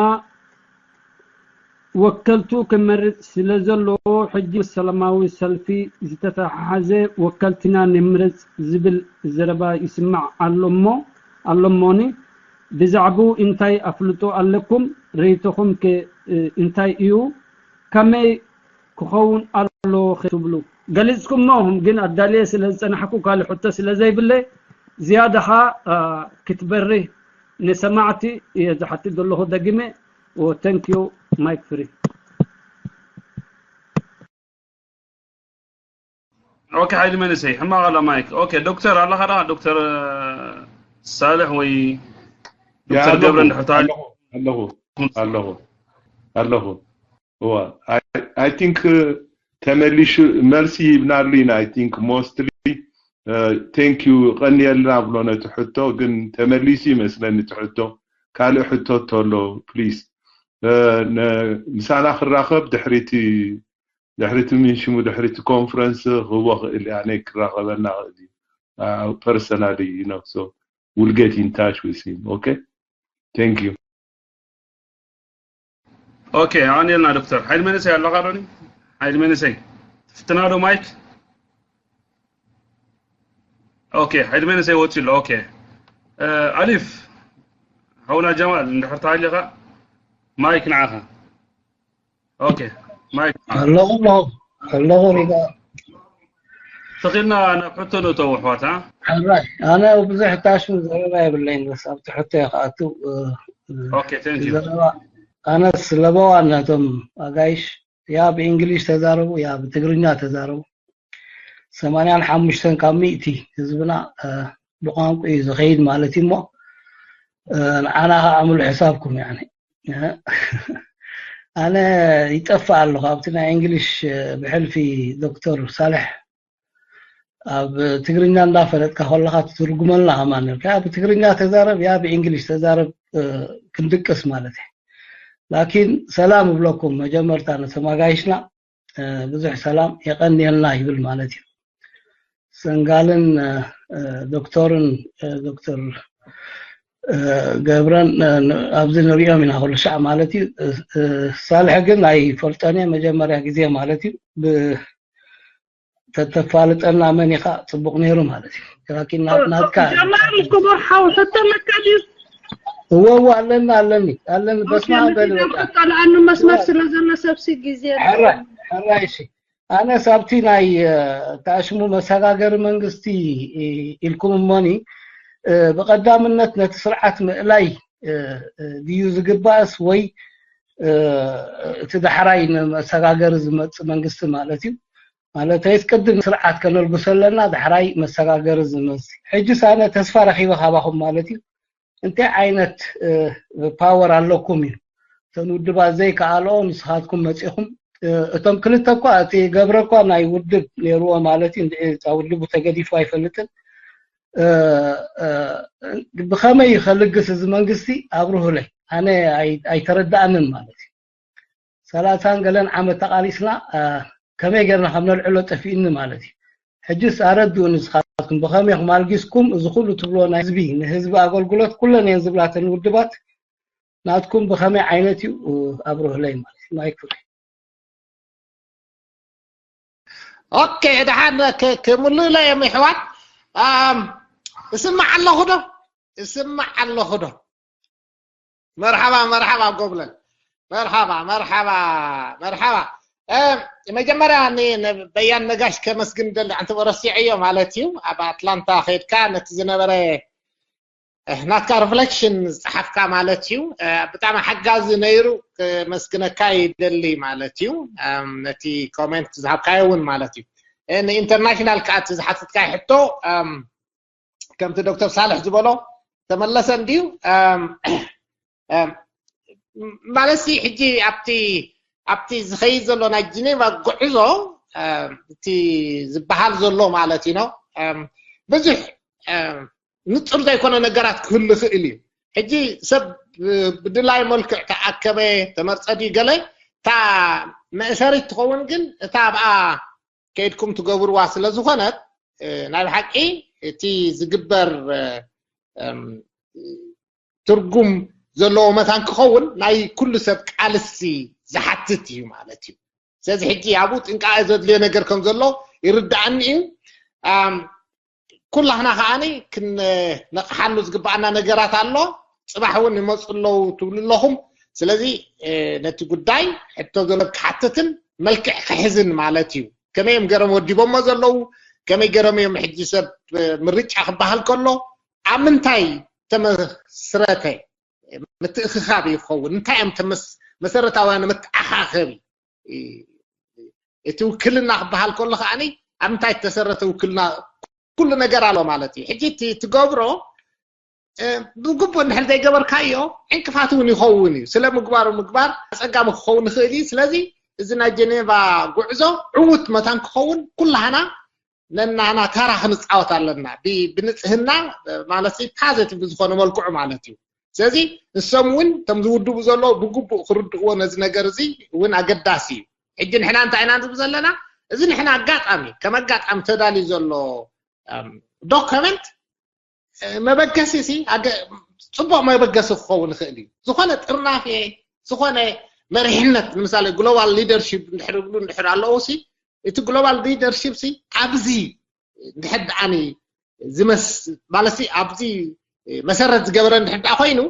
ወከልቱ ክመርጽ ስለ ዘለዎ ሕጂ ምስ ሰላማዊ ሰልፊ ዝተተሓሓዘ ወከልትና ንምረጽ ዝብል ዘረባ ይስማዕ ኣሎ እሞ ኣሎ እሞኒ ብዛዕብኡ እንታይ ኣፍልጦ ኣለኩም? ርእይቶኹም ከ እንታይ እዩ? ከመይ ክኸውን ኣለዎ ከ ትብሉ? ገሊጽኩሞም ግን ኣዳልየ ስለ ዝጸናሕኩ ካልእ ሕቶ ስለ ዘይብለይ ዝያዳ ኸኣ ክትበርህ ንሰማዕቲ እየ ዝሓትት ዘለኹ ደጊመ። Thank you. Mic free. ኦኬ ሓይሊ መንእሰይ ሕማቕ ኣላ ማይክ። ኦኬ ዶክተር ኣለኻ ዳ ዶክተር ሳልሕ ወይ ዶክተር ገብረ እንድሕር ተሃልዩ ኣለኹ ኣለኹ ኣለኹ ኣለኹ እዋ I think ተመሊሹ መልሲ ሂብናሉ ኢና I think mostly thank you ቀንየልና ብሎ ነቲ ሕቶ ግን ተመሊሱ ይመስለኒ እቲ ሕቶ ካልእ ሕቶ እንተሎ ፕሊስ ምሳና ክራኸብ ድሕሪቲ ድሕሪቲ ምንሽሙ ድሕሪቲ ኮንፈረንስ ክህቦ ክእል እያ ነይ ክራኸበና ክእል እዩ personally you know so we'll get in touch with him okay thank you okay ኣነ ና ዶክተር ሓይል መንሰይ ኣለኻ ዶኒ ሓይል መንሰይ ትፍትና ዶ ማይክ okay ሓይል መንሰይ ወፂ ኣሎ okay ኣሊፍ ሓውና ጀማል እንድሕር ተሃሊኻ ማይክ ንዓኻ okay ማይክ ኣለኹ ኣለኹ ኣለኹ ሪጋ ተኺልና ናብ ሕቶ ነእተው ኣሕዋት ኣ ሕራይ ኣነ ብዙሕ ታሽሙ ዘረባ የብለይን በስ ኣብቲ ሕቶ እየ ክኣቱ okay thank you ዘረባ ኣነስ ለበዋ ነቶም ኣጋይሽ ያ ብእንግሊሽ ተዛረቡ ያ ብትግርኛ ተዛረቡ ሰማንያን ሓሙሽተን ካብ ሚእቲ ህዝብና ብቋንቋ እዩ ዝኸይድ ማለት እዩ እሞ ንዓና ከዓ ኣዕምሉ ሕሳብኩም ያኒ ኣነ ይጠፍእ ኣለኹ ኣብቲ ናይ እንግሊሽ ብሕልፊ ዶክተር ሳልሕ ኣብ ትግርኛ እንዳፈለጥካ ከለካ ትትርጉመልና ከማን ነርካ ያ ብትግርኛ ተዛረብ ያ ብእንግሊሽ ተዛረብ ክንድቅስ ማለት እዩ ላኪን ሰላም እብለኩም መጀመርታ ነቶም ኣጋይሽና ብዙሕ ሰላም የቀንየልና ይብል ማለት እዩ ሰንጋልን ዶክተርን ዶክተር ገብረን ኣብዚ ንሪኦም ኢና ኩሉ ሻዕ ማለት እዩ ሳልሕ ግን ኣይፈልጦን እየ መጀመርያ ግዜ ማለት እዩ ተተፋልጠና መን ኢኻ ፅቡቅ ነይሩ ማለት እዩ ራኪ ናትካ ጀማል ክቡር ሓው ሕቶ ኣለካ ድዩ እወ እወ ኣለኒ ኣለኒ ኣለኒ በስማ በል በቃ ለኣኑ መስመር ስለ ዘሎ ሰብሲ ግዜ ሕራይ ሕራይ እሺ ኣነስ ኣብቲ ናይ ተኣሽሙ መሰጋገሪ መንግስቲ ኢልኩም እሞኒ ብቐዳምነት ነቲ ስርዓት ምእላይ ድዩ ዝግባእስ ወይ እቲ ዳሕራይ ንመሰጋገሪ ዝመፅእ መንግስቲ ማለት እዩ ማለተይስ ቅድም ስርዓት ከነልጉሰ ኣለና ዳሕራይ መሰጋገሪ ዝመፅእ ሕጂስ ኣነ ተስፋ ረኪበ ካባኹም ማለት እዩ እንታይ ዓይነት ፓወር ኣለኩም እዩ እተን ውድባት ዘይከኣልኦ ንስኻትኩም መፂኹም እቶም ክልተ እኳ እቲ ገብረ እኳ ናይ ውድብ ነይርዎ ማለት እዩ እንድዒ እዛ ውድቡ ተገዲፉ ኣይፈልጥን ብኸመይ እዩ ከልግስ እዚ መንግስቲ ኣብርሁለይ ኣነ ኣይተረዳኣንን ማለት እዩ ሰላሳን ገለን ዓመት ተቓሊስና ከመይ ጌርና ከም ነልዕሎ ጠፊእኒ ማለት እዩ ሕጅስ ኣረድኡ ንስኻትኩም ብኸመይ ኢኹም ኣልጊስኩም እዚ ኩሉ ትብሎ ናይ ህዝቢ ንህዝቢ ኣገልግሎት ኩለን እየን ዝብላተን ውድባት ናትኩም ብኸመይ ዓይነት እዩ ኣብርህለይ ማለት እዩ ማይክ ፍሪ ኦኬ ደሓን ክምልእለ እዮም ይሕዋት እስማዕ ኣለኹ ዶ እስማዕ ኣለኹ ዶ መርሓባ መርሓባ ጎብለል መርሓባ መርሓባ መርሓባ መጀመርያ በያን ነጋሽ ከመስግን ደሊ ኣንተ ረሲዐዮ ማለት እዩ ኣብ ኣትላንታ ከድካ ነቲ ዝነበረ ናትካ ሪፍሌክሽን ዝፀሓፍካ ማለት እዩ ብጣዕሚ ሓጋዚ ነይሩ ከመስግነካ ይደሊ ማለት እዩ ነቲ ኮሜንት ዝሃብካዮ እውን ማለት እዩ ንኢንተርናሽናል ከዓ እቲ ዝሓተትካ ሕቶ ከምቲ ዶክተር ሳልሕ ዝበሎ ተመለሰ እንድዩ ማለት ሕጂ ኣብቲ ኣብቲ ዝኸይድ ዘሎ ናይ ጂኔቫ ጉዕዞ እቲ ዝበሃል ዘሎ ማለት እዩ ብዙሕ ንፁር ዘይኮነ ነገራት ክህሉ ይኽእል እዩ ሕጂ ሰብ ብድላይ መልክዕ ተኣከበ ተመርፀ ድዩ ገለ እታ መእሰሪት ትኸውን ግን እታ ኣብኣ ከይድኩም ትገብርዋ ስለ ዝኾነት ናይ ብሓቂ እቲ ዝግበር ትርጉም ዘለዎ መታን ክኸውን ናይ ኩሉ ሰብ ቃልሲ ዝሓትት እዩ ማለት እዩ ስለዚ ሕጂ ኣብኡ ጥንቃቐ ዘድልዮ ነገር ከም ዘሎ ይርዳኣኒ እዩ ኩላህና ከዓኒ ክንነቕሓሉ ዝግባኣና ነገራት ኣሎ ፅባሕ እውን ይመፁ ኣለዉ ትብሉ ኣለኹም ስለዚ ነቲ ጉዳይ ሕቶ ዘሎ ክሓትትን መልክዕ ክሕዝን ማለት እዩ ከመይ እዮም ገሮም ወዲቦሞ ዘለዉ ከመይ ገሮም እዮም ሕጂ ሰብ ምርጫ ክበሃል ከሎ ኣብ ምንታይ ተመስረተ ምትእኽኻብ ይኸውን እንታይ እዮም መሰረታውያን መተኣኻኸቢ እቲ ውክልና ክበሃል ከሎ ከዓኒ ኣብ ምንታይ ተሰረተ ውክልና ኩሉ ነገር ኣሎ ማለት እዩ ሕጂ ትገብሮ ብግቡእ እንድሕር ዘይገበርካዮ ዕንቅፋት እውን ይኸውን እዩ ስለ ምግባሩ ምግባር ኣፀጋሚ ክኸውን ይኽእል እዩ ስለዚ እዚ ናይ ጀኔቫ ጉዕዞ ዕዉት መታን ክኸውን ኩላህና ነናና ተራ ክንፃወት ኣለና ብንፅህና ማለት ፓዘቲቭ ብዝኾነ መልክዑ ማለት እዩ ስለዚ ንሶም እውን እቶም ዝውድቡ ዘለዉ ብግቡእ ክርድእዎ ነዚ ነገር እዚ እውን ኣገዳሲ እዩ። ሕጂ ንሕና እንታይ ኢና ንዝብ ዘለና? እዚ ንሕና ኣጋጣሚ ከም ኣጋጣሚ ተዳልዩ ዘሎ ዶክመንት መበገሲ ሲ ጽቡቅ መበገሲ ክኸውን ይኽእል እዩ። ዝኾነ ጥርናፌ፣ ዝኾነ መሪሕነት፣ ንምሳሌ ግሎባል ሊደርሺፕ እንድሕር ብሉ እንድሕር ኣለዉ ሲ እቲ ግሎባል ሊደርሺፕ ሲ ኣብዚ እንድሕር ደኣኒ ዝመስ ማለት ሲ ኣብዚ መሰረት ዝገበረ እንድሕር ደኣ ኮይኑ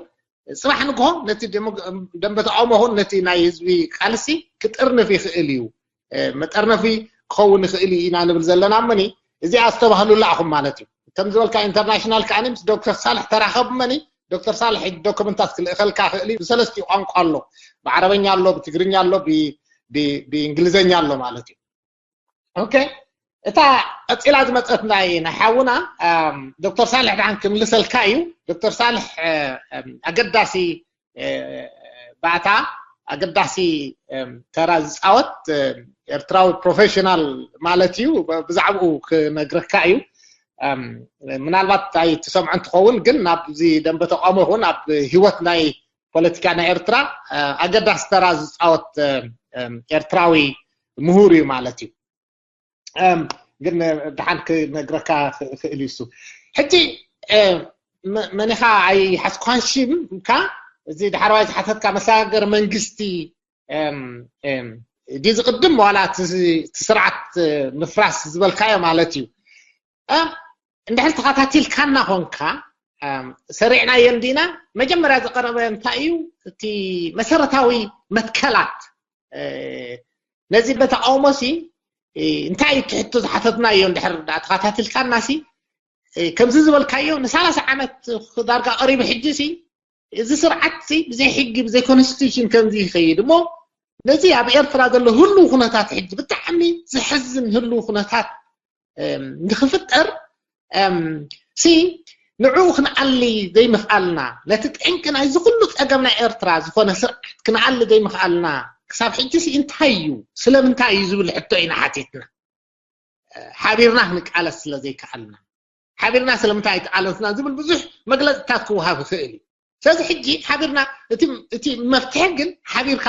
ጽባሕ ንግሆ ነቲ ደንበ ተቃውሞ ኹን ነቲ ናይ ህዝቢ ቃልሲ ክጥርንፍ ይኽእል እዩ። መጠርነፊ ክኸውን ይኽእል እዩ ኢና ንብል ዘለና እምኒ እዚኣ ኣስተባህሉላ ኣኹም ማለት እዩ። ከም ዝበልካ ኢንተርናሽናል ከዓኒ ምስ ዶክተር ሳልሕ ተራኸቡ እመኒ ዶክተር ሳልሕ ዶክመንታት ክልእኸልካ ክእል እዩ። ብሰለስቲኡ ቋንቋ ኣሎ፣ ብዓረበኛ ኣሎ፣ ብትግርኛ ኣሎ፣ ብእንግሊዘኛ ኣሎ ማለት እዩ። ኦኬ፣ እታ ቀፂላ ዝመፀት ናይ ናይ ሓውና ዶክተር ሳልሕ ድሓን ክምልሰልካ እዩ። ዶክተር ሳልሕ ኣገዳሲ ባእታ ኣገዳሲ ተራ ዝፃወት ኤርትራዊ ፕሮፌሽናል ማለት እዩ። ብዛዕባኡ ክነግረካ እዩ። ምናልባት ኣይትሰምዖ እንትኸውን ግን ናብዚ ደንበ ተቃውሞ ይኹን ኣብ ህይወት ናይ ፖለቲካ ናይ ኤርትራ ኣገዳሲ ተራ ዝፃወት ኤርትራዊ ምሁር እዩ ማለት እዩ። ግን ድሓን ክነግረካ ክእል እዩ እሱ። ሕጂ መኒኻ ኣይሓስኳን ሽምካ እዚ ዳሕረዋይ ዝሓተትካ መሰጋገሪ መንግስቲ ድዩ ዝቕድም ዋላ እቲ ስርዓት ምፍራስ ዝበልካዮ ማለት እዩ። እንድሕር ተኸታቲልካና ኾንካ ሰሪዕናዮ እንዲና መጀመርያ ዝቐረበ እንታይ እዩ እቲ መሰረታዊ መትከላት ነዚ በተቃውሞ ሲ እንታይ እዩ ትሕቶ ዝሓተትናዮ እንድሕር ተኸታቲልካና ሲ ከምዚ ዝበልካዮ ንሳላሳ ዓመት ዳርጋ ቀሪቡ ሕጂ ሲ እዚ ስርዓት ሲ ብዘይ ሕጊ ብዘይ ኮንስቲቱሽን ከምዚ ይኸይድ እሞ ነዚ ኣብ ኤርትራ ዘሎ ህሉ ኩነታት ሕጂ ብጣዕሚ ዝሕዝን ህሉ ኩነታት ንክፍጠር ሲ ንዕኡ ክንኣሊ ዘይምኽኣልና ነቲ ጠንቂ ናይዚ ኩሉ ፀገም ናይ ኤርትራ ዝኾነ ስርዓት ክንኣሊ ዘይምኽኣልና ክሳብ ሕጂ ሲ እንታይ እዩ ስለምንታይ እዩ ዝብል ሕቶ ኢና ሓቲትና። ሓቢርና ክንቃለስ ስለ ዘይከኣልና ሓቢርና ስለምንታይ ኣይተቃለስና ዝብል ብዙሕ መግለፅታት ክወሃብ ይኽእል እዩ። ስለዚ ሕጂ ሓቢርና እቲ መፍትሒ ግን ሓቢርካ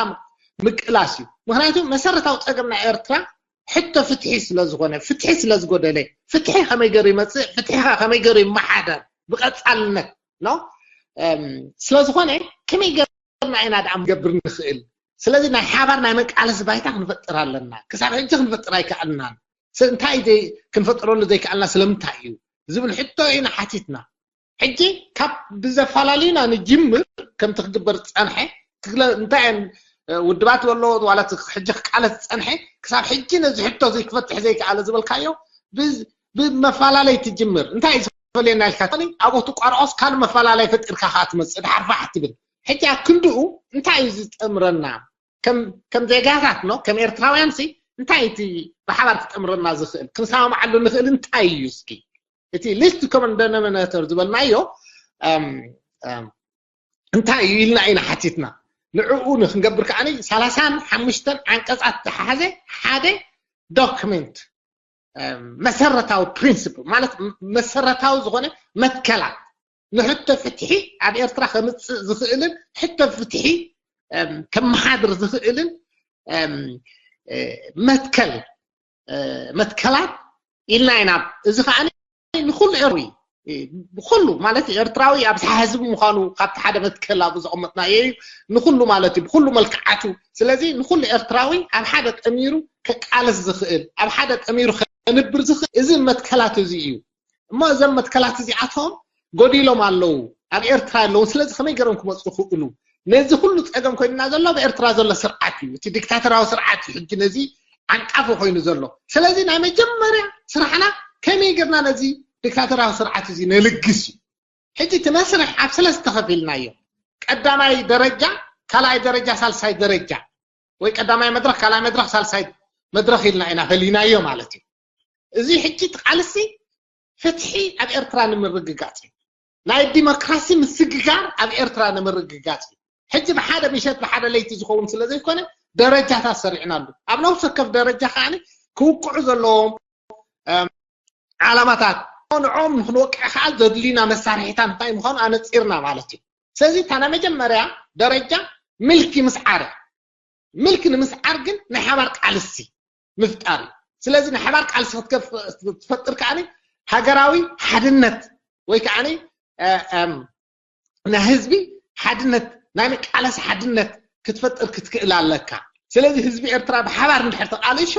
ምቅላስ እዩ። ምክንያቱ መሰረታዊ ፀገም ናይ ኤርትራ ሕቶ ፍትሒ ስለዝኾነ ፍትሒ ስለዝጎደለ ፍትሒ ከመይ ገሩ ይመፅእ ፍትሒኻ ከመይ ገሩ ይመሓደር ብቀፃልነት ኖ ስለዝኾነ ከመይ ገርና ኢና ደኣ ገብር ንኽእል። ስለዚ ናይ ሓባር ናይ መቃለሲ ባይታ ክንፈጥር ኣለና። ክሳብ ሕጂ ክንፈጥር ኣይከኣልናን። እንታይ ክንፈጥረሉ ዘይከኣልና ስለምንታይ እዩ ዝብል ሕቶ ኢና ሓቲትና። ሕጂ ካብ ብዘፈላለዩና ንጅምር ከምቲ ክግበር ዝፀንሐ እንታይ እየን ውድባት ወሎ ዋላ ሕጂ ክቃለስ ዝፀንሐ ክሳብ ሕጂ ነዚ ሕቶ እዚ ክፈትሕ ዘይከኣለ ዝበልካዮ ብመፈላለይ ትጅምር እንታይ እዩ ዝፈልየና ኢልካ ኣብኡ ትቋርዖስ ካልእ መፈላለይ ፈጢርካ ከዓ ትመፅእ ድሓር ፋሕ ትብል ሕጂ ኣብ ክንድኡ እንታይ እዩ ዝጠምረና ከም ዜጋታት ኖ ከም ኤርትራውያን ሲ እንታይ እቲ ብሓባር ክጠምረና ዝኽእል ክንሰማማዓሉ ንኽእል እንታይ እዩ እስኪ እቲ least common denominator ዝበልናዮ እንታይ እዩ ኢልና ኢና ሓቲትና ንዕኡ ንክንገብር ከዓ ሰላሳን ሓሙሽተን ዓንቀፃት ዝሓዘ ሓደ ዶክመንት መሰረታዊ ፕሪንስፕል ማለት መሰረታዊ ዝኾነ መትከላት ንሕቶ ፍትሒ ኣብ ኤርትራ ከምፅእ ዝኽእልን ሕቶ ፍትሒ ከመሓድር ዝኽእልን መትከል መትከላት ኢልና ኢና እዚ ከዓ ንኩሉ ኤርትራዊ ብኩሉ ማለት ኤርትራዊ ኣብዝሓ ህዝቢ ምዃኑ ካብቲ ሓደ መትከል ኣብኡ ዘቐመጥናዮ እዩ ንኩሉ ማለት እዩ ብኩሉ መልክዓቱ ስለዚ ንኩሉ ኤርትራዊ ኣብ ሓደ ጠሚሩ ከቃለስ ዝኽእል ኣብ ሓደ ጠሚሩ ከንብር ዝኽእል እዚ መትከላት እዚ እዩ እሞ እዞም መትከላት እዚኣቶም ጎዲሎም ኣለዉ ኣብ ኤርትራ ኣለዉ ስለዚ ከመይ ገሮም ክመፁ ክእሉ ነዚ ኩሉ ፀገም ኮይንና ዘሎ ኣብ ኤርትራ ዘሎ ስርዓት እዩ እቲ ዲክታተራዊ ስርዓት እዩ ሕጂ ነዚ ዓንቃፊ ኮይኑ ዘሎ ስለዚ ናይ መጀመርያ ስራሕና ከመይ ገርና ነዚ ዲክታተራዊ ስርዓት እዚ ነልግስ እዩ ሕጂ እቲ መስርሕ ኣብ ሰለስተ ከፊልናዮ ቀዳማይ ደረጃ ካልኣይ ደረጃ ሳልሳይ ደረጃ ወይ ቀዳማይ መድረክ ካልኣይ መድረክ ሳልሳይ መድረክ ኢልና ኢና ፈሊናዮ ማለት እዩ እዚ ሕጂ እቲ ቃልሲ ፍትሒ ኣብ ኤርትራ ንምርግጋፅ እዩ ናይ ዲሞክራሲ ምስግጋር ኣብ ኤርትራ ንምርግጋፅ እዩ ሕጂ ብሓደ ምሸት ብሓደ ለይቲ ዝኸውን ስለ ዘይኮነ ደረጃታት ሰሪዕናሉ ኣብ ነፍሲ ወከፍ ደረጃ ከዓ ክውቅዑ ዘለዎም ዓላማታት ንዕኦም ንክንወቅዕ ከዓ ዘድልዩና መሳርሒታት እንታይ ምዃኑ ኣነፂርና ማለት እዩ ስለዚ እታ ናይ መጀመርያ ደረጃ ምልኪ ምስዓር እያ። ምልኪ ንምስዓር ግን ናይ ሓባር ቃልሲ ምፍጣር እዩ። ስለዚ ናይ ሓባር ቃልሲ ክትከፍ- ክትፈጥር ከዓኒ ሃገራዊ ሓድነት ወይ ከዓኒ እ፣ እም፣ ናይ ህዝቢ ሓድነት ናይ መቃለሲ ሓድነት ክትፈጥር ክትክእል ኣለካ። ስለዚ ህዝቢ ኤርትራ ብሓባር እንድሕር ተቃሊሹ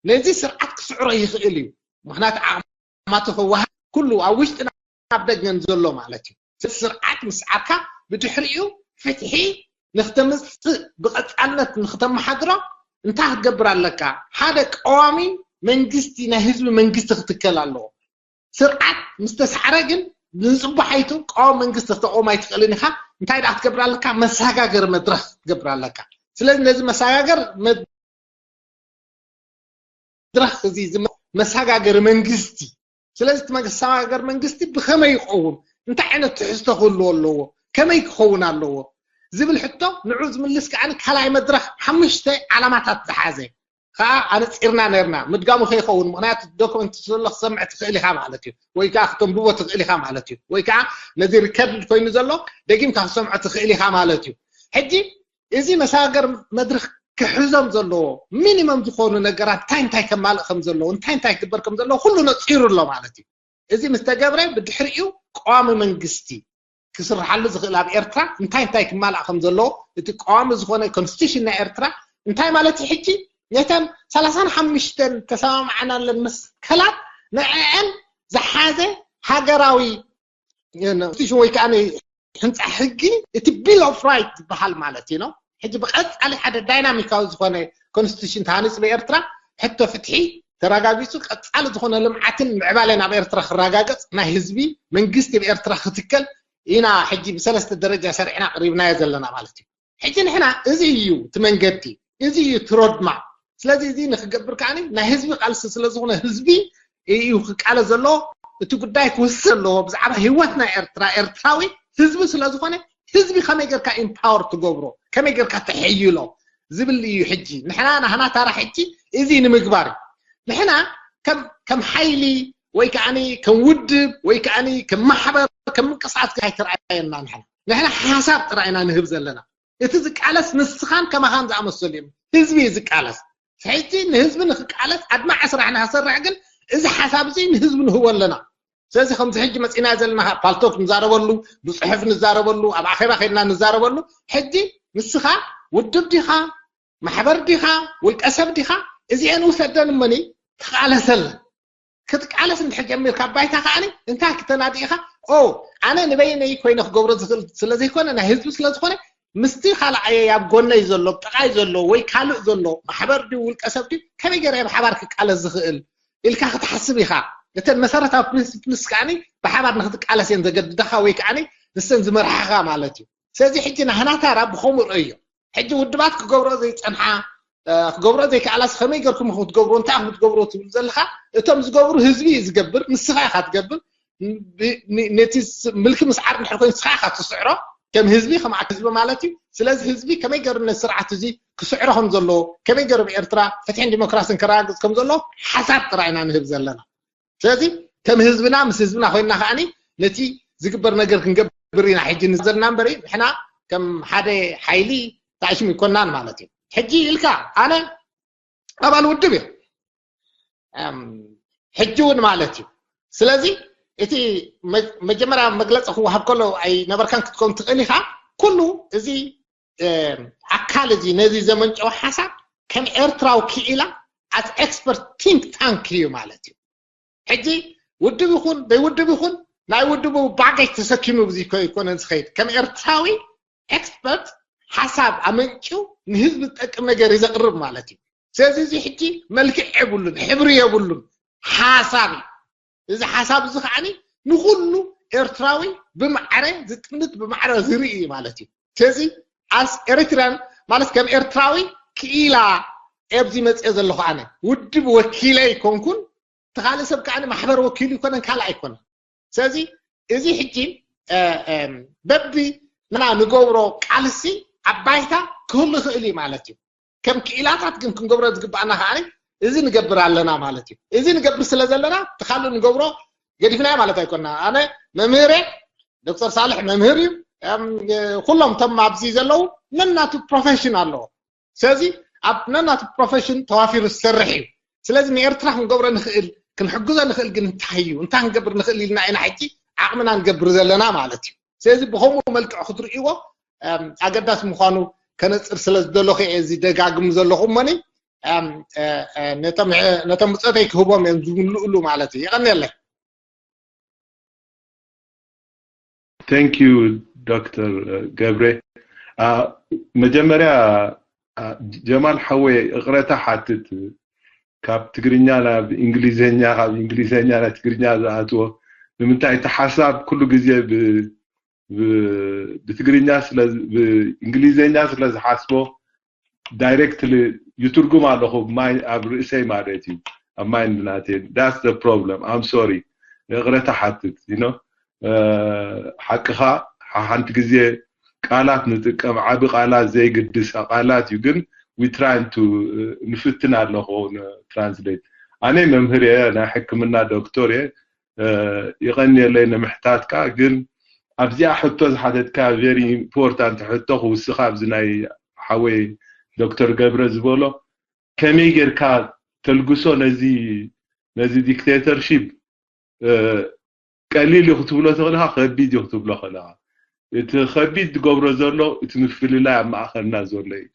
ነዚ ስርዓት ክስዕሮ ይኽእል እዩ። ምክንያቱ ዓማቱ ህወሓት ኩሉ ኣብ ውሽጥና ኣብ ደገን ዘሎ ማለት እዩ። ስርዓት ምስዓርካ ብድሕሪኡ ፍትሒ ንክተምፅእ ብቐፃልነት ንክተመሓድሮ እንታይ ክትገብር ኣለካ? ሓደ ቀዋሚ መንግስቲ ናይ ህዝቢ መንግስቲ ክትከል ኣለዎ። ስርዓት ምስ ተሳዕረ ግን ንፅባሓይቱ ቀዋሚ መንግስቲ ክተቆም ኣይትኽእልን ኢኻ። እንታይ ደኣ ክትገብር ኣለካ? መሰጋገሪ መድረክ ክትገብር ኣለካ። ስለዚ ነዚ መሰጋገር መድረክ እዚ ዝመ- መሰጋገሪ መንግስቲ ስለዚ እቲ መሰጋገሪ መንግስቲ ብኸመይ ይኸውን? እንታይ ዓይነት ትሕዝቶ ክህልዎ ኣለዎ? ከመይ ክኸውን ኣለዎ? ዝብል ሕቶ ንዑ ዝምልስ ከዓ ካልኣይ መድረክ ሓሙሽተ ዓላማታት ዝሓዘ ከዓ ኣነፂርና ነርና ምድጋሙ ከይኸውን ምክንያቱ ዶክመንት ዘሎ ክሰምዕ ትኽእል ኢኻ ማለት እዩ ወይ ከዓ ክተንብቦ ትኽእል ኢኻ ማለት እዩ ወይ ከዓ ነዚ ሪከርድ ኮይኑ ዘሎ ደጊምካ ክሰምዖ ትኽእል ኢኻ ማለት እዩ ሕጂ እዚ መሰጋገሪ መድረክ ክሕዞም ዘለዎ ሚኒመም ዝኾኑ ነገራት እንታይ እንታይ ከማልእ ከም ዘለዎ እንታይ እንታይ ክግበር ከም ዘለዎ ኩሉ ነፂሩ ኣሎ ማለት እዩ እዚ ምስ ተገብረ ብድሕሪኡ ቀዋሚ መንግስቲ ክስርሓሉ ዝኽእል ኣብ ኤርትራ እንታይ እንታይ ክማላእ ከም ዘለዎ እቲ ቀዋሚ ዝኾነ ኮንስቲቱሽን ናይ ኤርትራ እንታይ ማለት እዩ ሕጂ ነተን ሰላሳን ሓሙሽተን ተሰማማዕናለን መትከላት ንዐአን ዝሓዘ ሃገራዊ ኮንስቲቱሽን ወይ ከዓ ህንፃ ሕጊ እቲ ቢል ኦፍ ራይት ዝበሃል ማለት እዩ ሕጂ ብቀፃሊ ሓደ ዳይናሚካዊ ዝኾነ ኮንስቲቱሽን ተሃኒፁ ብኤርትራ ሕቶ ፍትሒ ተረጋጊፁ ቀፃሊ ዝኾነ ልምዓትን ምዕባለን ኣብ ኤርትራ ክረጋገፅ ናይ ህዝቢ መንግስቲ ብኤርትራ ክትከል ኢና ሕጂ ብሰለስተ ደረጃ ሰሪዕና ቅሪብናዮ ዘለና ማለት እዩ ሕጂ ንሕና እዚ እዩ እቲ መንገዲ እዚ እዩ እቲ ሮድማ ስለዚ እዚ ንክገብር ከዓ ናይ ህዝቢ ቃልሲ ስለዝኾነ ህዝቢ እዩ ክቃለ ዘለዎ እቲ ጉዳይ ክውስን ኣለዎ ብዛዕባ ህይወት ናይ ኤርትራ ኤርትራዊ ህዝቢ ስለዝኾነ ህዝቢ ከመይ ጌርካ ኢምፓወር ትገብሮ ከመይ ጌርካ ተሐይሎ ዝብል እዩ ሕጂ ንሕና ናህና ታራ ሕጂ እዚ ንምግባር እዩ ንሕና ከም ሓይሊ ወይ ከዓ ከም ውድብ ወይ ከዓ ከም ማሕበር ከም ምንቅስቃስ ኣይተረኣየና ንሕና ንሕና ሓሳብ ጥራይ ኢና ንህብ ዘለና እቲ ዝቃለስ ንስኻን ከማኻን ዝኣመሰሉ እዮም ህዝቢ እዩ ዝቃለስ ሕጂ ንህዝቢ ንክቃለስ ኣድማዒ ስራሕ ንክሰርሕ ግን እዚ ሓሳብ እዚ ንህዝቢ ንህቦ ኣለና ስለዚ ከምዚ ሕጂ መፂና ዘለና ፓልቶክ ንዛረበሉ ብፅሑፍ ንዛረበሉ ኣብ ኣኼባ ከድና ንዛረበሉ ሕጂ ንስኻ ውድብ ዲኻ ማሕበር ዲኻ ውልቀ ሰብ ዲኻ እዚአን ውሰደን እመኒ ተቃለሰለን ክትቃለስ እንድሕር ጀሚርካ ባይታ ከዓኒ እንታይ ክተናዲ ኢኻ ኦ ኣነ ንበይነይ ኮይነ ክገብሮ ዝኽእል ስለዘይኮነ ናይ ህዝቢ ስለዝኾነ ምስቲ ካልኣየ ኣብ ጎነይ ዘሎ ጥቓይ ዘሎ ወይ ካልእ ዘሎ ማሕበር ድዩ ውልቀ ሰብ ድዩ ከመይ ገይረ ብሓባር ክቃለስ ዝኽእል ኢልካ ክትሓስብ ኢኻ እተን መሰረታዊ ፕሪንስፕልስ ከዓኒ ብሓባር ንክትቃለስ እየን ዘገድዳኻ ወይ ከዓኒ ንሰን ዝመርሓኻ ማለት እዩ ስለዚ ሕጂ ናህና ታራ ብኸምኡ ርእዮ ሕጂ ውድባት ክገብሮ ዘይፀንሓ ክገብሮ ዘይከኣላስ ከመይ ገርኩም ክትገብሩ እንታይ ክትገብሩ ትብል ዘለካ እቶም ዝገብሩ ህዝቢ እዩ ዝገብር ንስኻ ኢኻ ትገብር ነቲ ምልኪ ምስዓር እንድሕር ኮይኑ ንስኻ ኢኻ ትስዕሮ ከም ህዝቢ ከም ኣካል ህዝቢ ማለት እዩ ስለዚ ህዝቢ ከመይ ገሩ ነዚ ስርዓት እዚ ክስዕሮ ከም ዘለዎ ከመይ ገሩ ኣብ ኤርትራ ፍትሕን ዲሞክራሲን ከረጋግፅ ከም ዘለዎ ሓሳብ ጥራይ ኢና ንህብ ዘለና ስለዚ ከም ህዝብና ምስ ህዝብና ኮይንና ከዓኒ ነቲ ዝግበር ነገር ክንገብር ኢና ሕጂ ንዘልና እምበር ንሕና ከም ሓደ ሓይሊ ታሽም ይኮናን ማለት እዩ ሕጂ ኢልካ ኣነ ኣባል ውድብ እየ ሕጂ እውን ማለት እዩ ስለዚ እቲ መጀመርያ መግለፂ ክወሃብ ከሎ ኣይነበርካን ክትከውን ትኽእል ኢኻ ኩሉ እዚ ኣካል እዚ ነዚ ዘመንጨው ሓሳብ ከም ኤርትራዊ ክኢላ ኣት ኤክስፐርት ቲንክ ታንክ እዩ ማለት እዩ ሕጂ ውድብ ይኹን ዘይውድብ ይኹን ናይ ውድቡ ባገጅ ተሰኪሙ ብዚ ይኮነን ዝኸይድ ከም ኤርትራዊ ኤክስፐርት ሓሳብ ኣመንጭው ንህዝቢ ዝጠቅም ነገር እዩ ዘቅርብ ማለት እዩ ስለዚ እዚ ሕጂ መልክዕ የብሉን ሕብሪ የብሉን ሓሳብ እዩ እዚ ሓሳብ እዚ ከዓኒ ንኩሉ ኤርትራዊ ብማዕረ ዝጥምት ብማዕረ ዝርኢ እዩ ማለት እዩ ስለዚ ኣስ ኤሪትሪያን ማለት ከም ኤርትራዊ ክኢላ ኣብዚ መፅኦ ዘለኹ ኣነ ውድብ ወኪለ ኣይኮንኩን እቲ ካልእ ሰብ ከዓ ማሕበር ወኪሉ ይኮነን ካልእ ኣይኮነን ስለዚ እዚ ሕጂ በቢ ንና ንገብሮ ቃልሲ ኣብ ባይታ ክህሉ ይኽእል እዩ ማለት እዩ ከም ክኢላታት ግን ክንገብሮ ዝግባኣና ከዓ እዚ ንገብር ኣለና ማለት እዩ እዚ ንገብር ስለ ዘለና እቲ ካልእ ንገብሮ ገዲፍናዮ ማለት ኣይኮና ኣነ መምህር ዶክተር ሳልሕ መምህር እዩ ኩሎም ቶም ኣብዚ ዘለዉ ነናቱ ፕሮፌሽን ኣለዎ። ስለዚ ኣብ ነናቱ ፕሮፌሽን ተዋፊሩ ዝሰርሕ እዩ። ስለዚ ንኤርትራ ክንገብሮ ንኽእል፣ ክንሕግዞ ንኽእል ግን እንታይ እዩ? እንታይ ክንገብር ንኽእል ኢልና ኢና ሕጂ ዓቕምና ንገብር ዘለና ማለት እዩ። ስለዚ ብኸምኡ መልክዕ ክትርእይዎ ኣገዳሲ ምዃኑ ከነጽር ስለ ዝደለኹ እየ እዚ ደጋግም ዘለኹ እሞኒ ነቶም ብጾተይ ክህቦም እዮም ዝምልእሉ ማለት እዩ። የቐንየለይ። Thank you ዶክተር ገብሬ። መጀመርያ ጀማል ሓወይ እቕረታ ሓትት፣ ካብ ትግርኛ ናብ እንግሊዘኛ፣ ካብ እንግሊዘኛ ናብ ትግርኛ ዝኣትዎ ንምንታይ? እቲ ሓሳብ ኩሉ ግዜ ብትግርኛ ብእንግሊዘኛ ስለ ዝሓስቦ ዳይሬክትሊ ይትርጉም ኣለኹ ኣብ ርእሰይ ማለት እዩ። ኣብ ማይንድ ናተይ that's the problem. I'm sorry፣ ይቕረታ ሓትት። ሓቅኻ፣ ሓንቲ ግዜ ቃላት ንጥቀም፣ ዓቢ ቃላት ዘይግድስ ቃላት እዩ፣ ግን we trying to ንፍትን ኣለኹ ትራንስሌት። ኣነ መምህር እየ፣ ናይ ሕክምና ዶክተር እየ። ይቐንየለይ ንምሕታትካ፣ ግን ኣብዚኣ ሕቶ ዝሓተትካ very important ሕቶ ክውስኻ ኣብዚ ናይ ሓወይ ዶክተር ገብረ ዝበሎ ከመይ ጌርካ ተልግሶ ነዚ ነዚ ዲክቴተርሺፕ ቀሊል እዩ ክትብሎ ትኽእልኻ፣ ከቢድ እዩ ክትብሎ ከለኻ እቲ ከቢድ ዝገብሮ ዘሎ እቲ ምፍልላይ ኣብ ማእኸልና ዘሎ እዩ።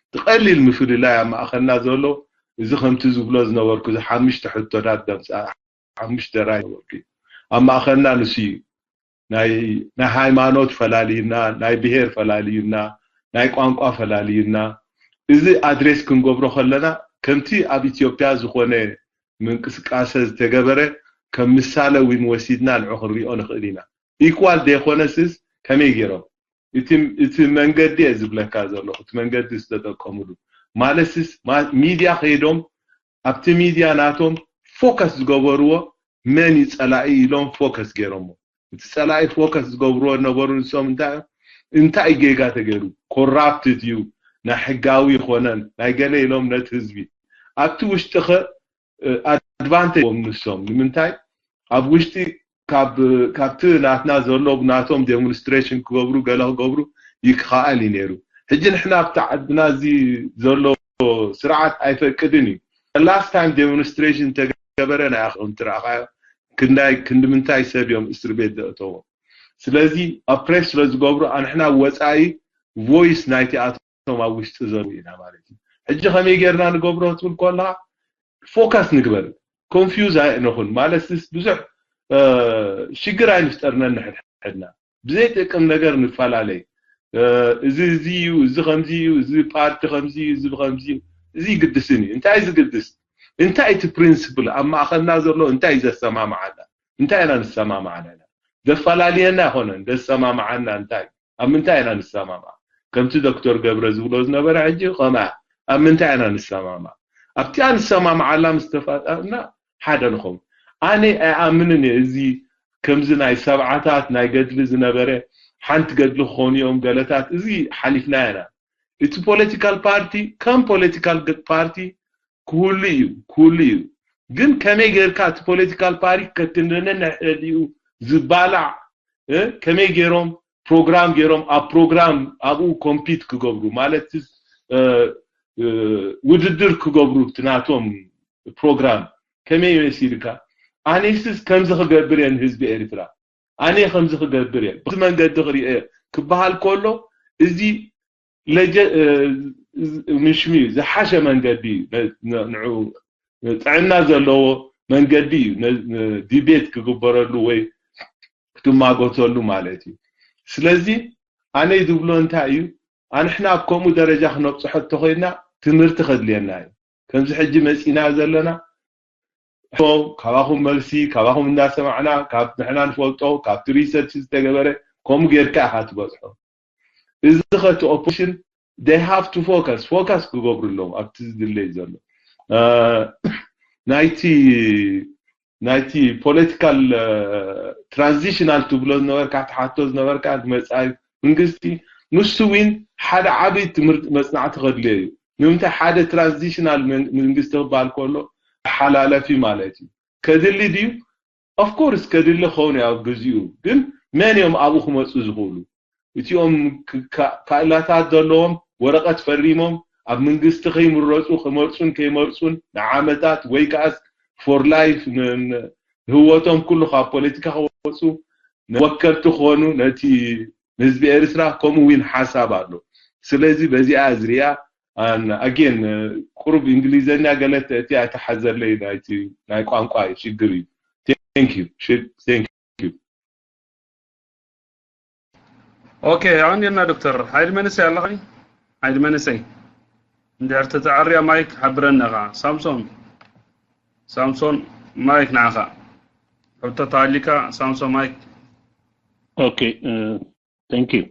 እቲ ቀሊል ምፍልላይ ኣብ ማእኸልና ዘሎ እዚ ከምቲ ዝብሎ ዝነበርኩ እዚ ሓሙሽተ ሕቶታት ደምፃ ሓሙሽተ ራይ ነበርኩ ኣብ ማእኸልና ንሱ እዩ። ናይ ናይ ሃይማኖት ፈላልዩና፣ ናይ ብሄር ፈላልዩና፣ ናይ ቋንቋ ፈላልዩና። እዚ ኣድሬስ ክንገብሮ ከለና ከምቲ ኣብ ኢትዮጵያ ዝኾነ ምንቅስቃሰ ዝተገበረ ከም ምሳሌ እውን ወሲድና ንዑ ክንሪኦ ንኽእል ኢና። ኢኳል ዘይኮነስስ ከመይ ገይሮም እቲ መንገዲ እየ ዝብለካ ዘለኹ፣ እቲ መንገዲ ዝተጠቀምሉ ማለትስ ሚድያ ከይዶም ኣብቲ ሚድያ ናቶም ፎከስ ዝገበርዎ መን እዩ ፀላኢ ኢሎም ፎከስ ገይሮሞ። እቲ ፀላኢ ፎከስ ዝገብርዎ ነበሩ ንሶም እንታይ እንታይ ጌጋ ተገይሩ ኮራፕትድ እዩ ናይ ሕጋዊ ይኮነን ናይ ገለ ኢሎም ነቲ ህዝቢ ኣብቲ ውሽጢ ኸ ኣድቫንቴጅ ዎም ንሶም ንምንታይ ኣብ ውሽጢ ካብ ካብቲ ናትና ዘሎ ናቶም ዴሞንስትሬሽን ክገብሩ ገለ ክገብሩ ይክኸኣል እዩ ነይሩ። ሕጂ ንሕና ኣብቲ ዓድና እዚ ዘሎ ስርዓት ኣይፈቅድን እዩ። ላስት ታይም ዴሞንስትሬሽን ተገበረ ናይ ኣኽም ትረኣኻዮ ክንዳይ ክንዲ ምንታይ ሰብ እዮም እስር ቤት ዘእተዎም። ስለዚ ኣፕሬስ ስለ ዝገብሩ ኣንሕና ወፃኢ ቮይስ ናይቲ ኣቶም ኣብ ውሽጢ ዘለዉ ኢና ማለት እዩ። ሕጂ ከመይ ጌርና ንገብሮ ክትብል ከለካ ፎካስ ንግበር፣ ኮንፊውዝ ኣይንኹን ማለት ብዙሕ ሽግር ኣይንፍጠርነን ንሕድሕድና። ብዘይጠቅም ነገር ንፈላለይ። እዚ እዚ እዩ፣ እዚ ከምዚ እዩ፣ እዚ ፓርቲ ከምዚ እዩ፣ እዚ ከምዚ እዩ፣ እዚ ይግድስን እዩ። እንታይ ዝግድስ እንታይ እቲ ፕሪንስፕል ኣብ ማእኸልና ዘሎ እንታይ እዩ ዘሰማምዓና? እንታይ ኢና ንሰማምዓና? ዘፈላልየና ኣይኮነን፣ ዘሰማምዓና እንታይ? ኣብ ምንታይ ኢና ንሰማማዕ? ከምቲ ዶክተር ገብረ ዝብሎ ዝነበረ ሕጂ ከማ ኣብ ምንታይ ኢና ንሰማማዕ? ኣብቲኣ ንሰማምዓላ ምስ ተፋጠርና ሓደ ንኸውን። ኣነ ኣይኣምንን እየ እዚ ከምዚ ናይ ሰብዓታት ናይ ገድሊ ዝነበረ ሓንቲ ገድሊ ክኾኑ እዮም ገለታት እዚ ሓሊፍና ኢና። እቲ ፖለቲካል ፓርቲ ከም ፖለቲካል ፓርቲ ክህሉ እዩ ክህሉ እዩ። ግን ከመይ ጌርካ እቲ ፖለቲካል ፓርቲ ከትንደነ ንሕድሕዲኡ ዝባላዕ ከመይ ጌሮም ፕሮግራም ጌሮም ኣብ ፕሮግራም ኣብኡ ኮምፒት ክገብሩ ማለት ውድድር ክገብሩ እቲ ናቶም ፕሮግራም ከመይ መሲልካ ኣነስስ ከምዚ ክገብር እየ ንህዝቢ ኤርትራ ኣነ ከምዚ ክገብር እየ ብዚ መንገዲ ክሪኦ እየ ክበሃል ከሎ እዚ ምሽሚ ዝሓሸ መንገዲ ንዑ ጥዕና ዘለዎ መንገዲ እዩ ዲቤት ክግበረሉ ወይ ክትማጎተሉ ማለት እዩ። ስለዚ ኣነ ዝብሎ እንታይ እዩ ኣንሕና ኣብ ከምኡ ደረጃ ክነብፅሖ ተኮይና ትምህርቲ ከድልየና እዩ። ከምዚ ሕጂ መፂና ዘለና ካባኹም መልሲ ካባኹም እናሰማዕና ካብ ንሕና ንፈልጦ ካብቲ ሪሰርች ዝተገበረ ከምኡ ጌርካ ኢኻ ትበፅሖ። እዚ ኸቲ ኦፖዚሽን they have to focus focus ክገብሩ ኣለዎም ኣብቲ ዝድለይ ዘሎ ናይቲ ናይቲ ፖለቲካል ትራንዚሽናል ትብሎ ዝነበርካ ትሓቶ ዝነበርካ መፃኢ መንግስቲ ንሱ ዊን ሓደ ዓብይ ትምህርቲ መፅናዕቲ ከድልዮ እዩ። ንምንታይ ሓደ ትራንዚሽናል መንግስቲ ክበሃል ከሎ ተሓላለፊ ማለት እዩ። ከድሊ ድዩ? ኦፍኮርስ ከድሊ ክኸውን እዩ ኣብ ግዚኡ። ግን መን እዮም ኣብኡ ክመፁ ዝኽእሉ? እቲኦም ክ- ካ- ካእላታት ዘለዎም ወረቐት ፈሪሞም ኣብ መንግስቲ ከይምረፁ፣ ክመርፁን ከይመርፁን ንዓመታት ወይ ከዓስ for life ን- ን- ንህወቶም ኩሉ ካብ ፖለቲካ ክወፁ፣ ንወከልቲ ክኾኑ ነቲ ንህዝቢ ኤርትራ ከምኡ እውን ሓሳብ ኣሎ። ስለዚ በዚኣ ዝሪኣ ኣጌን ቁሩብ እንግሊዘኛ ገለ እቲኣ ተሓዘለይ ናይቲ ናይ ቋንቋ ሽግር እዩ። Thank you. Thank you. ኦኬ፣ ኣሁን ዶክተር ሓይል መንሰይ ኣለኸ? ሓይል መንሰይ እንድሕር ተተዓርያ ማይክ ሓብረና ኸዓ። ሳምሶን ሳምሶን፣ ማይክ ንዓኻ። ሕቶ ተሃሊካ ሳምሶን፣ ማይክ። Okay. Thank you.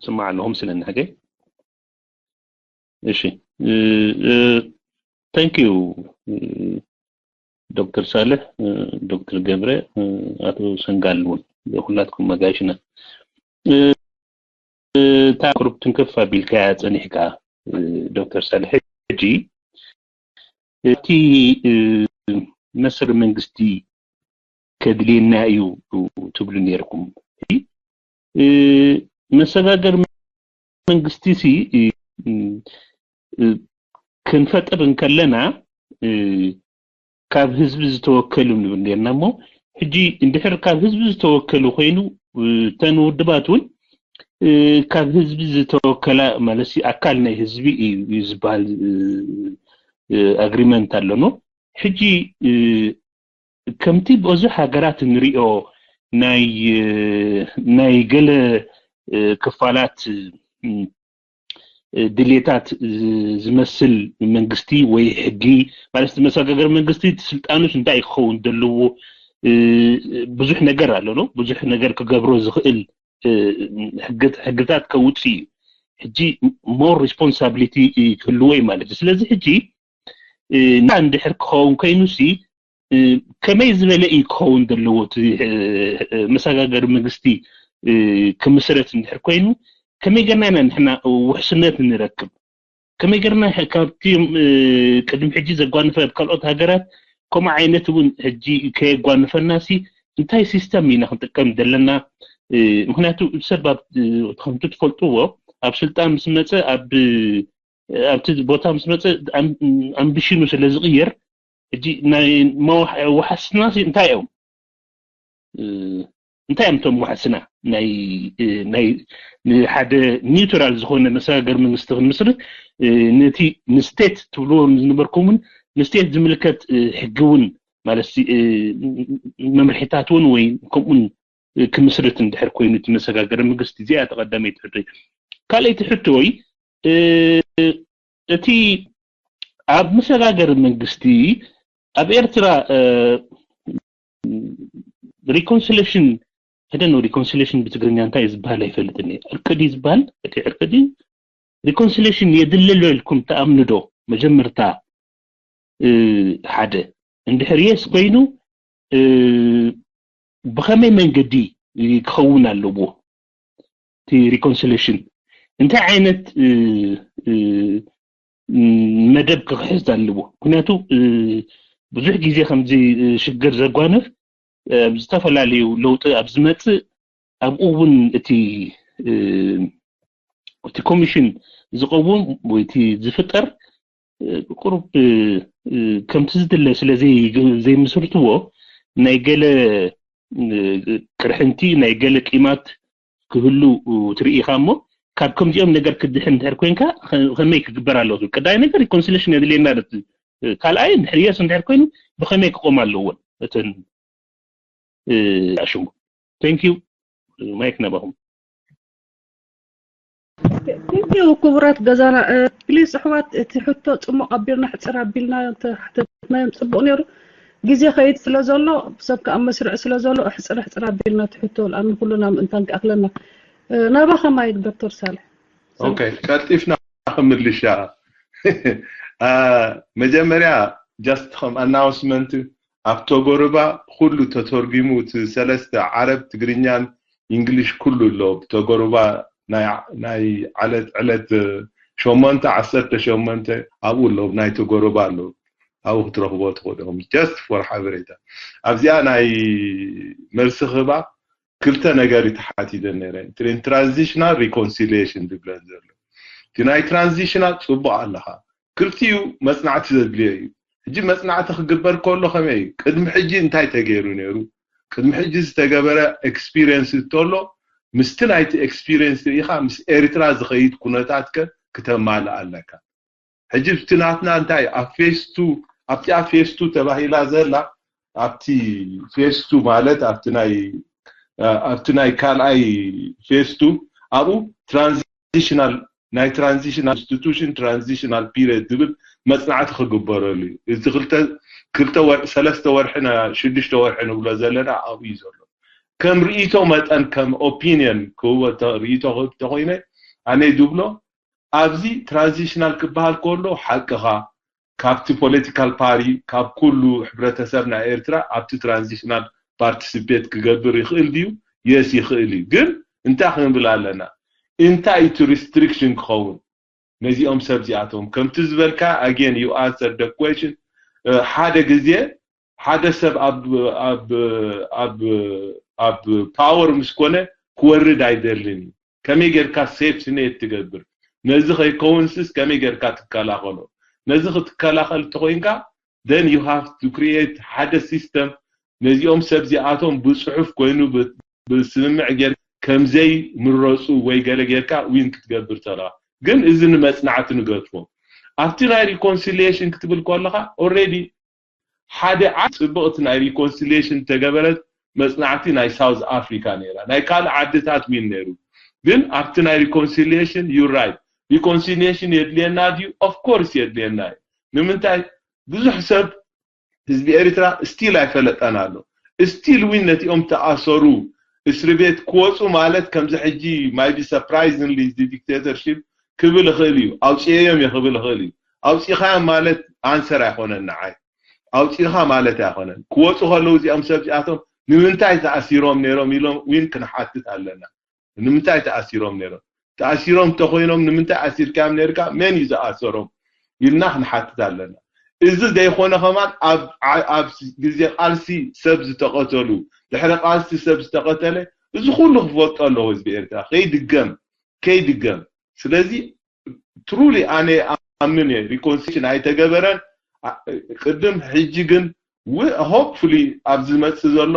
ስማዕ ኣለኹም ስለ ንሕገ። እሺ። Thank you. ዶክተር ሳልሕ፣ ዶክተር ገብረ፣ ኣቶ ሰንጋል እውን ኩላትኩም መጋሽና። እታ ቁሩብ ትንክፍ ኣቢልካ ጸኒሕካ፣ ዶክተር ሳልሕ፣ ሕጂ እቲ መሰሪ መንግስቲ ከድልየና እዩ ትብሉ ነይርኩም። መሰጋገር መንግስቲ ሲ ክንፈጥር እንከለና ካብ ህዝቢ ዝተወከሉ ንብል ነርና እሞ፣ ሕጂ እንድሕር ካብ ህዝቢ ዝተወከሉ ኮይኑ፣ እተን ውድባት እውን ካብ ህዝቢ ዝተወከላ ማለት ሲ ኣካል ናይ ህዝቢ እዩ ዝበሃል ኣግሪመንት ኣለኖ። ሕጂ ከምቲ ብዙሕ ሃገራት ንሪኦ ናይ ናይ ገለ ክፋላት ድሌታት ዝመስል መንግስቲ ወይ ሕጊ ማለት መሰጋገሪ መንግስቲ ስልጣኑስ እንታይ ክኸውን ዘለዎ ብዙሕ ነገር ኣሎ ነው። ብዙሕ ነገር ክገብሮ ዝኽእል ሕግታት ከውፅእ እዩ። ሕጂ more responsibility ክህልዎ እዩ ማለት እዩ። ስለዚ ሕጂ እና እንድሕር ክኸውን ኮይኑ ሲ ከመይ ዝበለ እዩ ክኸውን ዘለዎ እቲ መሰጋገሪ መንግስቲ ክምስረት እንድሕር ኮይኑ ከመይ ገርና ኢና ንሕና ውሕስነት ንረክብ? ከመይ ገርና ካብቲ ቅድሚ ሕጂ ዘጓንፈ ኣብ ካልኦት ሃገራት ከምኡ ዓይነት እውን ሕጂ ከየጓንፈና ሲ እንታይ ሲስተም ኢና ክንጥቀም ዘለና? ምክንያቱ ሰብ ከምቲ ትፈልጥዎ ኣብ ስልጣን ምስ መፀ ኣብ ኣብቲ ቦታ ምስ መፀ ኣምቢሽኑ ስለ ዝቕየር ሕጂ ናይ ዋሓስና እንታይ እዮም እንታይ እዮም እቶም ዋሕስና ናይ ናይ ንሓደ ኒውትራል ዝኾነ መሰጋገር መንግስቲ ክንምስርት ነቲ ንስቴት ትብልዎም ዝነበርኩምን ንስቴት ዝምልከት ሕጊ እውን ማለት መምርሒታት እውን ወይ ከምኡን ክምስርት እንድሕር ኮይኑ እቲ መሰጋገሪ መንግስቲ እዚኣ ተቐዳመይቲ ሕቶይ። ካልኣይቲ ሕቶይ እቲ ኣብ መሰጋገሪ መንግስቲ ኣብ ኤርትራ ሪኮንሲሌሽን ሕደ ነው ሪኮንሲሌሽን ብትግርኛ እንታይ ዝበሃል ኣይፈልጥን እየ። ዕርቂ ድዩ ዝበሃል? እቲ ዕርቂ ድዩ ሪኮንሲሌሽን የድሊ ኣሎ ኢልኩም ትኣምኑ ዶ? መጀመርታ ሓደ እንድሕር የስ ኮይኑ ብኸመይ መንገዲ ክኸውን ኣለዎ? እቲ ሪኮንሲሌሽን እንታይ ዓይነት መደብ ክኽሕዝ ኣለዎ? ምክንያቱ ብዙሕ ግዜ ከምዚ ሽግር ዘጓንፍ ኣብ ዝተፈላለዩ ለውጢ ኣብ ዝመፅእ ኣብኡ እውን እቲ እቲ ኮሚሽን ዝቐውም ወይ እቲ ዝፍጠር ቁሩብ ከምቲ ዝድለ ስለ ዘይምስርትዎ ናይ ገለ ቅርሕንቲ ናይ ገለ ቂማት ክህሉ ትርኢ ኢኻ እሞ ካብ ከምዚኦም ነገር ክድሕን እንድሕር ኮይንካ ከመይ ክግበር ኣለዎ? ቀዳይ ነገር ሪኮንሲሌሽን የድልየና። ካልኣይ እንድሕር የስ እንድሕር ኮይኑ ብኸመይ ክቆም ኣለዎን እተን ኣሽሙ? Thank you. ማይክ ናባኹም። Thank you ክቡራት ገዛና። ፕሊስ ኣሕዋት እቲ ሕቶ ጽሙቕ ኣቢልና ሕጽር ኣቢልና እንተሓተትናዮም ጽቡቕ ነይሩ። ግዜ ከይድ ስለ ዘሎ ሰብ ከኣ መስርዕ ስለ ዘሎ ሕጽር ሕጽር ኣቢልና እቲ ሕቶ ልኣን ኩሉና ምእንታን ክኣኽለና። ናባኻ ማይክ ዶክተር ሳልሕ። ኦኬ ቀልጢፍና ክምልሻ መጀመርያ just ከም ኣናውንስመንት ኣብ ተጎርባ ኩሉ ተተርጊሙ እቲ ሰለስተ ዓረብ ትግርኛን እንግሊሽ ኩሉ ኣሎ ተጎርባ ናይ ናይ ዕለት ዕለት ሸሞንተ ዓሰርተ ሸሞንተ ኣብኡ ኣሎ ናይ ተጎርባ ኣሎ ኣብኡ ክትረኽቦ ትኽእሉ ኢኹም just for ሓበሬታ ኣብዚኣ ናይ መልሲ ክህባ ክልተ ነገር እዩ ተሓቲተን ነይረን። እተን ትራንዚሽናል ሪኮንሲሊየሽን ዝብለን ዘሎ። እቲ ናይ ትራንዚሽናል ጽቡቕ ኣለኻ። ክልቲኡ መጽናዕቲ ዘድልዮ እዩ። ሕጂ መጽናዕቲ ክግበር ከሎ ከመይ እዩ? ቅድሚ ሕጂ እንታይ ተገይሩ ነይሩ? ቅድሚ ሕጂ ዝተገበረ ኤክስፒሪየንስ እንተሎ ምስቲ ናይቲ ኤክስፒሪየንስ ርኢኻ ምስ ኤርትራ ዝኸይድ ኩነታት ከ ክተማልእ ኣለካ። ሕጂ ኣብቲ ናትና እንታይ ኣብ ፌስ ቱ ኣብቲ ኣብ ፌስ ቱ ተባሂላ ዘላ ኣብቲ ፌስ ቱ ማለት ኣብቲ ናይ ኣብቲ ናይ ካልኣይ ፌስ ቱ ኣብኡ ትራንዚሽናል ናይ ትራንዚሽናል ኮንስቲቱሽን ትራንዚሽናል ፒሪየድ ዝብል መጽናዕቲ ክግበረሉ እዩ። እዚ ክልተ ክልተ ወር ሰለስተ ወርሒ ሽዱሽተ ወርሒ ንብሎ ዘለና ኣብኡ እዩ ዘሎ። ከም ርእይቶ መጠን ከም ኦፒኒየን ክህቦ ርእይቶ ክህብ ተኮይነ ኣነ ዝብሎ ኣብዚ ትራንዚሽናል ክበሃል ከሎ ሓቅኻ ካብቲ ፖለቲካል ፓሪ ካብ ኩሉ ሕብረተሰብ ናይ ኤርትራ ኣብቲ ትራንዚሽናል ፓርቲሲፔት ክገብር ይኽእል ድዩ? የስ ይኽእል እዩ። ግን እንታይ ክንብል ኣለና? እንታይ እቲ ሪስትሪክሽን ክኸውን ነዚኦም ሰብ እዚኣቶም ከምቲ ዝበልካ ኣጌን ዩ ኣንሰር ደ ኩዌሽን ሓደ ግዜ ሓደ ሰብ ኣብ ኣብ ኣብ ኣብ ፓወር ምስ ኮነ ክወርድ ኣይደልን እዩ። ከመይ ጌርካ ሴፍቲ ኔት ትገብር? ነዚ ከይከውንስስ ከመይ ጌርካ ትከላኸሎ? ነዚ ክትከላኸል እንተኮይንካ then you have to create ሓደ ሲስተም ነዚኦም ሰብ እዚኣቶም ብፅሑፍ ኮይኑ ብስምምዕ ጌር ከምዘይ ምረፁ ወይ ገለ ጌርካ ዊን ክትገብር ተለካ ግን እዚ ንመፅናዕቲ ንገድፎ ኣብቲ ናይ ሪኮንሲሊየሽን ክትብል ከለካ ኦሬዲ ሓደ ዓቢ ጽብቕቲ ናይ ሪኮንሲሊየሽን ተገበረት መጽናዕቲ ናይ ሳውዝ ኣፍሪካ ነይራ ናይ ካልእ ዓድታት ዊን ነይሩ ግን ኣብቲ ናይ ሪኮንሲሊየሽን ዩ ራይት ሪኮንሲሊየሽን የድልየና ድዩ ኦፍ ኮርስ የድልየና እዩ ንምንታይ ብዙሕ ሰብ ህዝቢ ኤርትራ ስቲል ኣይፈለጠን ኣሎ ስቲል ዊን ነቲኦም ተኣሰሩ እስሪ ቤት ክወፁ ማለት ከምዚ ሕጂ ማይቢ ሰፕራይዝንሊ እዚ ዲክቴተርሺፕ ክብል ይኽእል እዩ ኣውፅኤዮም እየ ክብል ይኽእል እዩ ኣውፂኻዮም ማለት ኣንሰር ኣይኮነን ንዓይ ኣውፂኻ ማለት ኣይኮነን ክወፁ ከለዉ እዚኦም ሰብ እዚኣቶም ንምንታይ ተኣሲሮም ነይሮም ኢሎም ዊን ክንሓትት ኣለና ንምንታይ ተኣሲሮም ነይሮም ተኣሲሮም እንተኮይኖም ንምንታይ ኣሲርካዮም ነይርካ መን እዩ ዝኣሰሮም ኢልና ክንሓትት ኣለና እዚ ዘይኮነ ከማን ኣብ ግዜ ቃልሲ ሰብ ዝተቀተሉ ድሕሪ ቃልሲ ሰብ ዝተቀተለ እዚ ኩሉ ክፈልጦ ኣለዎ ህዝቢ ኤርትራ ከይድገም ከይድገም ስለዚ ትሩሊ ኣነ ኣምን እየ ሪኮንሲሽን ኣይተገበረን ቅድም ሕጂ ግን ሆፕፉሊ ኣብ ዝመፅእ ዘሎ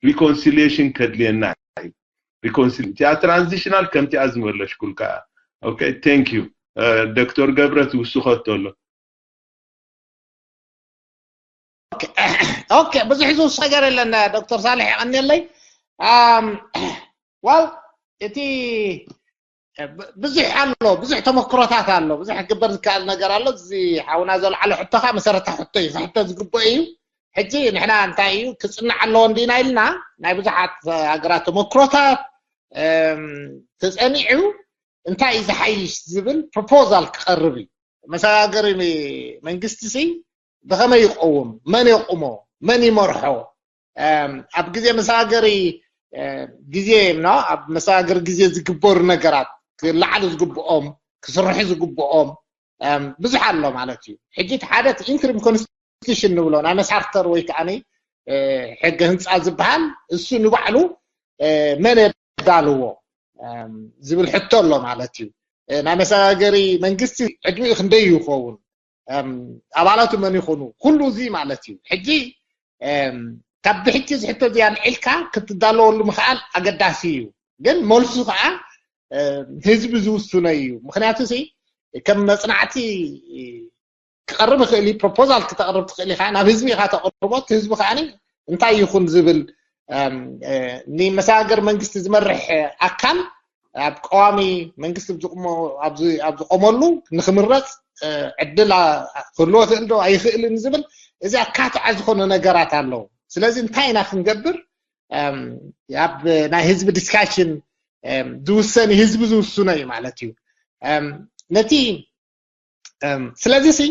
ሪኮንሲሊሽን ከድልየና እዩ ሪኮንሲል እቲኣ ትራንዚሽናል ከምቲኣ ዝመለሽኩልካ ኦኬ ቴንክ ዩ ዶክተር ገብረ ትውስኸቶ ኣሎ ኦኬ ብዙሕ ዝውስኽ ነገር የለን ዶክተር ሳልሕ የቐንየለይ ዋል እቲ ብዙሕ ኣሎ ብዙሕ ተመክሮታት ኣሎ ብዙሕ ክግበር ዝከኣል ነገር ኣሎ እዚ ሓውና ዘልዓሎ ሕቶ ከዓ መሰረታዊ ሕቶ እዩ ክሕቶ ዝግብኦ እዩ ሕጂ ንሕና እንታይ እዩ ክፅናዕ ኣለዎ እንዲና ኢልና ናይ ብዙሓት ሃገራት ተመክሮታት ተፀኒዑ እንታይ እዩ ዝሓይሽ ዝብል ፕሮፖዛል ክቐርብ እዩ መሰጋገሪ መንግስቲ ሲ ብኸመይ ይቀውም መን የቁሞ መን ይመርሖ ኣብ ግዜ መሰጋገሪ ግዜ ም ኣብ መሰጋገሪ ግዜ ዝግበሩ ነገራት ክለዓሉ ዝግብኦም ክስርሑ ዝግብኦም ብዙሕ ኣሎ ማለት እዩ ሕጂ ሓደ ኢንትሪም ኮንስቲቱሽን ንብሎ ናይ መሳርተር ወይ ከዓ ሕገ ህንፃ ዝበሃል እሱ ንባዕሉ መን የዳልዎ ዝብል ሕቶ ኣሎ ማለት እዩ ናይ መሰጋገሪ መንግስቲ ዕድሚኡ ክንደይ ይኸውን ኣባላቱ መን ይኾኑ ኩሉ እዚ ማለት እዩ ሕጂ ካብ ብሕጂ ዝሕቶ እዚኣ ንዒልካ ክትዳለወሉ ምኽኣል ኣገዳሲ እዩ ግን መልሱ ከዓ ህዝቢ ዝውስኖ እዩ ምክንያቱ ሲ ከም መፅናዕቲ ክቐርብ ይኽእል እዩ ፕሮፖዛል ክተቕርብ ትኽእል ኢኻ ናብ ህዝቢ ኢኻ ተቕርቦ እቲ ህዝቢ ከዓ እንታይ ይኹን ዝብል ንመሰጋገር መንግስቲ ዝመርሕ ኣካል ኣብ ቀዋሚ መንግስቲ ኣብ ዝቆመሉ ንክምረፅ ዕድል ክህልዎ ይኽእል ዶ ኣይኽእልን ዝብል እዚ ኣካትዓ ዝኾነ ነገራት ኣለዉ ስለዚ እንታይ ኢና ክንገብር ኣብ ናይ ህዝቢ ዲስካሽን ዝውሰን ህዝቢ ዝውስኖ እዩ ማለት እዩ ነቲ ስለዚ ሲ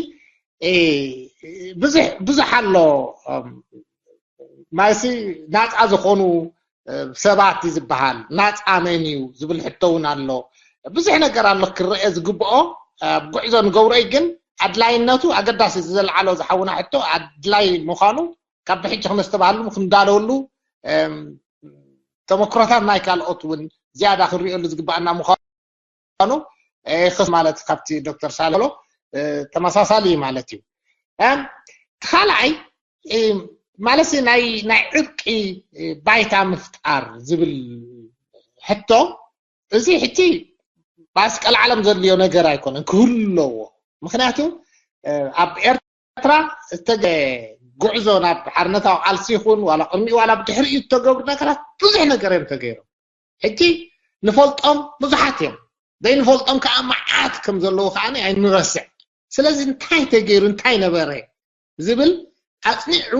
ብዙሕ ብዙሕ ኣሎ ማለትሲ ናፃ ዝኾኑ ሰባት እዩ ዝበሃል ናፃ መን እዩ ዝብል ሕቶ እውን ኣሎ ብዙሕ ነገር ኣሎ ክረአ ዝግብኦ ኣብ ጉዕዞ ንገብሮ እዩ ግን ኣድላይነቱ ኣገዳሲ ዝዘልዓሎ ዝሓውና ሕቶ ኣድላይ ምዃኑ ካብ ብሕጂ ክነስተባሃሉ ክንዳለወሉ ተመክሮታት ናይ ካልኦት እውን ዝያዳ ክንሪኦሉ ዝግባኣና ምዃኑ ኸስ ማለት ካብቲ ዶክተር ሳሎ ተመሳሳሊ ማለት እዩ። ካልኣይ ማለት ናይ ዕርቂ ባይታ ምፍጣር ዝብል ሕቶ፣ እዚ ሕጂ ባስቀል ዓለም ዘድልዮ ነገር ኣይኮነን፣ ክህሉ ኣለዎ። ምክንያቱ ኣብ ኤርትራ እተገ ጉዕዞ ናብ ሓርነታዊ ቃልሲ ይኹን ዋላ ቅድሚኡ ዋላ ብድሕሪኡ እተገብሩ ነገራት ብዙሕ ነገር እዮም ተገይሮም። ሕጂ ንፈልጦም ብዙሓት እዮም፣ ዘይንፈልጦም ከዓ መዓት ከም ዘለዉ ከዓ ኣይንረስዕ። ስለዚ እንታይ ተገይሩ እንታይ ነበረ ዝብል ኣፅኒዑ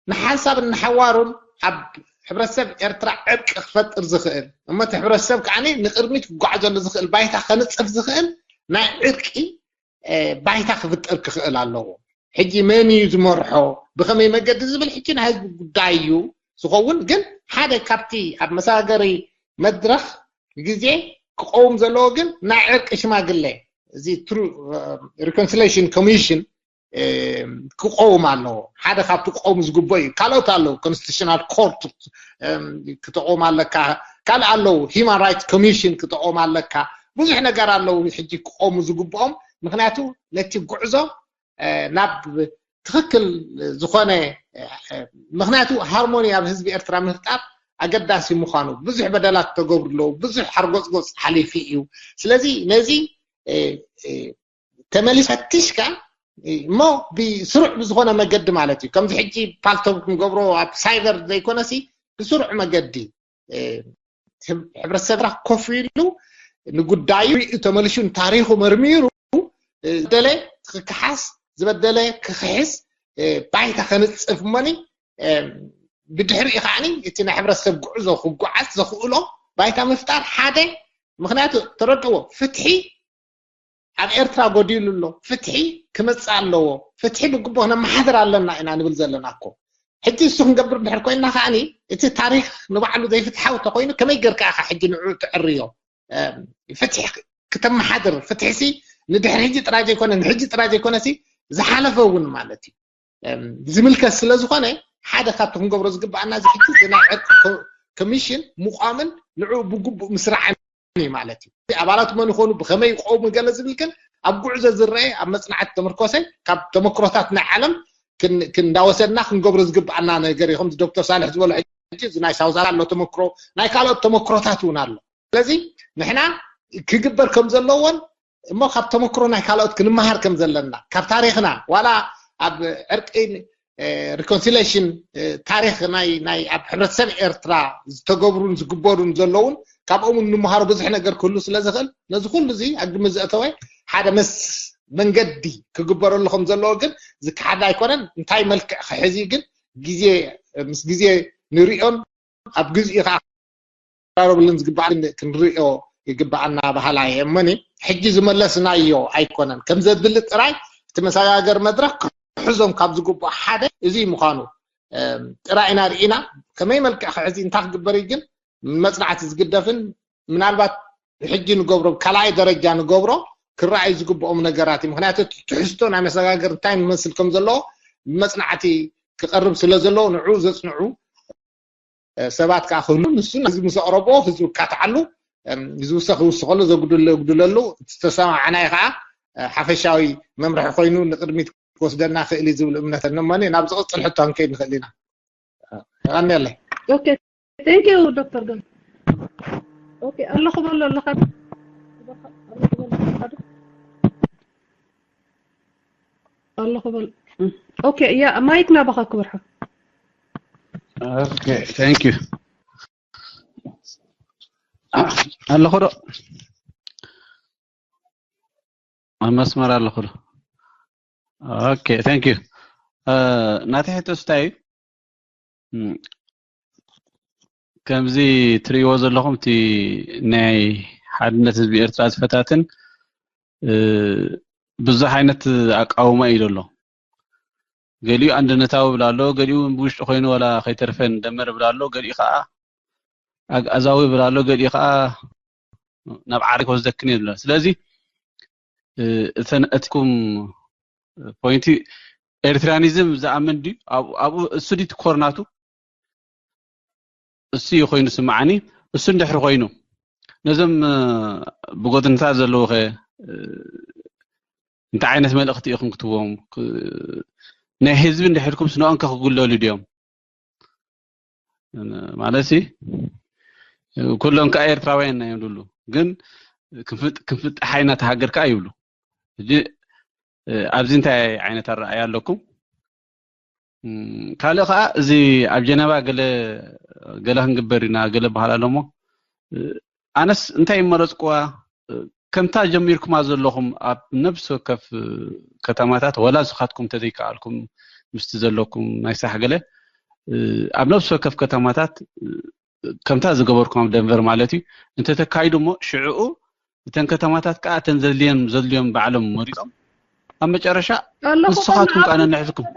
ንሓንሳብ ንሓዋሩን ኣብ ሕብረተሰብ ኤርትራ ዕርቂ ክፈጥር ዝኽእል እሞ እቲ ሕብረተሰብ ከዓ ንቅድሚት ክጓዓዘሉ ዝኽእል ባይታ ከንፅፍ ዝኽእል ናይ ዕርቂ ባይታ ክፍጠር ክኽእል ኣለዎ። ሕጂ መን እዩ ዝመርሖ ብኸመይ መገዲ ዝብል ሕጂ ናይ ህዝቢ ጉዳይ እዩ ዝኸውን። ግን ሓደ ካብቲ ኣብ መሰጋገሪ መድረኽ ግዜ ክቐውም ዘለዎ ግን ናይ ዕርቂ ሽማግሌ እዚ reconciliation commission ክቆውም ኣለዎ። ሓደ ካብቲ ክቆውም ዝግበኦ እዩ። ካልኦት ኣለዉ፣ constitutional court ክተቆውም ኣለካ፣ ካልእ ኣለዉ፣ human rights commission ክተቆውም ኣለካ። ብዙሕ ነገር ኣለዉ ሕጂ ክቆሙ ዝግብኦም፣ ምክንያቱ ነቲ ጉዕዞ ናብ ትኽክል ዝኾነ፣ ምክንያቱ ሃርሞኒ ኣብ ህዝቢ ኤርትራ ምፍጣር ኣገዳሲ ምዃኑ፣ ብዙሕ በደላት ተገብሩ ኣለዉ፣ ብዙሕ ሓርጎፅጎፅ ሓሊፉ እዩ። ስለዚ ነዚ ተመሊስ ፈቲሽካ እሞ ብስሩዕ ብዝኾነ መገዲ ማለት እዩ። ከምዚ ሕጂ ፓልቶክ ንገብሮ ኣብ ሳይበር ዘይኮነሲ ብስሩዕ መገዲ ሕብረተሰብና ኮፍ ኢሉ ንጉዳዩ ተመሊሱ ንታሪኹ መርሚሩ ዝበደለ ክከሓስ ዝበደለ ክክሕስ ባይታ ከንፅፍ እሞኒ ብድሕሪኡ ከዓኒ እቲ ናይ ሕብረተሰብ ጉዕዞ ክጓዓዝ ዘኽእሎ ባይታ ምፍጣር ሓደ። ምክንያቱ ተረድእዎ፣ ፍትሒ ኣብ ኤርትራ ጎዲሉ ኣሎ። ፍትሒ ክመፅእ ኣለዎ። ፍትሒ ብግቡእ ክነመሓድር ኣለና ኢና ንብል ዘለና እኮ። ሕጂ እሱ ክንገብር እንድሕር ኮይንና ከዓኒ እቲ ታሪክ ንባዕሉ ዘይፍትሓዊ ተኮይኑ ከመይ ገርካ ኢኻ ሕጂ ንዕኡ ትዕርዮ? ፍትሒ ክተመሓድር፣ ፍትሒ ሲ ንድሕሪ ሕጂ ጥራይ ዘይኮነ ንሕጂ ጥራይ ዘይኮነ ሲ ዝሓለፈ እውን ማለት እዩ። ዝምልከት ስለ ዝኾነ ሓደ ካብቲ ክንገብሮ ዝግባኣና እዚ ሕጂ እዚ ናይ ዕርቂ ኮሚሽን ምቋምን ንዕኡ ብግቡእ ምስራዕን እዩ ማለት እዩ። ኣባላቱ መን ይኾኑ ብኸመይ ይቆሙ ገለ ዝብል ግን ኣብ ጉዕዞ ዝረአ ኣብ መፅናዕቲ ተመርኮሰ ካብ ተመክሮታት ናይ ዓለም እንዳወሰድና ክንገብሮ ዝግባኣና ነገር እዩ። ከምዚ ዶክተር ሳልሕ ዝበሎ ሕጂ እዚ ናይ ሳውዝ ኣሎ ተመክሮ ናይ ካልኦት ተመክሮታት እውን ኣሎ። ስለዚ ንሕና ክግበር ከም ዘለዎን እሞ ካብ ተመክሮ ናይ ካልኦት ክንመሃር ከም ዘለና ካብ ታሪክና ዋላ ኣብ ዕርቂ reconciliation ታሪክ ናይ ናይ ኣብ ሕብረተሰብ ኤርትራ ዝተገብሩን ዝግበሩን ዘለውን ካብኦም ንምሃሮ ብዙሕ ነገር ክህሉ ስለ ዝኽእል ነዚ ኩሉ እዚ ኣብ ግምት ዘእተወ ሓደ መስ መንገዲ ክግበረሉ ከም ዘለዎ ግን ዝከሓድ ኣይኮነን። እንታይ መልክዕ ክሕዝ እዩ ግን ግዜ ምስ ግዜ ንሪኦን ኣብ ግዜኡ ከዓ ክቀራረብልን ዝግባእ ክንሪኦ ይግባኣና በሃላይ እየ። እመኒ ሕጂ ዝመለስናዮ ኣይኮነን ከም ዘድሊ ጥራይ እቲ መሰጋገሪ መድረክ ክሕዞም ካብ ዝግብኦ ሓደ እዚ ምዃኑ ጥራይ ኢና ርኢና። ከመይ መልክዕ ክሕዚ እንታይ ክግበር እዩ ግን መፅናዕቲ ዝግደፍን ምናልባት ሕጂ ንገብሮ ካልኣይ ደረጃ ንገብሮ ክረኣዩ ዝግብኦም ነገራት እዩ። ምክንያቱ ትሕዝቶ ናይ መሰጋገሪ እንታይ ንመስል ከም ዘለዎ ብመፅናዕቲ ክቐርብ ስለ ዘለዎ ንዑ ዘፅንዑ ሰባት ከዓ ክህሉ ንሱ ህዝቢ ምስ ኣቕረብኦ ህዝቢ ካትዓሉ ህዝቢ ሰ ክውስኸሉ ዘጉድሎ የጉድለሉ ዝተሰማማዕናዮ ከዓ ሓፈሻዊ መምርሒ ኮይኑ ንቅድሚት ክወስደና ክእል እዩ ዝብል እምነት ኣለኒ። ናብ ዝቕፅል ሕቶ ክንከይድ ንኽእል ኢና። የቐንየለይ። Okay, thank you ዶክተር ገም። Okay ኣለኹ በሎ ኣለኻ ኣለኹ በሎ ኣለኻ ኣለኹ በል okay ያ ማይክ ናባኻ ክበርሖ okay thank you ኣለኹ ዶ ኣብ መስመር ኣለኹ ዶ okay thank you ናተይ ሕቶስ እንታይ እዩ ከምዚ ትርእይዎ ዘለኹም እቲ ናይ ሓድነት ህዝቢ ኤርትራ ዝፈታትን ብዙሕ ዓይነት ኣቃውማ እዩ ዘሎ። ገሊኡ ኣንድነታዊ ይብል ኣሎ፣ ገሊኡ ብውሽጢ ኮይኑ ዋላ ከይተርፈ ንደመር ይብል ኣሎ፣ ገሊኡ ከዓ ኣግኣዛዊ ይብል ኣሎ፣ ገሊኡ ከዓ ናብ ዓሪ ክወስደክን እዩ ዝብሎ። ስለዚ እተን እትኩም ፖይንቲ ኤርትራኒዝም ዝኣምን ድዩ ኣብኡ እሱ ድዩ ትኮር ናቱ እሱ ኮይኑ ስምዓኒ። እሱ እንድሕር ኮይኑ ነዞም ብጎድንታት ዘለዉ ከ እንታይ ዓይነት መልእኽቲ ኢኹም ክትዎም? ናይ ህዝቢ እንድሕርኩም ስንኦም ከ ክጉለሉ ድዮም? ማለት ኩሎም ከዓ ኤርትራውያን ናይ ድሉ ግን ክንፍጣሕ ኢና ተሃገር ከዓ ይብሉ። ሕጂ ኣብዚ እንታይ ዓይነት ኣረኣያ ኣለኩም? ካልእ ከዓ እዚ ኣብ ጀነባ ገለ ክንግበር ኢና ገለ በሃል ኣሎ እሞ ኣነስ እንታይ ይመረፅኩዋ? ከምታ ጀሚርኩማ ዘለኹም ኣብ ነብሲ ወከፍ ከተማታት ወላ ንስኻትኩም እንተዘይከኣልኩም ምስቲ ዘለኩም ናይ ሳሕ ገለ ኣብ ነብሲ ወከፍ ከተማታት ከምታ ዝገበርኩም ኣብ ደንቨር ማለት እዩ እንተተካይዱ እሞ ሽዕኡ እተን ከተማታት ከዓ እተን ዘድልየን ዘድልዮም ባዕሎም መሪፆም ኣብ መጨረሻ ንስኻትኩም ከዓ ነንሕዝኩም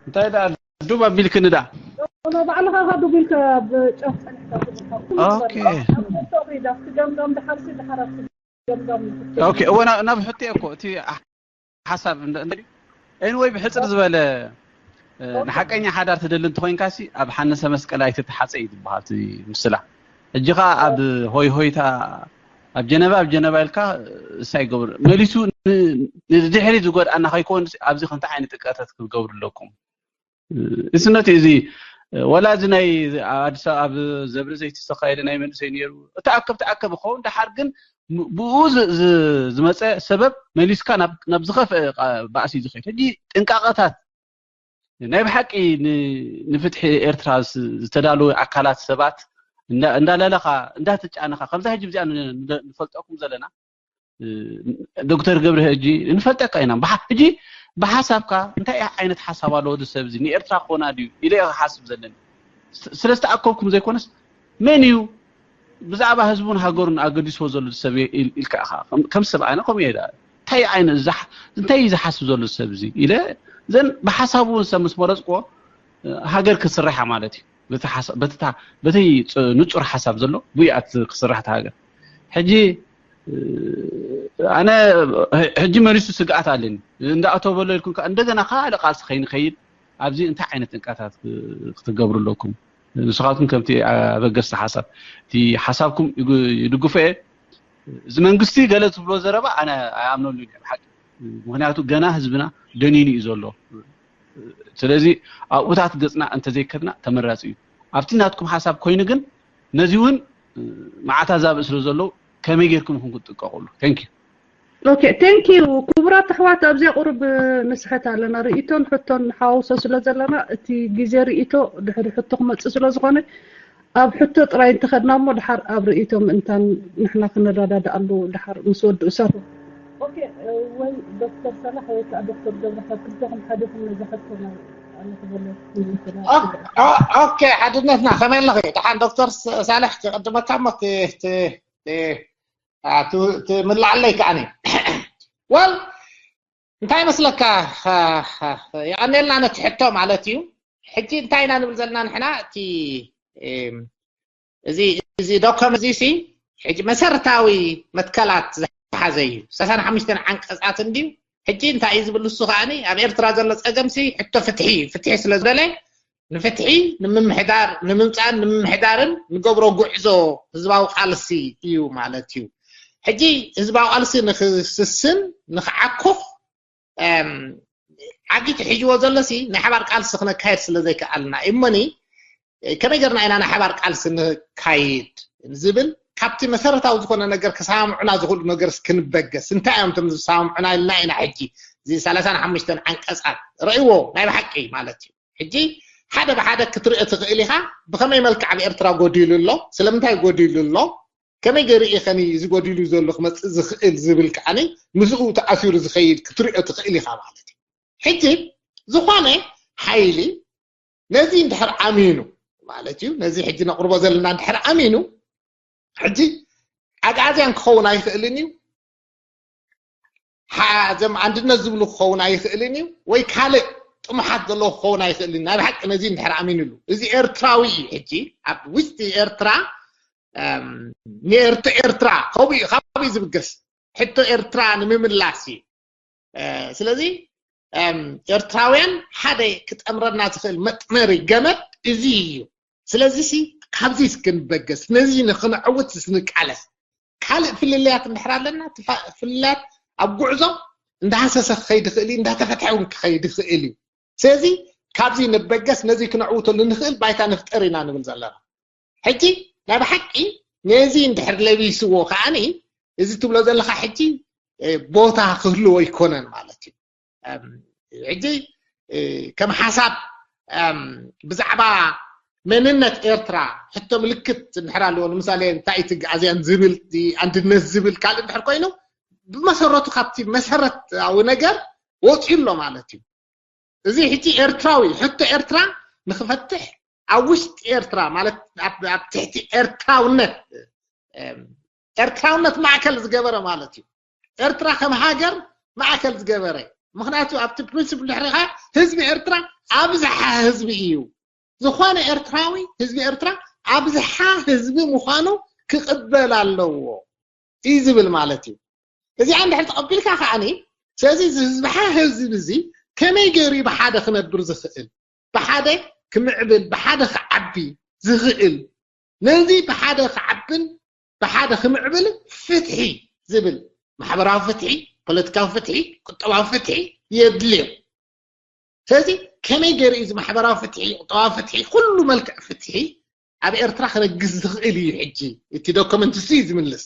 እንታይ ደኣ ዱብ ኣቢልክኒ ደኣ ባዕልኻ ካ ዱብ ኢልካ ኣብ ጫፍ ፀኒሕካ ኦኬ ኦኬ እወ ናብ ሕቶ እኮ እቲ ሓሳብ anyway ብሕፅር ዝበለ ንሓቀኛ ሓዳር ትደሊ እንተኮይንካ ሲ ኣብ ሓነሰ መስቀል ኣይትተሓፀ እዩ ዝበሃል እቲ ምስላ ሕጂ ከዓ ኣብ ሆይ ሆይታ ኣብ ጀነባ ኣብ ጀነባ ኢልካ እሳ ይገብሩ መሊሱ ንድሕሪ ዝጎድኣና ከይኮን ኣብዚ ከምቲ ዓይነት ጥቀተት ክትገብሩ ኣለኩም እስነት እዚ ወላ እዚ ናይ ኣዲስ ኣብ ዘብሪ ዘይቲ ዝተካየደ ናይ መንእሰይ ነይሩ ተኣከብ ተኣከብ ክኸውን ደሓር ግን ብኡ ዝመፀ ሰበብ መሊስካ ናብ ዝኸፍአ ባእሲ ዝኸይድ ሕጂ ጥንቃቐታት ናይ ብሓቂ ንፍትሒ ኤርትራ ዝተዳለወ ኣካላት ሰባት እንዳለለኻ እንዳተጫነኻ ከምዛ ሕጂ ብዚኣ ንፈልጠኩም ዘለና ዶክተር ገብረ ሕጂ ንፈልጠካ ኢና ሕጂ ብሓሳብካ እንታይ ዓይነት ሓሳብ ኣለዎ እዚ ሰብ እዚ ንኤርትራ ክኾና ድዩ ኢለ ክሓስብ ዘለኒ ስለ ዝተኣከብኩም ዘይኮነስ መን እዩ ብዛዕባ ህዝቡን ሃገሩን ኣገዲስዎ ዘሎ ሰብ ኢልካ ኢኻ ከም ሰብ ኣነ ከምኡ እየ እንታይ ዓይነት እንታይ እዩ ዝሓስብ ዘሎ ሰብ እዚ ኢለ ዘን ብሓሳቡ ሰብ ምስ መረፅክዎ ሃገር ክትስርሓ ማለት እዩ በተይ ንጹር ሓሳብ ዘሎ ብይኣት ክስራሕ ተሃገር ሕጂ ኣነ ሕጂ መሊሱ ስግኣት ኣለኒ እንዳእተወ በሎ ኢልኩም ከዓ እንደገና ካልእ ቃልሲ ከይንኸይድ ኣብዚ እንታይ ዓይነት ጥንቃታት ክትገብሩ ኣለኩም ንስኻትኩም ከምቲ ኣበገስቲ ሓሳብ እቲ ሓሳብኩም ይድግፎ እየ እዚ መንግስቲ ገለ ዝብሎ ዘረባ ኣነ ኣይኣምነሉ ሓቂ ምክንያቱ ገና ህዝብና ደኒኑ እዩ ዘሎ ስለዚ ኣብኡታት ገፅና እንተዘይከድና ተመራፂ እዩ ኣብቲ ናትኩም ሓሳብ ኮይኑ ግን ነዚ እውን መዓት ኣዛብእ ስለ ዘለዉ ከመይ ጌርኩም ኢኹም ክትጥቀቁሉ thank you okay thank you ክቡራት ኣሕዋት ኣብዚኣ ቁሩብ ንስሕት ኣለና ርእይቶን ሕቶን ንሓዋውሶ ስለ ዘለና እቲ ግዜ ርእይቶ ድሕሪ ሕቶ ክመፅእ ስለ ዝኾነ ኣብ ሕቶ ጥራይ እንተኸድና እሞ ድሓር ኣብ ርእይቶ ምእንታን ንሕና ክነረዳድኣሉ ድሓር ምስ ወድኡ ሰሩ ወይ ዶክተር ሰላሕ ወይ ከዓ ዶክተር ገብረ ካብ ክልተኹም ሓደኹም ነዚ ሕቶ ኣነ ክበሎ ኦኬ ሓድነትና ከመይ ኣለኺ ደሓን ዶክተር ሳልሕ ክቅድመካ እሞ ትምልዓለይ ከዓኒ ወል እንታይ መስለካ የቐኔልና ነቲ ሕቶ ማለት እዩ ሕጂ እንታይ ኢና ንብል ዘለና ንሕና እቲ እዚ እዚ ዶኮመንት እዚ ሲ ሕጂ መሰረታዊ መትከላት ዝሓዘ እዩ ሰሳን ሓሙሽተን ዓንቀፃት እንድዩ ሕጂ እንታይ እዩ ዝብል ንሱ ከዓኒ ኣብ ኤርትራ ዘሎ ፀገም ሲ ሕቶ ፍትሒ ፍትሒ ስለ ዝበለ ንፍትሒ ንምምሕዳር ንምምፃን ንምምሕዳርን ንገብሮ ጉዕዞ ህዝባዊ ቃልሲ እዩ ማለት እዩ ሕጂ ህዝባዊ ቃልሲ ንክስስን ንክዓኩኽ ዓጊቱ ሒዝዎ ዘሎ ሲ ናይ ሓባር ቃልሲ ክነካየድ ስለ ዘይከኣልና እሞኒ ከመይ ገርና ኢና ናይ ሓባር ቃልሲ ንካይድ ዝብል ካብቲ መሰረታዊ ዝኾነ ነገር ክሰማምዑና ዝኽእሉ ነገር ክንበገስ እንታይ እዮም ቶም ዝሰማምዑና ኢልና ኢና ሕጂ እዚ ሰላሳን ሓሙሽተን ዓንቀፃት ረእይዎ ናይ ብሓቂ ማለት እዩ ሕጂ ሓደ ብሓደ ክትርኢ ትኽእል ኢኻ ብኸመይ መልክዕ ኣብ ኤርትራ ጎዲሉ ኣሎ ስለምንታይ ጎዲሉ ኣሎ ከመይ ገይሩ እዩ ከኒ እዚ ጎዲሉ ዘሎ ክመፅእ ዝኽእል ዝብል ከዓኒ ምስኡ ተኣሲሩ ዝኸይድ ክትሪኦ ትኽእል ኢኻ ማለት እዩ ሕጂ ዝኾነ ሓይሊ ነዚ እንድሕር ኣሚኑ ማለት እዩ ነዚ ሕጂ ነቕርቦ ዘለና እንድሕር ኣሚኑ ሕጂ ኣግኣዝያን ክኸውን ኣይኽእልን እዩ ሓዘም ኣንድነት ዝብሉ ክኸውን ኣይኽእልን እዩ ወይ ካልእ ጥሙሓት ዘለዎ ክኸውን ኣይኽእልን ናይ ብሓቂ ነዚ እንድሕር ኣሚንሉ እዚ ኤርትራዊ እዩ ሕጂ ኣብ ውሽጢ ኤርትራ ንኤርትራ ኤርትራ ከብኡ እዩ ዝብገስ ሕቶ ኤርትራ ንምምላስ እዩ ስለዚ ኤርትራውያን ሓደ ክጠምረና ዝኽእል መጥመሪ ገመድ እዚ እዩ። ስለዚ ሲ ካብዚ ክንበገስ፣ ነዚ ንክንዕውት ንቃለስ። ካልእ ፍልልያት እንድሕር ኣለና፣ ፍልልያት ኣብ ጉዕዞ እንዳሃሰሰ ክኸይድ ይኽእል እዩ፣ እንዳተፈትሐ እውን ክኸይድ ይኽእል እዩ። ስለዚ ካብዚ ንበገስ፣ ነዚ ክነዕውተሉ ንኽእል ባይታ ንፍጠር ኢና ንብል ዘለና። ሕጂ ናይ ብሓቂ ነዚ እንድሕር ለቢስዎ ከዓኒ፣ እዚ ትብሎ ዘለኻ ሕጂ ቦታ ክህልዎ ኣይኮነን ማለት እዩ። ሕጂ ከም ሓሳብ ብዛዕባ መንነት ኤርትራ ሕቶ ምልክት እንድሕር ኣለዎ፣ ንምሳሌ እንታይ እቲ ኣግኣዝያን ዝብል፣ ኣንድነት ዝብል ካልእ እንድሕር ኮይኑ፣ ብመሰረቱ ካብቲ መሰረታዊ ነገር ወፂኡ ኣሎ ማለት እዩ። እዚ ሕጂ ኤርትራዊ ሕቶ ኤርትራ ንክፈትሕ ኣብ ውሽጢ ኤርትራ ማለት ኣብ ትሕቲ ኤርትራውነት፣ ኤርትራውነት ማእከል ዝገበረ ማለት እዩ። ኤርትራ ከም ሃገር ማእከል ዝገበረ፣ ምክንያቱ ኣብቲ ፕሪንስፕል ድሕሪኻ ህዝቢ ኤርትራ ኣብዝሓ ህዝቢ እዩ። ዝኾነ ኤርትራዊ ህዝቢ ኤርትራ ኣብዝሓ ህዝቢ ምዃኑ ክቕበል ኣለዎ እዩ ዝብል ማለት እዩ። እዚኣ እንድሕር ተቐቢልካ ከዓኒ፣ ስለዚ እዚ ዝበሓ ህዝቢ እዚ ከመይ ገይሩ እዩ ብሓደ ክነብር ዝኽእል፣ ብሓደ ክምዕብል፣ ብሓደ ክዓቢ ዝኽእል? ነዚ ብሓደ ክዓብን ብሓደ ክምዕብል ፍትሒ ዝብል፣ ማሕበራዊ ፍትሒ፣ ፖለቲካዊ ፍትሒ፣ ቁጠባዊ ፍትሒ የድልዮ። ስለዚ ከመይ ገይሩ እዩ እዚ ማሕበራዊ ፍትሒ፣ ቁጠባዊ ፍትሒ፣ ኩሉ መልክዕ ፍትሒ ኣብ ኤርትራ ክነግስ ዝኽእል እዩ? ሕጂ እቲ ዶክመንት እሱ እዩ ዝምልስ።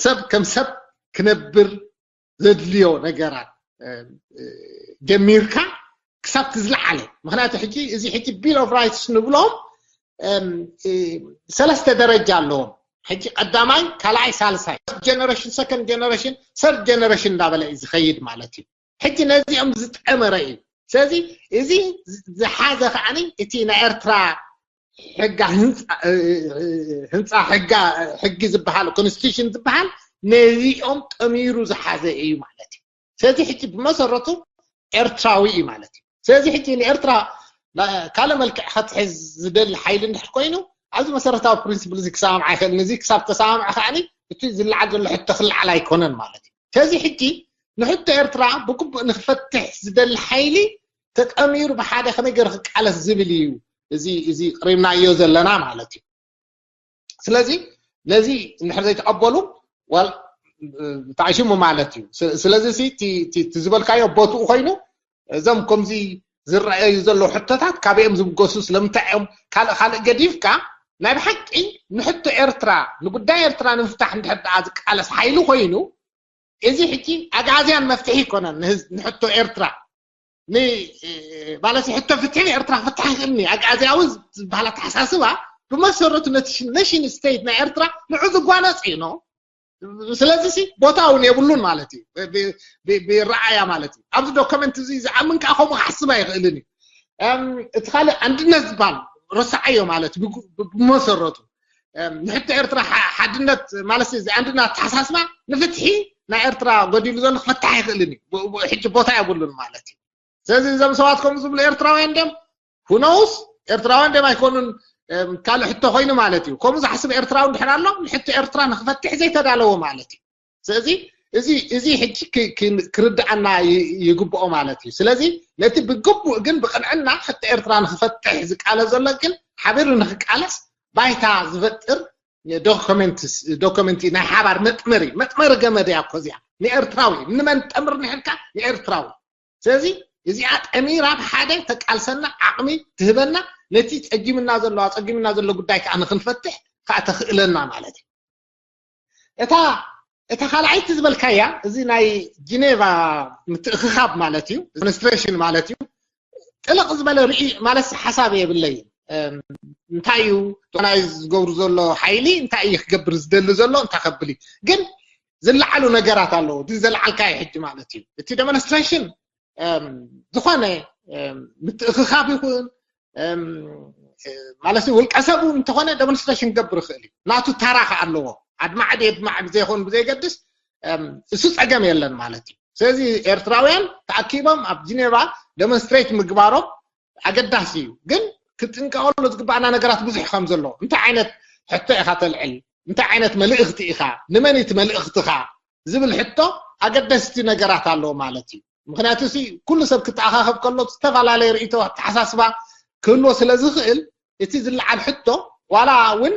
ሰብ ከም ሰብ ክነብር ዘድልዮ ነገራት ጀሚርካ ክሳብ ትዝለዓለ። ምክንያቱ ሕጂ እዚ ሕጂ ቢል ኦፍ ራይትስ ንብሎም ሰለስተ ደረጃ ኣለዎም። ሕጂ ቀዳማይ፣ ካልኣይ፣ ሳልሳይ፣ ጀነሬሽን፣ ሰከንድ ጀነሬሽን፣ ሰርድ ጀነሬሽን እንዳበለ እዩ ዝኸይድ ማለት እዩ። ሕጂ ነዚኦም ዝጠመረ እዩ። ስለዚ እዚ ዝሓዘ ከዓኒ እቲ ናይ ኤርትራ ሕጋ ህንፃ፣ ህንፃ ሕጋ፣ ሕጊ ዝበሃል፣ ኮንስቲቱሽን ዝበሃል ነዚኦም ጠሚሩ ዝሓዘ እዩ ማለት እዩ። ስለዚ ሕጂ ብመሰረቱ ኤርትራዊ እዩ ማለት እዩ። ስለዚ ሕጂ ንኤርትራ ካልእ መልክዕ ከትሕዝ ዝደሊ ሓይሊ እንድሕር ኮይኑ፣ ኣብዚ መሰረታዊ ፕሪንስፕል እዚ ክሰማምዓ ይኽእል። ነዚ ክሳብ ተሰማምዐ ከዓኒ እቲ ዝለዓል ዘሎ ሕቶ ክለዓል ኣይኮነን ማለት እዩ። ስለዚ ሕጂ ንሕቶ ኤርትራ ብግቡእ ንክፈትሕ ዝደሊ ሓይሊ ተጠሚሩ ብሓደ ከመይ ገይሩ ክቃለስ ዝብል እዩ እዚ፣ እዚ ቅሪብናዮ ዘለና ማለት እዩ። ስለዚ ነዚ እንድሕር ዘይተቐበሉ፣ ዋል፣ እንታይ ሽሙ ማለት እዩ። ስ-፣ ስለዚ ሲ እቲ፣ እቲ፣ እቲ ዝበልካዮ ቦትኡ ኮይኑ፣ እዞም ከምዚ ዝረኣዩ ዘለዉ ሕቶታት ካበይ እዮም ዝብገሱ? ስለምንታይ እዮም? ካልእ፣ ካልእ ገዲፍካ፣ ናይ ብሓቂ ንሕቶ ኤርትራ፣ ንጉዳይ ኤርትራ ንምፍታሕ እንድሕር ደኣ ዝቃለስ ሓይሊ ኮይኑ፣ እዚ ሕጂ ኣግኣዝያን መፍትሒ ኣይኮነን ንህዝ-፣ ንሕቶ ኤርትራ። ን-፣ ማለት ሕቶ ፍትሒ ኤርትራ ክፍታሕ ይኽእልኒ። ኣግኣዝያዊ ዝበሃል ኣተሓሳስባ ብመሰረቱ ነቲ ሽ-፣ ኔሽን ስቴት ናይ ኤርትራ ንዑ ዝጓነጽ እዩ፣ ኖ? ስለዚ ሲ ቦታ እውን የብሉን ማለት እዩ። ብ-፣ ብ-፣ ብ-፣ ብረኣያ ማለት እዩ። ኣብዚ ዶክመንት እዚ ዝኣምን ከኣ ከምኡ ክሓስብ ኣይኽእልን እዩ። እም፣ እቲ ካልእ ኣንድነት ዝበሃል ረሳዓዮ ማለት እዩ። ብጉ-፣ ብ-፣ ብመሰረቱ፣ እም፣ ንሕቶ ኤርትራ ሓ-፣ ሓድነት ማለት እዚ ኣንድነት ኣተሓሳስባ ንፍትሒ ናይ ኤርትራ ጎዲሉ ዘሎ ክፈታሕ ኣይኽእልን እዩ። ብ-፣ ብ-፣ ሕጂ ቦታ የብሉን ማለት እዩ። ስለዚ እዞም ሰባት ከምኡ ዝብሉ ኤርትራውያን ድዮም? ሁኖውስ ኤርትራውያን ድዮም ኣይኮኑን? እም፣ ካልእ ሕቶ ኮይኑ ማለት እዩ። ከምኡ ዝሓስብ ኤርትራዊ እንድሕር ኣሎ፣ ንሕቶ ኤርትራ ንክፈትሕ ዘይተዳለወ ማለት እዩ። ስለዚ እዚ፣ እዚ ሕጂ ክ-፣ ክ-፣ ክርድኣና ይ-፣ ይግብኦ ማለት እዩ። ስለዚ ነቲ ብግቡእ ግን ብቕንዕና ሕቶ ኤርትራ ንክፈትሕ ዝቃለስ ዘሎ ግን ሓቢሩ ንክቃለስ ባይታ ዝፈጥር ዶክመንትስ-፣ ዶክመንት ናይ ሓባር መጥመሪ፣ መጥመሪ ገመድ እያ እኮ እዚኣ። ንኤርትራዊ፣ ንመን ጠምር ንሕልካ? ንኤርትራዊ። ስለዚ እዚኣ ጠሚራ ብሓደ ተቃልሰና፣ ዓቕሚ ትህበና፣ ነቲ ጸጊምና ዘሎ፣ ኣጸጊምና ዘሎ ጉዳይ ከኣ ንክንፈትሕ ከኣ ተኽእለና ማለት እዩ። እታ፣ እታ ካልኣይቲ ዝበልካያ፣ እዚ ናይ ጂኔቫ ምትእኽኻብ ማለት እዩ፣ ዴሞንስትሬሽን ማለት እዩ። ጥልቕ ዝበለ ርኢ-፣ ማለት ሓሳብ የብለይን። እም፣ እንታይ እዩ ኦርጋናይዝ ዝገብሩ ዘሎ ሓይሊ፣ እንታይ እዩ ክገብር ዝደሊ ዘሎ፣ እንታይ ከብል እዩ። ግን ዝለዓሉ ነገራት ኣለዉ። እዚ ዘለዓልካዮ ሕጂ ማለት እዩ። እቲ ዴሞንስትሬሽን፣ እም፣ ዝኾነ፣ እም፣ ምትእኽኻብ ይኹን፣ እም፣ ማለት ውልቀ ሰብ እውን እንተኾነ ዴሞንስትሬሽን ክገብር ይኽእል እዩ። ናቱ ታራ ከኣ ኣለዎ። ኣድማዒ ድየ ኣድማዒ ብዘይኮን ብዘይገድስ፣ እም፣ እሱ ጸገም የለን ማለት እዩ። ስለዚ ኤርትራውያን ተኣኪቦም ኣብ ጂኔቫ ዴሞንስትሬት ምግባሮም ኣገዳሲ እዩ። ግን ክትጥንቀቐሉ ዝግባኣና ነገራት ብዙሕ ከም ዘሎ፣ እንታይ ዓይነት ሕቶ ኢኻ ተልዕል? እንታይ ዓይነት መልእኽቲ ኢኻ? ንመን እዩ እቲ መልእኽትኻ? ዝብል ሕቶ ኣገደስቲ ነገራት ኣለዎ ማለት እዩ። ምክንያቱ ሲ ኩሉ ሰብ ክተኣኻኸብ ከሎ ዝተፈላለየ ርእይቶ ኣተሓሳስባ ክህልዎ ስለ ዝኽእል፣ እቲ ዝለዓል ሕቶ ዋላ እውን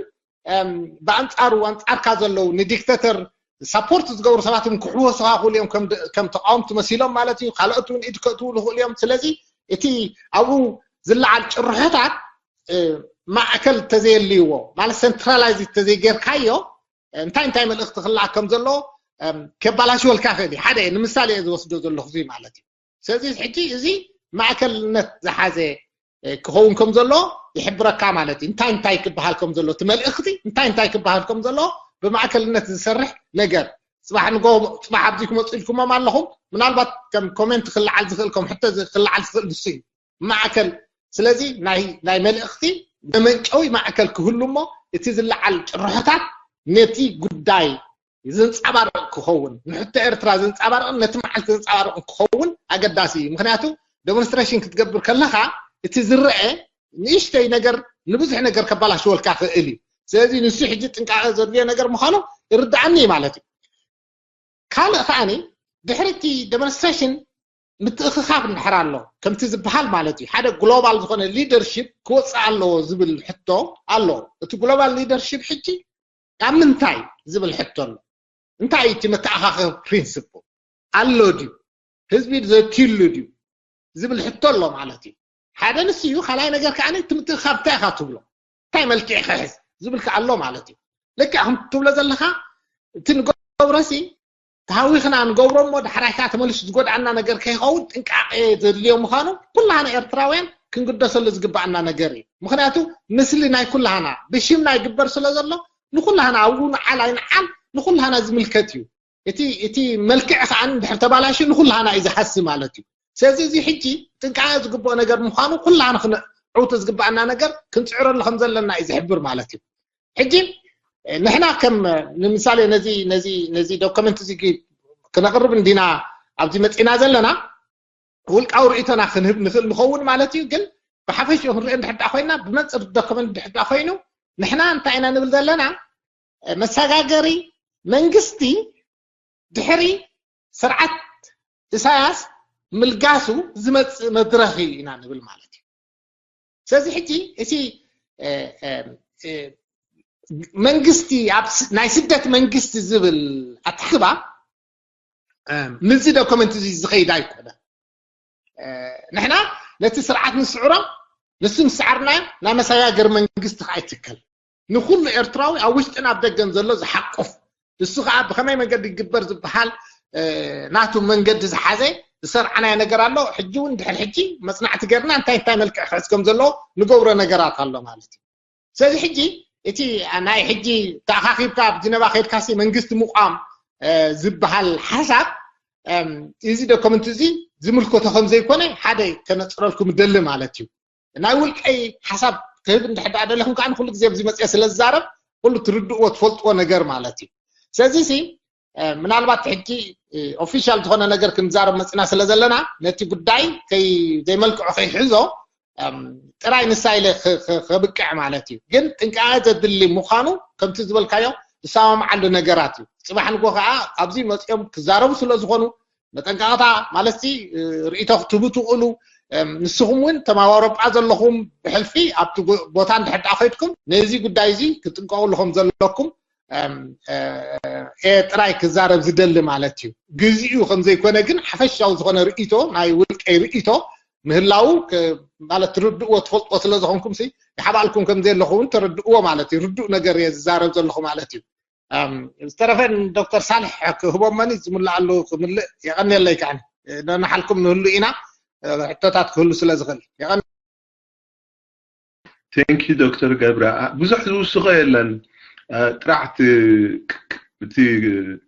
ብኣንፃሩ ኣንፃርካ ዘለዉ ንዲክተተር ሳፖርት ዝገብሩ ሰባት እውን ክሕወሱኻ ክእሉ እዮም፣ ከም ተቃወምቲ መሲሎም ማለት እዩ። ካልኦት እውን ኢድ ከእትውሉ ክእሉ እዮም። ስለዚ እቲ ኣብኡ ዝለዓል ጭርሖታት ማእከል ተዘየልይዎ ማለት ሰንትራላይዝ ተዘይጌርካዮ እንታይ እንታይ መልእኽቲ ክለኣክ ከም ዘለዎ ከባላሽወልካ ክእል እዩ። ሓደ ንምሳሌ እየ ዝወስዶ ዘለኹ እዚ ማለት እዩ። ስለዚ ሕጂ እዚ ማእከልነት ዝሓዘ ክኸውን ከም ዘሎ ይሕብረካ ማለት እዩ። እንታይ እንታይ ክበሃል ከም ዘሎ እቲ መልእኽቲ እንታይ እንታይ ክበሃል ከም ዘሎ ብማእከልነት ዝሰርሕ ነገር ጽባሕ ንጎ ጽባሕ ኣብዚ ክመፁ ኢልኩሞም ኣለኹም። ምናልባት ከም ኮሜንት ክለዓል ዝኽእል ከም ሕቶ ክለዓል ዝኽእል ንሱ እዩ ማእከል። ስለዚ ናይ መልእኽቲ መመንጨዊ ማእከል ክህሉ እሞ እቲ ዝለዓል ጭርሖታት ነቲ ጉዳይ ዘንጸባርቕ ክኸውን፣ ንሕቶ ኤርትራ ዘንጸባርቕን ነቲ መዓልቲ ዘንጸባርቕን ክኸውን ኣገዳሲ እዩ። ምክንያቱ ደሞንስትሬሽን ክትገብር ከለኻ እቲ ዝረአ ንእሽተይ ነገር ንብዙሕ ነገር ከባላሽወልካ ክእል እዩ። ስለዚ ንሱ ሕጂ ጥንቃቐ ዘድልዮ ነገር ምዃኑ ይርድኣኒ እዩ ማለት እዩ። ካልእ ከዓኒ ድሕሪ እቲ ደሞንስትሬሽን ምትእኽኻብ እንድሕር ኣሎ ከምቲ ዝበሃል ማለት እዩ ሓደ ግሎባል ዝኾነ ሊደርሺፕ ክወፅእ ኣለዎ ዝብል ሕቶ ኣሎ። እቲ ግሎባል ሊደርሺፕ ሕጂ ኣብ ምንታይ ዝብል ሕቶ ኣሎ። እንታይ እዩ እቲ መተኣኻኸቢ ፕሪንስፕል ኣሎ ድዩ? ህዝቢ ዘትዩሉ ድዩ ዝብል ሕቶ ኣሎ ማለት እዩ። ሓደ ንሱ እዩ። ካልኣይ ነገር ከዓ እቲ ምትእኽኻብ እንታይ ኢኻ ትብሎ እንታይ መልክዕ ክሕዝ ዝብል ከዓ ኣሎ ማለት እዩ። ልክዕ ከም ትብሎ ዘለኻ እቲ ንገብሮሲ ተሃዊኽና ንገብሮ እሞ ዳሕራይ ከዓ ተመሊሱ ዝጎድኣና ነገር ከይኸውን ጥንቃቄ ዘድልዮ ምዃኑ ኩላህና ኤርትራውያን ክንግደሰሉ ዝግባኣና ነገር እዩ። ምክንያቱ ምስሊ ናይ ኩላህና ብሽም ናይ ግበር ስለ ዘሎ ንኩላህና ኣብኡ ንዓል ኣይንዓል ንኩላህና ዝምልከት እዩ። እቲ እቲ መልክዕ ከዓ እንድሕር ተባላሹ ንኩላህና እዩ ዝሃሲ ማለት እዩ። ስለዚ እዚ ሕጂ ጥንቃቐ ዝግብኦ ነገር ምዃኑ ኩላህና ክንዕውቶ ዝግባኣና ነገር ክንፅዕረሉ ከም ዘለና እዩ ዝሕብር ማለት እዩ። ሕጂ ንሕና ከም ንምሳሌ ነዚ ነዚ ነዚ ዶክመንት እዚ ክነቕርብ እንዲና ኣብዚ መፂና ዘለና ውልቃዊ ርእይቶና ክንህብ ንኽእል ንኸውን ማለት እዩ። ግን ብሓፈሽኡ ክንሪኦ እንድሕር ዳ ኮይና ብመንፅር ዶክመንት እንድሕር ዳ ኮይኑ ንሕና እንታይ ኢና ንብል ዘለና መሰጋገሪ መንግስቲ ድሕሪ ስርዓት ኢሳያስ ምልጋሱ ዝመፅእ መድረኽ እዩ ኢና ንብል ማለት እዩ። ስለዚ ሕጂ እቲ መንግስቲ ናይ ስደት መንግስቲ ዝብል ኣተሓሕባ ምስዚ ዶክመንት እዚ ዝኸይድ ኣይኮነ። ንሕና ነቲ ስርዓት ንስዕሮ ንሱ ንስዓርናዮ ናይ መሰጋገሪ መንግስቲ ከዓ ይትከል ንኩሉ ኤርትራዊ ኣብ ውሽጥን ኣብ ደገን ዘሎ ዝሓቁፍ ንሱ ከዓ ብከመይ መንገዲ ይግበር ዝበሃል ናቱ መንገዲ ዝሓዘ ዝሰርዓናዮ ነገር ኣሎ። ሕጂ እውን ድሕር ሕጂ መፅናዕቲ ገርና እንታይ እንታይ መልክዕ ክሕዝ ከም ዘለዎ ንገብሮ ነገራት ኣሎ ማለት እዩ። ስለዚ ሕጂ እቲ ናይ ሕጂ ተኣኻኺብካ ኣብ ጅነቫ ከድካሲ መንግስቲ ምቋም ዝበሃል ሓሳብ እዚ ዶክመንት እዚ ዝምልከቶ ከም ዘይኮነ ሓደ ከነፅረልኩም ደሊ ማለት እዩ። ናይ ውልቀይ ሓሳብ ክህብ እንድሕር ደኣ ደለኹም ከዓ ንኩሉ ግዜ ኣብዚ መፅአ ስለ ዝዛረብ ኩሉ ትርድእዎ ትፈልጥዎ ነገር ማለት እዩ። ስለዚ ሲ ምናልባት ሕጂ ኦፊሻል ዝኾነ ነገር ክንዛረብ መፅና ስለ ዘለና ነቲ ጉዳይ ዘይመልክዖ ከይሕዞ ጥራይ ንሳ ኢለ ከብቅዕ ማለት እዩ። ግን ጥንቃቐ ዘድሊ ምዃኑ ከምቲ ዝበልካዮ ዝሰማምዓሉ ነገራት እዩ። ፅባሕ ንጎ ከዓ ኣብዚ መፅኦም ክዛረቡ ስለ ዝኾኑ መጠንቀቕታ ማለት ርእይቶ ክትህቡ ትኽእሉ። ንስኹም እውን ተማዋረጳ ዘለኹም ብሕልፊ ኣብቲ ቦታ እንድሕር ደኣ ከይድኩም ነዚ ጉዳይ እዚ ክትጥንቀቑሉ ከም ዘለኩም ጥራይ ክዛረብ ዝደሊ ማለት እዩ። ግዚኡ ከም ዘይኮነ ግን ሓፈሻዊ ዝኾነ ርእይቶ ናይ ውልቀይ ርእይቶ ምህላው ማለት ትርድእዎ ትፈልጥዎ ስለ ዝኾንኩም ሲ ይሓባልኩም ከም ዘለኹ እውን ተረድእዎ ማለት እዩ። ርዱእ ነገር እየ ዝዛረብ ዘለኹ ማለት እዩ። ዝተረፈ ንዶክተር ሳልሕ ክህቦ መኒ ዝምልኣሉ ክምልእ የቐንየለይ። ከዓኒ ነናሓልኩም ንህሉ ኢና ሕቶታት ክህሉ ስለ ዝኽእል የቐን Thank you ዶክተር ገብረ። ብዙሕ ዝውስኾ የለን። ጥራሕ እቲ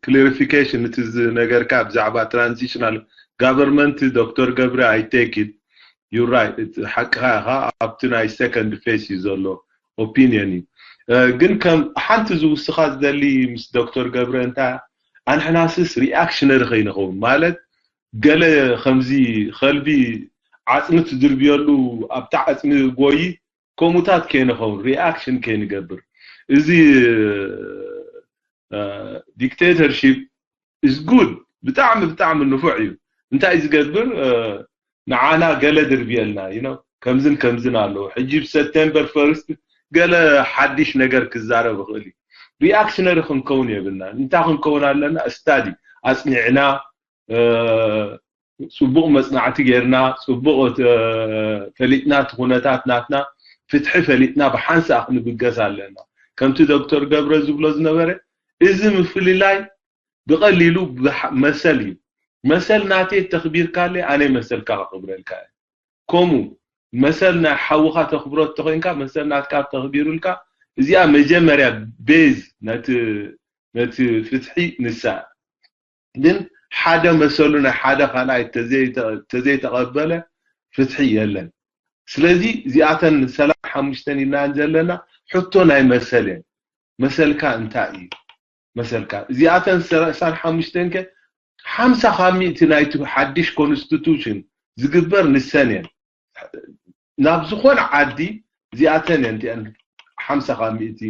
ክላሪፊኬሽን እቲ ዝነገርካ ብዛዕባ ትራንዚሽናል ጋቨርንመንት ዶክተር ገብረ I take it you're right ሓቅኻ ኢኻ። ኣብቲ ናይ ሰከንድ ፌስ እዩ ዘሎ ኦፒንየን እዩ። ግን ከም ሓንቲ ዝውስኻ ዝደሊ ምስ ዶክተር ገብረ እንታይ ኣንሕናስስ ሪኣክሽነሪ ከይንኸውን ማለት ገለ ከምዚ ከልቢ ዓፅሚ ትድርብየሉ ኣብታ ዓፅሚ ጎይ ከምኡታት ከይንኸውን ሪኣክሽን ከይንገብር እዚ dictatorship is good ብጣዕሚ ብጣዕሚ ንፉዕ እዩ። እንታይ ዝገብር ንዓና ገለ ድርብየልና you know ከምዝን ከምዝን ኣለዉ ሕጂ ብሰፕተምበር ፈርስት ገለ ሓድሽ ነገር ክዛረብ ይኽእል እዩ reactionary ክንከውን የብልና እንታይ ክንከውን ኣለና study ኣፅኒዕና ፅቡቕ መፅናዕቲ ጌርና ፅቡቕ ፈሊጥና እቲ ኩነታት ናትና ፍትሒ ፈሊጥና ብሓንሳእ ክንብገስ ኣለና ከምቲ ዶክተር ገብረ ዝብሎ ዝነበረ እዚ ምፍልላይ ብቐሊሉ መሰል እዩ መሰል ናተይ ተኽቢርካለይ ኣነ መሰልካ ከኽብረልካ እየ ከምኡ መሰል ናይ ሓውኻ ተኽብሮ ተኾይንካ መሰል ናትካ ተኽቢሩልካ እዚኣ መጀመርያ base ነቲ ፍትሒ ንሳ ግን ሓደ መሰሉ ናይ ሓደ ካልኣይ ተዘይተቐበለ ፍትሒ የለን ስለዚ እዚኣተን ሰላሳ ሓሙሽተ ኢልናን ዘለና ሕቶ ናይ መሰል እየን መሰልካ እንታይ እዩ መሰልካ እዚኣተን ሰላሳ ሓሙሽተ ከ ሓምሳ ካብ ሚእቲ ናይቲ ሓድሽ ኮንስቲቱሽን ዝግበር ንሰን እየን ናብ ዝኾነ ዓዲ እዚኣተን እየን እቲአን ሓምሳ ካብ ሚእቲ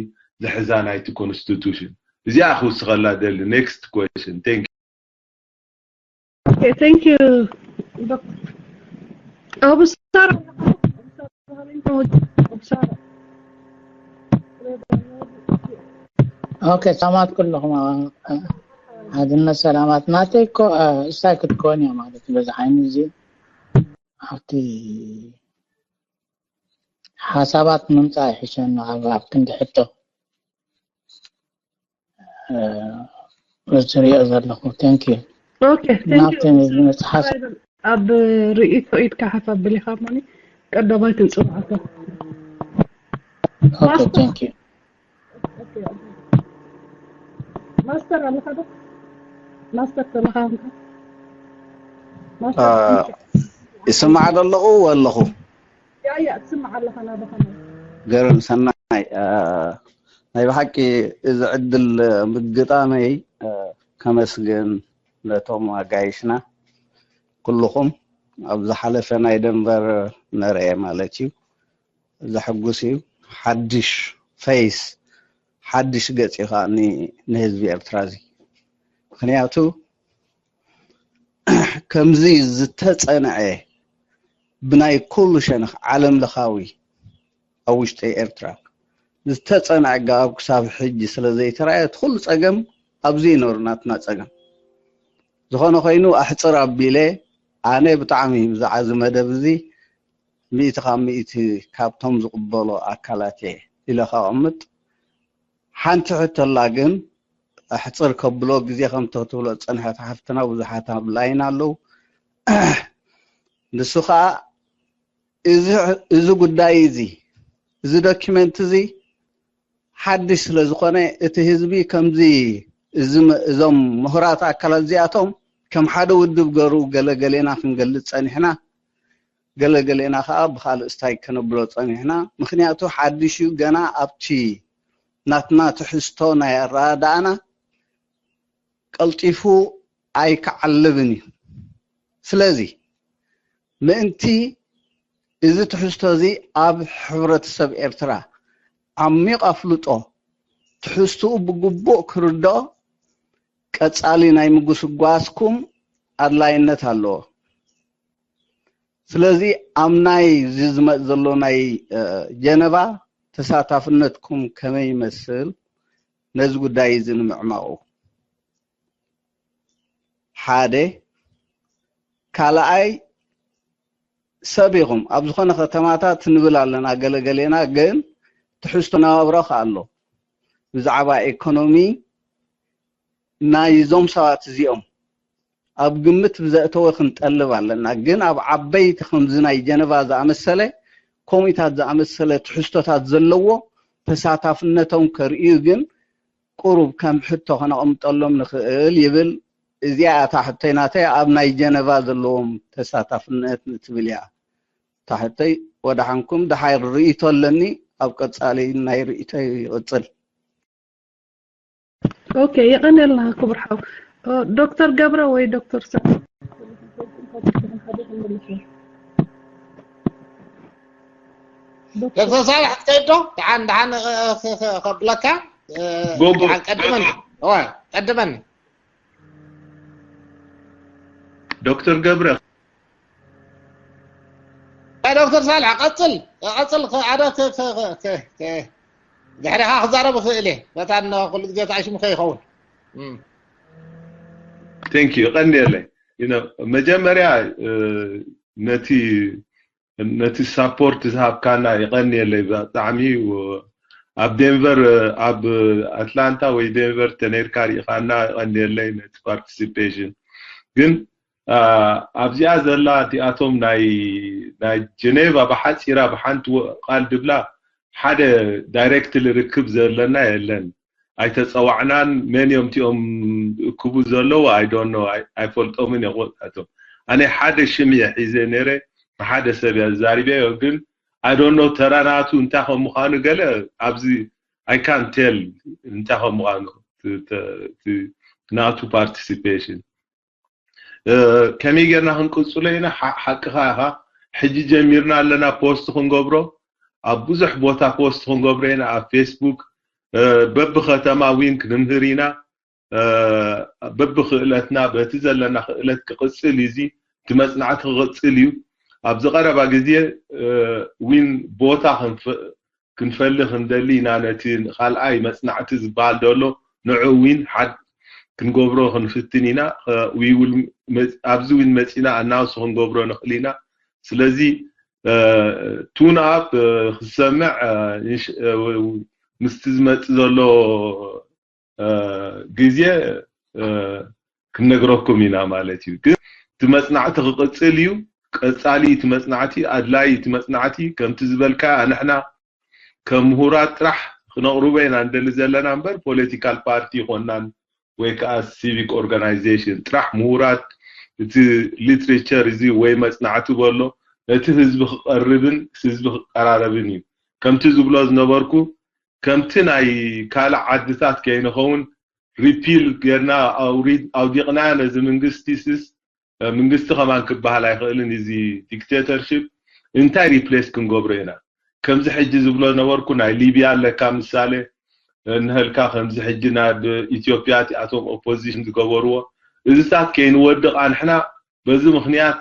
ዝሕዛ ናይቲ ኮንስቲቱሽን እዚኣ ክውስኸላ ደሊ next question thank you Okay, thank you. Doctor. أبو سارة أبو سارة ኦኬ ሰላማት ኩልኹም ሓድነት ሰላማት ናተይ እኮ እሳይ ክትኮን እያ ማለት በዚ ዓይኒ እዚ ኣብቲ ሓሳባት ምምፃእ ይሕሸኒ ኣብ ኣብ ክንዲ ሕቶ ዝሪኦ ዘለኹ thank you okay thank you ናብቲ ዝመፅእ ሓሳብ ኣብ ርእይቶ ኢድካ ሓሳብ ብሊኻ ማኒ ቀዳማይ ክንፅውዓካ okay thank you ማስተር ኣለኻ ዶ ማስተር ተለኻ ይስማዕ ዶ ኣለኹ ኣለኹ ያ ያ ትስማዕ ኣለኻ ናባኻ ገርም ሰናይ ናይ ብሓቂ እዚ ዕድል ምግጣመይ ከመስግን ነቶም ኣጋይሽና ኩልኹም ኣብ ዝሓለፈ ናይ ደንቨር ነርአ ማለት እዩ ዘሐጉስ እዩ ሓድሽ face ሓድሽ ገፅ እዩ ከዓ ንህዝቢ ኤርትራ እዚ ምክንያቱ ከምዚ ዝተፀንዐ ብናይ ኩሉ ሸነኽ ዓለም ለኻዊ ኣብ ውሽጢ ኤርትራ ዝተፀንዐ ኣገባብ ክሳብ ሕጂ ስለ ዘይተረኣየ እቲ ኩሉ ፀገም ኣብዚ ይነሩ ናትና ፀገም ዝኾነ ኮይኑ ኣሕፅር ኣቢለ ኣነ ብጣዕሚ ብዛዕባ እዚ መደብ እዚ ሚእቲ ካብ ሚእቲ ካብቶም ዝቕበሎ ኣካላት እየ ኢለ ከቐምጥ ሓንቲ ሕቶ ኣላ ግን ኣሕፅር ከብሎ ግዜ ከምቶ ክትብሎ ዝፀንሐት ሓፍትና ብዙሓት ኣብ ላይን ኣለዉ ንሱ ከዓ እዚ ጉዳይ እዚ እዚ ዶኪመንት እዚ ሓድሽ ስለ ዝኾነ እቲ ህዝቢ ከምዚ እዞም ምሁራት ኣካላት እዚኣቶም ከም ሓደ ውድብ ገሩ ገለገሌና ክንገልፅ ፀኒሕና ገለገሌና ከዓ ብካልእ ስታይ ከነብሎ ፀኒሕና ምክንያቱ ሓድሽ እዩ ገና ኣብቲ ናትና ትሕዝቶ ናይ ኣረዳእና ቀልጢፉ ኣይክዓልብን እዩ ስለዚ ምእንቲ እዚ ትሕዝቶ እዚ ኣብ ሕብረተሰብ ኤርትራ ዓሚቕ ኣፍልጦ ትሕዝትኡ ብግቡእ ክርድኦ ቀጻሊ ናይ ምጉስጓስኩም ኣድላይነት ኣለዎ። ስለዚ ኣብ ናይ እዚ ዝመጽእ ዘሎ ናይ ጀነቫ ተሳታፍነትኩም ከመይ ይመስል? ነዚ ጉዳይ እዚ ንምዕማቑ ሓደ ካልኣይ ሰብ ኢኹም ኣብ ዝኾነ ከተማታት ንብል ኣለና ገለገሌና ግን ትሕዝቶ ናብራ ከ ኣሎ ብዛዕባ ኢኮኖሚ ናይዞም ሰባት እዚኦም ኣብ ግምት ብዘእተወ ክንጠልብ ኣለና ግን ኣብ ዓበይቲ ከምዚ ናይ ጀነቫ ዝኣመሰለ ኮሚታት ዝኣመሰለ ትሕዝቶታት ዘለዎ ተሳታፍነቶም ከርእዩ ግን ቁሩብ ከም ሕቶ ከነቐምጠሎም ንኽእል ይብል እዚኣ እታ ሕቶይ ናተይ ኣብ ናይ ጀነቫ ዘለዎም ተሳታፍነት ንትብል እያ እታ ሕቶይ ወዳሓንኩም ደሓር ርእይቶ ኣለኒ ኣብ ቀጻሊ ናይ ርእይቶይ ይቕጽል ኦኬ የቐንየልና ክቡር ሓው ዶክተር ገብረ ወይ ዶክተር ሰ ዶክተር ሳልሕ ትከይድ ዶ ደሓን ደሓን ከብለካ ጎጎ ቀድመኒ እዋ ቀድመኒ ዶክተር ገብረ ዶክተር ሳልሕ ቀፅል ቀፅል ኣደ ድሕሪኻ ክዛረብ እኽእል እየ መታን ኩሉ ግዜ ተኣሽሙ ከይኸውን thank you ቀንየለይ መጀመርያ ነቲ ነቲ ሳፖርት ዝሃብካና ይቐንየለይ ብጣዕሚ ኣብ ዴንቨር ኣብ ኣትላንታ ወይ ዴንቨር ተነይርካ ርኢኻና ይቐንየለይ ነቲ ፓርቲሲፔሽን ግን ኣብዚኣ ዘላ እቲኣቶም ናይ ናይ ጀኔቫ ብሓፂራ ብሓንቲ ቃል ድብላ ሓደ ዳይሬክትሊ ርክብ ዘለና የለን ኣይተፀዋዕናን መን እዮም እቲኦም ዝእክቡ ዘለዉ ኣይዶኖ ኣይፈልጦምን እዮም ኣነ ሓደ ሽም እየ ሒዘ ነይረ ንሓደ ሰብ እያ ዝዛሪበዮ ግን ኣይዶኖ ተራ ናቱ እንታይ ከም ምዃኑ ገለ ኣብዚ I can't tell እንታይ ከም ምዃኑ ናቱ ፓርቲሲፔሽን ከመይ ጌርና ክንቅፅሎ ኢና ሓቅኻ ኢኻ ሕጂ ጀሚርና ኣለና ፖስት ክንገብሮ ኣብ ብዙሕ ቦታ ፖስት ክንገብሮ ኢና ኣብ ፌስቡክ በብከተማ ዊን ክንምህር ኢና በብክእለትና በቲ ዘለና ክእለት ክቕፅል እዩ እቲ መፅናዕቲ ክቕፅል እዩ ኣብዚ ቀረባ ግዜ ዊን ቦታ ክንፈሊ ክንደሊ ኢና ነቲ ካልኣይ መፅናዕቲ ዝበሃል ዘሎ ንዑ ዊን ሓድ ክንገብሮ ክንፍትን ኢና ኣብዚ ዊን መፂና ኣናውስ ክንገብሮ ንኽእል ኢና ስለዚ ቱን ኣብ ክሰምዕ ምስቲ ዝመፅእ ዘሎ ግዜ ክንነግረኩም ኢና ማለት እዩ ግን እቲ መፅናዕቲ ክቅፅል እዩ ቀፃሊ እቲ መፅናዕቲ ኣድላይ እቲ መፅናዕቲ ከምቲ ዝበልካ ንሕና ከም ምሁራት ጥራሕ ክነቕርቦ ኢና ንደሊ ዘለና እምበር ፖለቲካል ፓርቲ ይኮናን ወይ ከዓ ሲቪክ ኦርጋናይዜሽን ጥራሕ ምሁራት እቲ ሊትሬቸር እዚ ወይ መፅናዕቲ በሎ ነቲ ህዝቢ ክቀርብን ህዝቢ ክቀራረብን እዩ ከምቲ ዝብሎ ዝነበርኩ ከምቲ ናይ ካልእ ዓድታት ከይንኸውን ሪፒል ጌርና ኣውዲቕና ነዚ መንግስቲ ስስ መንግስቲ ከማን ክበሃል ኣይኽእልን እዚ ዲክቴተርሽፕ እንታይ ሪፕሌስ ክንገብሮ ኢና ከምዚ ሕጂ ዝብሎ ነበርኩ ናይ ሊብያ ኣለካ ምሳሌ እንህልካ ከምዚ ሕጂ ናብ ኢትዮጵያ እቲኣቶም ኦፖዚሽን ዝገበርዎ እዚታት ከይንወድቕ ኣንሕና በዚ ምኽንያት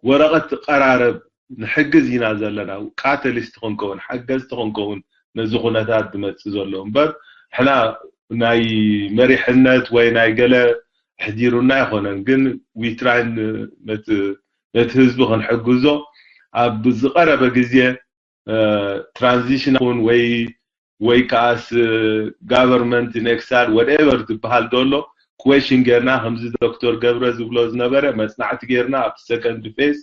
ወረቐት ትቐራረብ ንሕግዝ ኢና ዘለና ካተሊስት ክንከውን ሓገዝቲ ክንከውን ነዚ ኩነታት ዝመፅእ ዘሎ እምበር ሕና ናይ መሪሕነት ወይ ናይ ገለ ኣሕዲሩና ኣይኮነን ግን ዊትራይን ነቲ ህዝቢ ክንሕግዞ ኣብ ዝቀረበ ግዜ ትራንዚሽን ን ወይ ወይ ከዓስ ጋቨርንመንት ን ኤክሳይል ወደኤቨር ዝበሃል ዘሎ ኩዌሽን ጌርና ከምዚ ዶክተር ገብረ ዝብሎ ዝነበረ መፅናዕቲ ጌርና ኣብ ሰከንድ ፌዝ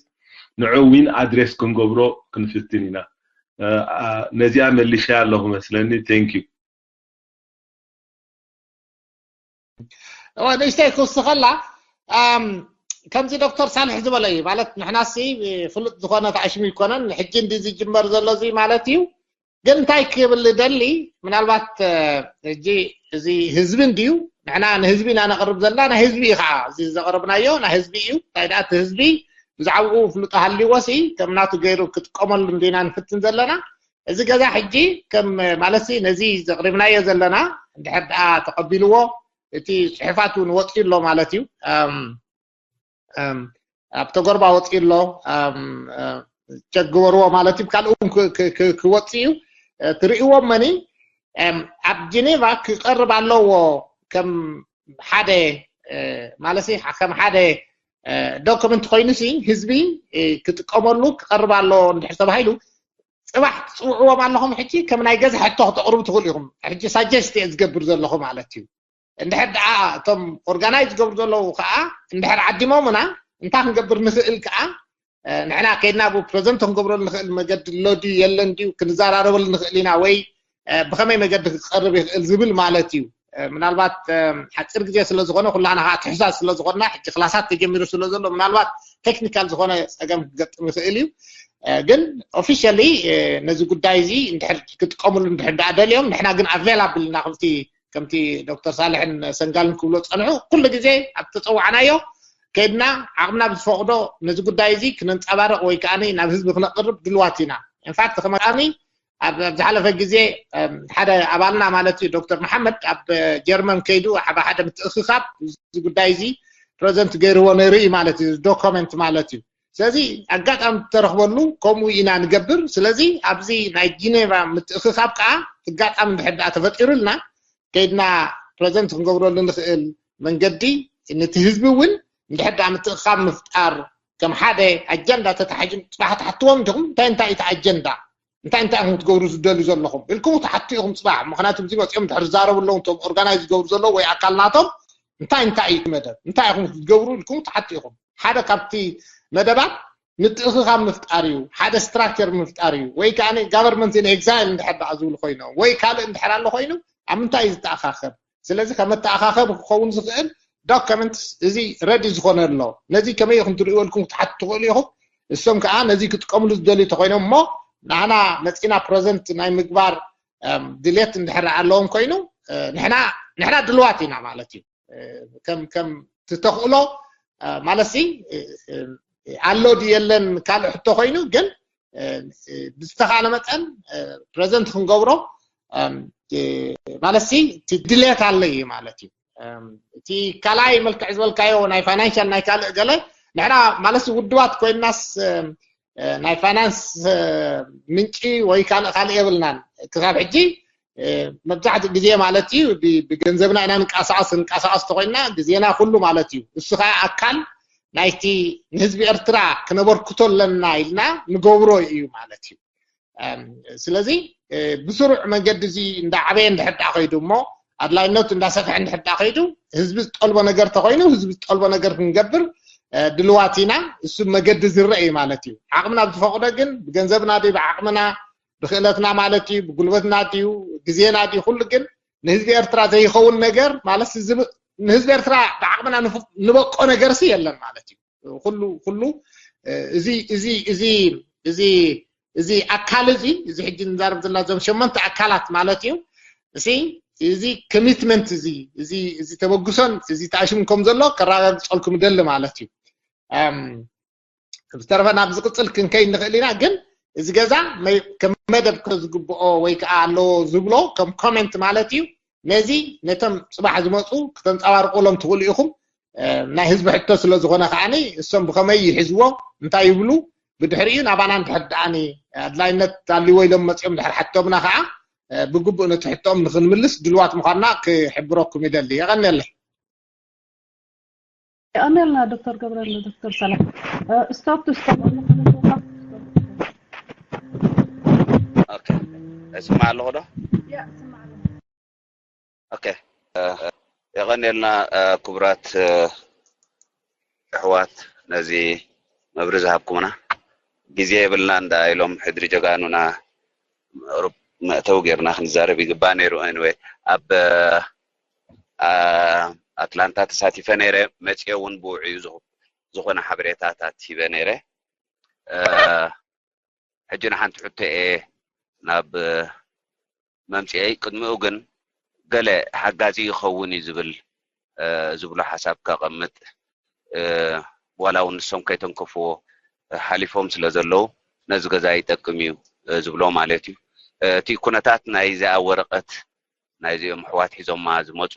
ንዑ ዊን ኣድሬስ ክንገብሮ ክንፍትን ኢና ነዚኣ መሊሻ ኣለኹ መስለኒ thank you ንእሽተይ ክውስኸላ ከምዚ ዶክተር ሳልሕ ዝበሎ እዩ ማለት ንሕናሲ ፍሉጥ ዝኾነ ተኣሽሙ ይኮነን ሕጂ እንዲ ዝጅመር ዘሎ እዚ ማለት እዩ ግን እንታይ ክብል ደሊ ምናልባት ሕጂ እዚ ህዝቢ እንድዩ ንሕና ንህዝቢ ኢና ነቕርብ ዘለና ናይ ህዝቢ እዩ ከዓ እዚ ዘቕርብናዮ ናይ ህዝቢ እዩ እንታይ ደኣ እቲ ህዝቢ ብዛዕባኡ ፍሉጥ ሃልዎ ሲ ከም ናቱ ገይሩ ክጥቀመሉ እንዲና ንፍትን ዘለና እዚ ገዛ ሕጂ ከም ማለት ነዚ ዘቕሪብናዮ ዘለና እንድሕር ደኣ ተቐቢልዎ እቲ ፅሑፋት እውን ወፂኡ ኣሎ ማለት እዩ ኣብ ተጎርባ ወፂኡ ኣሎ ቸክ ግበርዎ ማለት እዩ ካልእ እውን ክወፅእ እዩ ትርእይዎም መኒ ኣብ ጀኔቫ ክቀርብ ኣለዎ ከም ሓደ ማለት ከም ሓደ ዶክመንት ኮይኑ ሲ ህዝቢ ክጥቀመሉ ክቀርብ ኣለዎ እንድሕር ተባሂሉ ፅባሕ ትፅውዕዎም ኣለኹም ሕጂ ከም ናይ ገዛ ሕቶ ክተቕርቡ ትኽእሉ ኢኹም ሕጂ ሳጀስት እየ ዝገብር ዘለኹ ማለት እዩ እንድሕር ደኣ እቶም ኦርጋናይዝ ዝገብሩ ዘለዉ ከዓ እንድሕር ዓዲሞምና እንታይ ክንገብር ንኽእል ከዓ ንሕና ከይድና ብ ፕረዘንት ክንገብረሉ ንኽእል መገዲ ኣሎ ድዩ የለን ድዩ ክንዘራረበሉ ንኽእል ኢና ወይ ብኸመይ መገዲ ክቀርብ ይኽእል ዝብል ማለት እዩ ምናልባት ሓፂር ግዜ ስለ ዝኾነ ኩላና ከዓ ትሕዛዝ ስለ ዝኾንና ሕጂ ክላሳት ተጀሚሩ ስለ ዘሎ ምናልባት ቴክኒካል ዝኾነ ፀገም ክገጥም ይኽእል እዩ ግን ኦፊሻሊ ነዚ ጉዳይ እዚ እንድሕር ክጥቀምሉ እንድሕር ደኣ ደልዮም ንሕና ግን ኣቬላብል ኢና ከምቲ ከምቲ ዶክተር ሳልሕን ሰንጋልን ክብሎ ፀንሑ ኩሉ ግዜ ኣብ ተፀዋዕናዮ ከይድና ዓቕምና ብዝፈቕዶ ነዚ ጉዳይ እዚ ክነንፀባርቕ ወይ ከዓ ናብ ህዝቢ ክነቕርብ ድልዋት ኢና ኢንፋክት ከመጣኒ ኣብ ዝሓለፈ ግዜ ሓደ ኣባልና ማለት እዩ ዶክተር መሓመድ ኣብ ጀርመን ከይዱ ኣብ ሓደ ምትእኽኻብ እዚ ጉዳይ እዚ ፕሬዘንት ገይርዎ ነይሩ እዩ ማለት እዩ፣ ዶኮመንት ማለት እዩ። ስለዚ ኣጋጣሚ ተረኽበሉ ከምኡ ኢና ንገብር። ስለዚ ኣብዚ ናይ ጂኔቫ ምትእኽኻብ ከዓ ኣጋጣሚ እንድሕር ደኣ ተፈጢሩልና ከይድና ፕሬዘንት ክንገብረሉ ንኽእል መንገዲ፣ ነቲ ህዝቢ እውን እንድሕር ደኣ ምትእኽኻብ ምፍጣር፣ ከም ሓደ ኣጀንዳ ተታሒዙ ጽባሕ ትሓትዎም እንዲኹም እንታይ እንታይ እቲ ኣጀንዳ እንታይ እንታይ ኢኹም ክትገብሩ ዝደልዩ ዘለኹም ኢልኩም ክትሓቱ ኢኹም ጽባሕ። ምክንያቱ እዚ መፂኦም ድሕር ዝዛረቡ ኣለዉ እቶም ኦርጋናይዝ ዝገብሩ ዘለዉ ወይ ኣካል ናቶም እንታይ እንታይ እዩ መደብ እንታይ ኢኹም ክትገብሩ ኢልኩም ክትሓቱ ኢኹም። ሓደ ካብቲ መደባት ምትእኽኻብ ምፍጣር እዩ፣ ሓደ ስትራክቸር ምፍጣር እዩ። ወይ ከዓ ጋቨርንመንት ኢን ኤግዛይል እንድሕር ደኣ ዝብሉ ኮይኖም ወይ ካልእ እንድሕር ኣሎ ኮይኑ ኣብ ምንታይ እዩ ዝተኣኻኸብ? ስለዚ ከመተኣኻኸብ ክኸውን ዝኽእል ዶክመንት እዚ ረዲ ዝኾነ ኣሎ። ነዚ ከመይ ኢኹም ትርእይዎ ኢልኩም ክትሓቱ ትኽእሉ ኢኹም። እሶም ከዓ ነዚ ክጥቀምሉ ዝደልዩ ተኮይኖም እሞ ንሕና መፂና ፕረዘንት ናይ ምግባር ድሌት እንድሕር ኣለዎም ኮይኑ ንሕና ድልዋት ኢና ማለት እዩ። ከም ከም ትተኽእሎ ማለት ሲ ኣሎ ድዩ የለን ካልእ ሕቶ ኮይኑ ግን ብዝተኻለ መጠን ፕረዘንት ክንገብሮ ማለት ሲ እቲ ድሌት ኣሎ እዩ ማለት እዩ። እቲ ካልኣይ መልክዕ ዝበልካዮ ናይ ፋይናንሻል ናይ ካልእ ገለ ንሕና ማለት ውድባት ኮይንናስ ናይ ፋይናንስ ምንጪ ወይ ካልእ ካልእ የብልናን ክሳብ ሕጂ መብዛሕትኡ ግዜ ማለት እዩ ብገንዘብና ኢና ንቃሳቀስ ንቃሳቀስ ተኮይንና ግዜና ኩሉ ማለት እዩ። እሱ ከዓ ኣካል ናይቲ ንህዝቢ ኤርትራ ክነበርክቶ ኣለና ኢልና ንገብሮ እዩ ማለት እዩ። ስለዚ ብስሩዕ መንገዲ እዚ እንዳዓበየ እንድሕር ደኣ ከይዱ እሞ ኣድላይነቱ እንዳሰፍሐ እንድሕር ደኣ ከይዱ ህዝቢ ዝጠልቦ ነገር ተኮይኑ ህዝቢ ዝጠልቦ ነገር ክንገብር ድልዋት ኢና። እሱ መገዲ ዝረአ እዩ ማለት እዩ። ዓቕምና ብዝፈቅዶ ግን ብገንዘብና ድዩ ብዓቕምና ብክእለትና ማለት እዩ ብጉልበትና ድዩ ግዜና ድዩ ኩሉ ግን ንህዝቢ ኤርትራ ዘይኸውን ነገር ማለት ንህዝቢ ኤርትራ ብዓቕምና ንበቆ ነገር ሲ የለን ማለት እዩ። ኩሉ ኩሉ እዚ እዚ እዚ እዚ እዚ ኣካል እዚ እዚ ሕጂ ንዛረብ ዘለና እዞም ሸሞንተ ኣካላት ማለት እዩ። እዚ እዚ ኮሚትመንት እዚ እዚ እዚ ተበግሶን እዚ ተኣሽም ከም ዘሎ ከረጋግፀልኩም ደሊ ማለት እዩ። ዝተረፈ ናብ ዝቅፅል ክንከይ ንኽእል ኢና ግን እዚ ገዛ ከም መደብ ከዝግብኦ ወይ ከዓ ኣለዎ ዝብሎ ከም ኮሜንት ማለት እዩ። ነዚ ነቶም ፅባሕ ዝመፁ ክተንፀባርቁሎም ትኽእሉ ኢኹም። ናይ ህዝቢ ሕቶ ስለ ዝኾነ ከዓኒ እሶም ብኸመይ ይሕዝዎ እንታይ ይብሉ ብድሕሪኡ ናባና እንድሕር ደኣኒ ኣድላይነት ኣልዎ ኢሎም መፂኦም ድሕር ሓቶምና ከዓ ብግቡእ ነቲ ሕቶኦም ንክንምልስ ድልዋት ምዃንና ክሕብረኩም ይደሊ። የቐንየለይ። የቐንየልና ዶክተር ገብረለ ዶክተር ሰላም ስቶፕ ስቶፕ እስማዕ ኣለኹ ዶ? ኦኬ የቐንየልና ክቡራት ኣሕዋት ነዚ መብሪ ዝሃብኩምና። ግዜ የብልና እንዳ ኢሎም ሕድሪ ጀጋኑና መእተዊ ጌርና ክንዛረብ ይግባእ ነይሩ። Anyway ኣብ ኣትላንታ ተሳቲፈ ነይረ፣ መፅየ እውን ብውዕዩ ዝኾነ ሓበሬታታት ሂበ ነይረ። ሕጂ ንሓንቲ ሕቶ እየ ናብ መምፅኤይ። ቅድሚኡ ግን ገለ ሓጋዚ ይኸውን እዩ ዝብል ዝብሎ ሓሳብ ከቐምጥ ዋላ እውን ንሶም ከይተንከፍዎ ሓሊፎም ስለ ዘለዉ ነዚ ገዛ ይጠቅም እዩ ዝብሎ ማለት እዩ። እቲ ኩነታት ናይዚኣ ወረቐት ናይዚኦም ኣሕዋት ሒዞማ ዝመፁ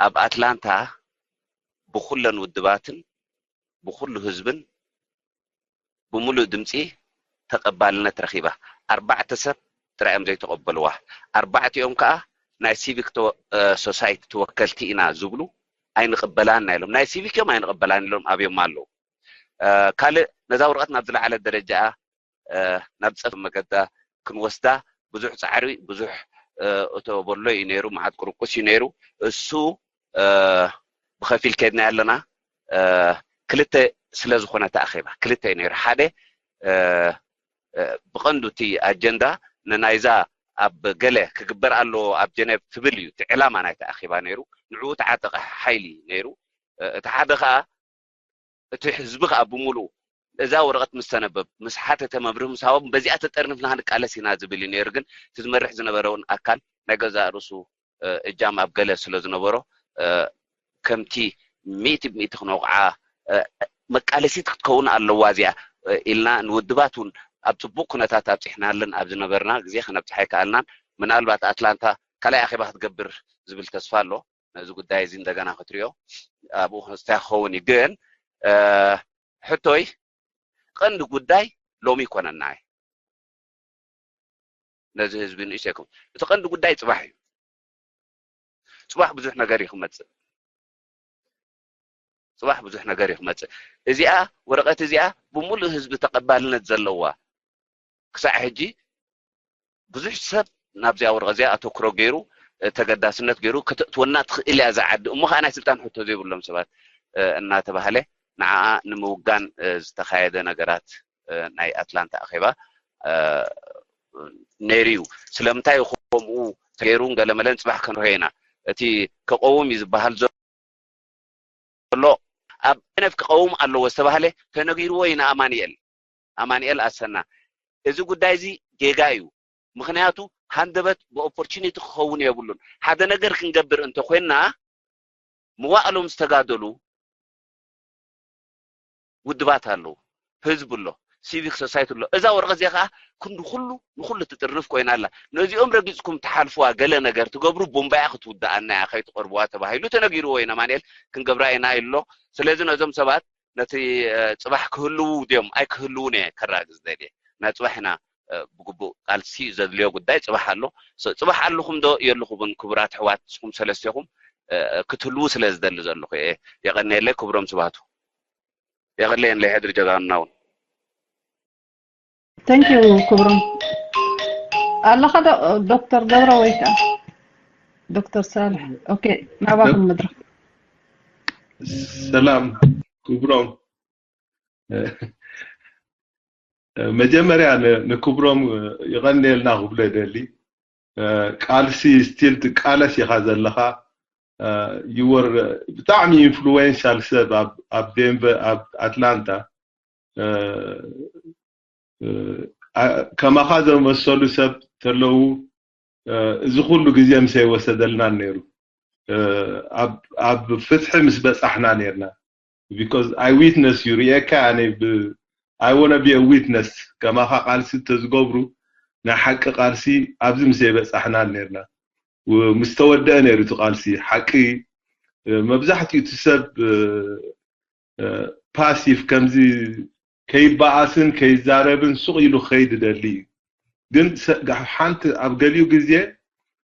ኣብ ኣትላንታ ብኩለን ውድባትን ብኩሉ ህዝብን ብምሉእ ድምፂ ተቐባልነት ረኺባ። ኣርባዕተ ሰብ ጥራይ እዮም ዘይተቐበልዋ። ኣርባዕቲኦም ከዓ ናይ ሲቪክ ሶሳይቲ ተወከልቲ ኢና ዝብሉ ኣይንቕበላን ኢሎም ናይ ሲቪክ እዮም ኣይንቕበላን ኢሎም ኣብዮም ኣለዉ። ካልእ ነዛ ወረቐት ናብ ዝለዓለ ደረጃ ናብ ዝፀፍ መገዳ ክንወስዳ ብዙሕ ፃዕሪ ብዙሕ እተበሎ እዩ ነይሩ። መዓት ቁርቁስ እዩ ነይሩ። እሱ ብኸፊል ከድና ኣለና። ክልተ ስለ ዝኾነ ተኣኺባ ክልተ እዩ ነይሩ። ሓደ ብቐንዱ እቲ ኣጀንዳ ንናይዛ ኣብ ገለ ክግበር ኣለዎ ኣብ ጀነቭ ትብል እዩ እቲ ዕላማ ናይቲ ኣኼባ ነይሩ። ንዕኡ ተዓጠቐ ሓይሊ ነይሩ። እቲ ሓደ ከዓ እቲ ህዝቢ ከዓ ብምሉኡ እዛ ወረቐት ምስ ተነበብ ምስ ሓተተ መብርህ ምስ ሃቦም በዚኣ ተጠርኒፍና ክንቃለስ ኢና ዝብል እዩ ነይሩ። ግን እቲ ዝመርሕ ዝነበረ እውን ኣካል ናይ ገዛእ ርእሱ እጃም ኣብ ገለ ስለ ዝነበሮ ከምቲ ሚእቲ ብሚእቲ ክነውቕዓ መቃለሲት ክትከውን ኣለዋ እዚኣ ኢልና ንውድባት እውን ኣብ ፅቡቅ ኩነታት ኣብፂሕናለን ኣብ ዝነበርና ግዜ ከነብፅሓ ኣይከኣልናን። ምናልባት ኣትላንታ ካልኣይ ኣኼባ ክትገብር ዝብል ተስፋ ኣሎ። ነዚ ጉዳይ እዚ እንደገና ክትሪኦ ኣብኡ ክስታይ ክኸውን እዩ። ግን ሕቶይ ቀንዲ ጉዳይ ሎሚ ይኮነና እዩ። ነዚ ህዝቢ ንእሸኩም እቲ ቀንዲ ጉዳይ ፅባሕ እዩ። ፅባሕ ብዙሕ ነገር እዩ ክመፅእ። ፅባሕ ብዙሕ ነገር እዩ ክመፅእ። እዚኣ ወረቐት እዚኣ ብምሉእ ህዝቢ ተቐባልነት ዘለዋ ክሳዕ ሕጂ ብዙሕ ሰብ ናብዚኣ ወረቐት እዚኣ ኣተኩሮ ገይሩ ተገዳስነት ገይሩ ከተእትወና ትኽእል እያ እዛ ዓዲ እሞ ከዓ ናይ ስልጣን ሕቶ ዘይብሎም ሰባት እናተባህለ ንዓኣ ንምውጋን ዝተኻየደ ነገራት ናይ ኣትላንታ ኣኼባ ነይሩ እዩ። ስለምንታይ ከምኡ ተገይሩን ገለመለን ፅባሕ ከንርሆ ኢና። እቲ ክቐውም እዩ ዝበሃል ዘሎ ኣብ ጀነቭ ክቐውም ኣለዎ ዝተባህለ ተነጊርዎ እዩ ንኣማንኤል ኣማንኤል ኣሰና። እዚ ጉዳይ እዚ ጌጋ እዩ። ምክንያቱ ሃንደበት ብኦፖርቹኒቲ ክኸውን የብሉን። ሓደ ነገር ክንገብር እንተኮይንና መዋእሎም ዝተጋደሉ ውድባት ኣለዉ፣ ህዝቢ ኣሎ፣ ሲቪክ ሶሳይቲ ኣሎ። እዛ ወረቐት እዚኣ ከዓ ክንዲ ኩሉ ንኩሉ ትጥርንፍ ኮይና ኣላ። ነዚኦም ረጊፅኩም ትሓልፍዋ ገለ ነገር ትገብሩ ቦምባያ ክትውድኣና እያ ከይትቐርብዋ ተባሂሉ ተነጊርዎ ኢና ማንኤል ክንገብራ ኢና ኢሎ። ስለዚ ነዞም ሰባት ነቲ ፅባሕ ክህልዉ ድዮም ኣይክህልዉን እየ ከራግፅ ደልየ። ናይ ፅባሕ ኢና ብግቡእ ቃልሲ ዘድልዮ ጉዳይ ፅባሕ ኣሎ። ፅባሕ ኣለኹም ዶ የለኹምን? ክቡራት ኣሕዋት ንስኹም ሰለስቴኹም ክትህልዉ ስለ ዝደሊ ዘለኹ እየ። የቐንየለይ ክብሮም ስብሃቱ። የቐንየለይ ሕድሪ ጀጋኑና እውን። Thank you ክብሮም። ኣለኻ ዶ ዶክተር ገብረ ወይ ከዓ ዶክተር ሳልሕ? ኦኬ ናባኹም መድረኽ። ሰላም ክብሮም። መጀመርያ ንክብሮም ይቐንየልና ክብሎ ይደሊ። ቃልሲ still ትቃለስ ኢኻ ዘለኻ። You were ብጣዕሚ influential ሰብ ኣብ ዴንቨር ኣብ ኣትላንታ። ከማኻ ዘመሰሉ ሰብ ተለዉ እዚ ኩሉ ግዜ ምስ ኣይወሰደልናን ነይሩ። ኣብ ፍትሒ ምስ በፃሕና ነይርና። Because I witness you ርኤካ ኣነ I wanna be a witness ከማኻ ቃልሲ ተዝገብሩ ናይ ሓቂ ቃልሲ ኣብዚ ምስ ኣይበፃሕናን ነይርና። ምስ ተወደአ ነይሩ እቲ ቃልሲ ሓቂ። መብዛሕትኡ እቲ ሰብ ፓሲቭ ከምዚ ከይበኣስን ከይዛረብን ሱቕ ኢሉ ክኸይድ ይደሊ እዩ። ግን ሓንቲ ኣብ ገሊኡ ግዜ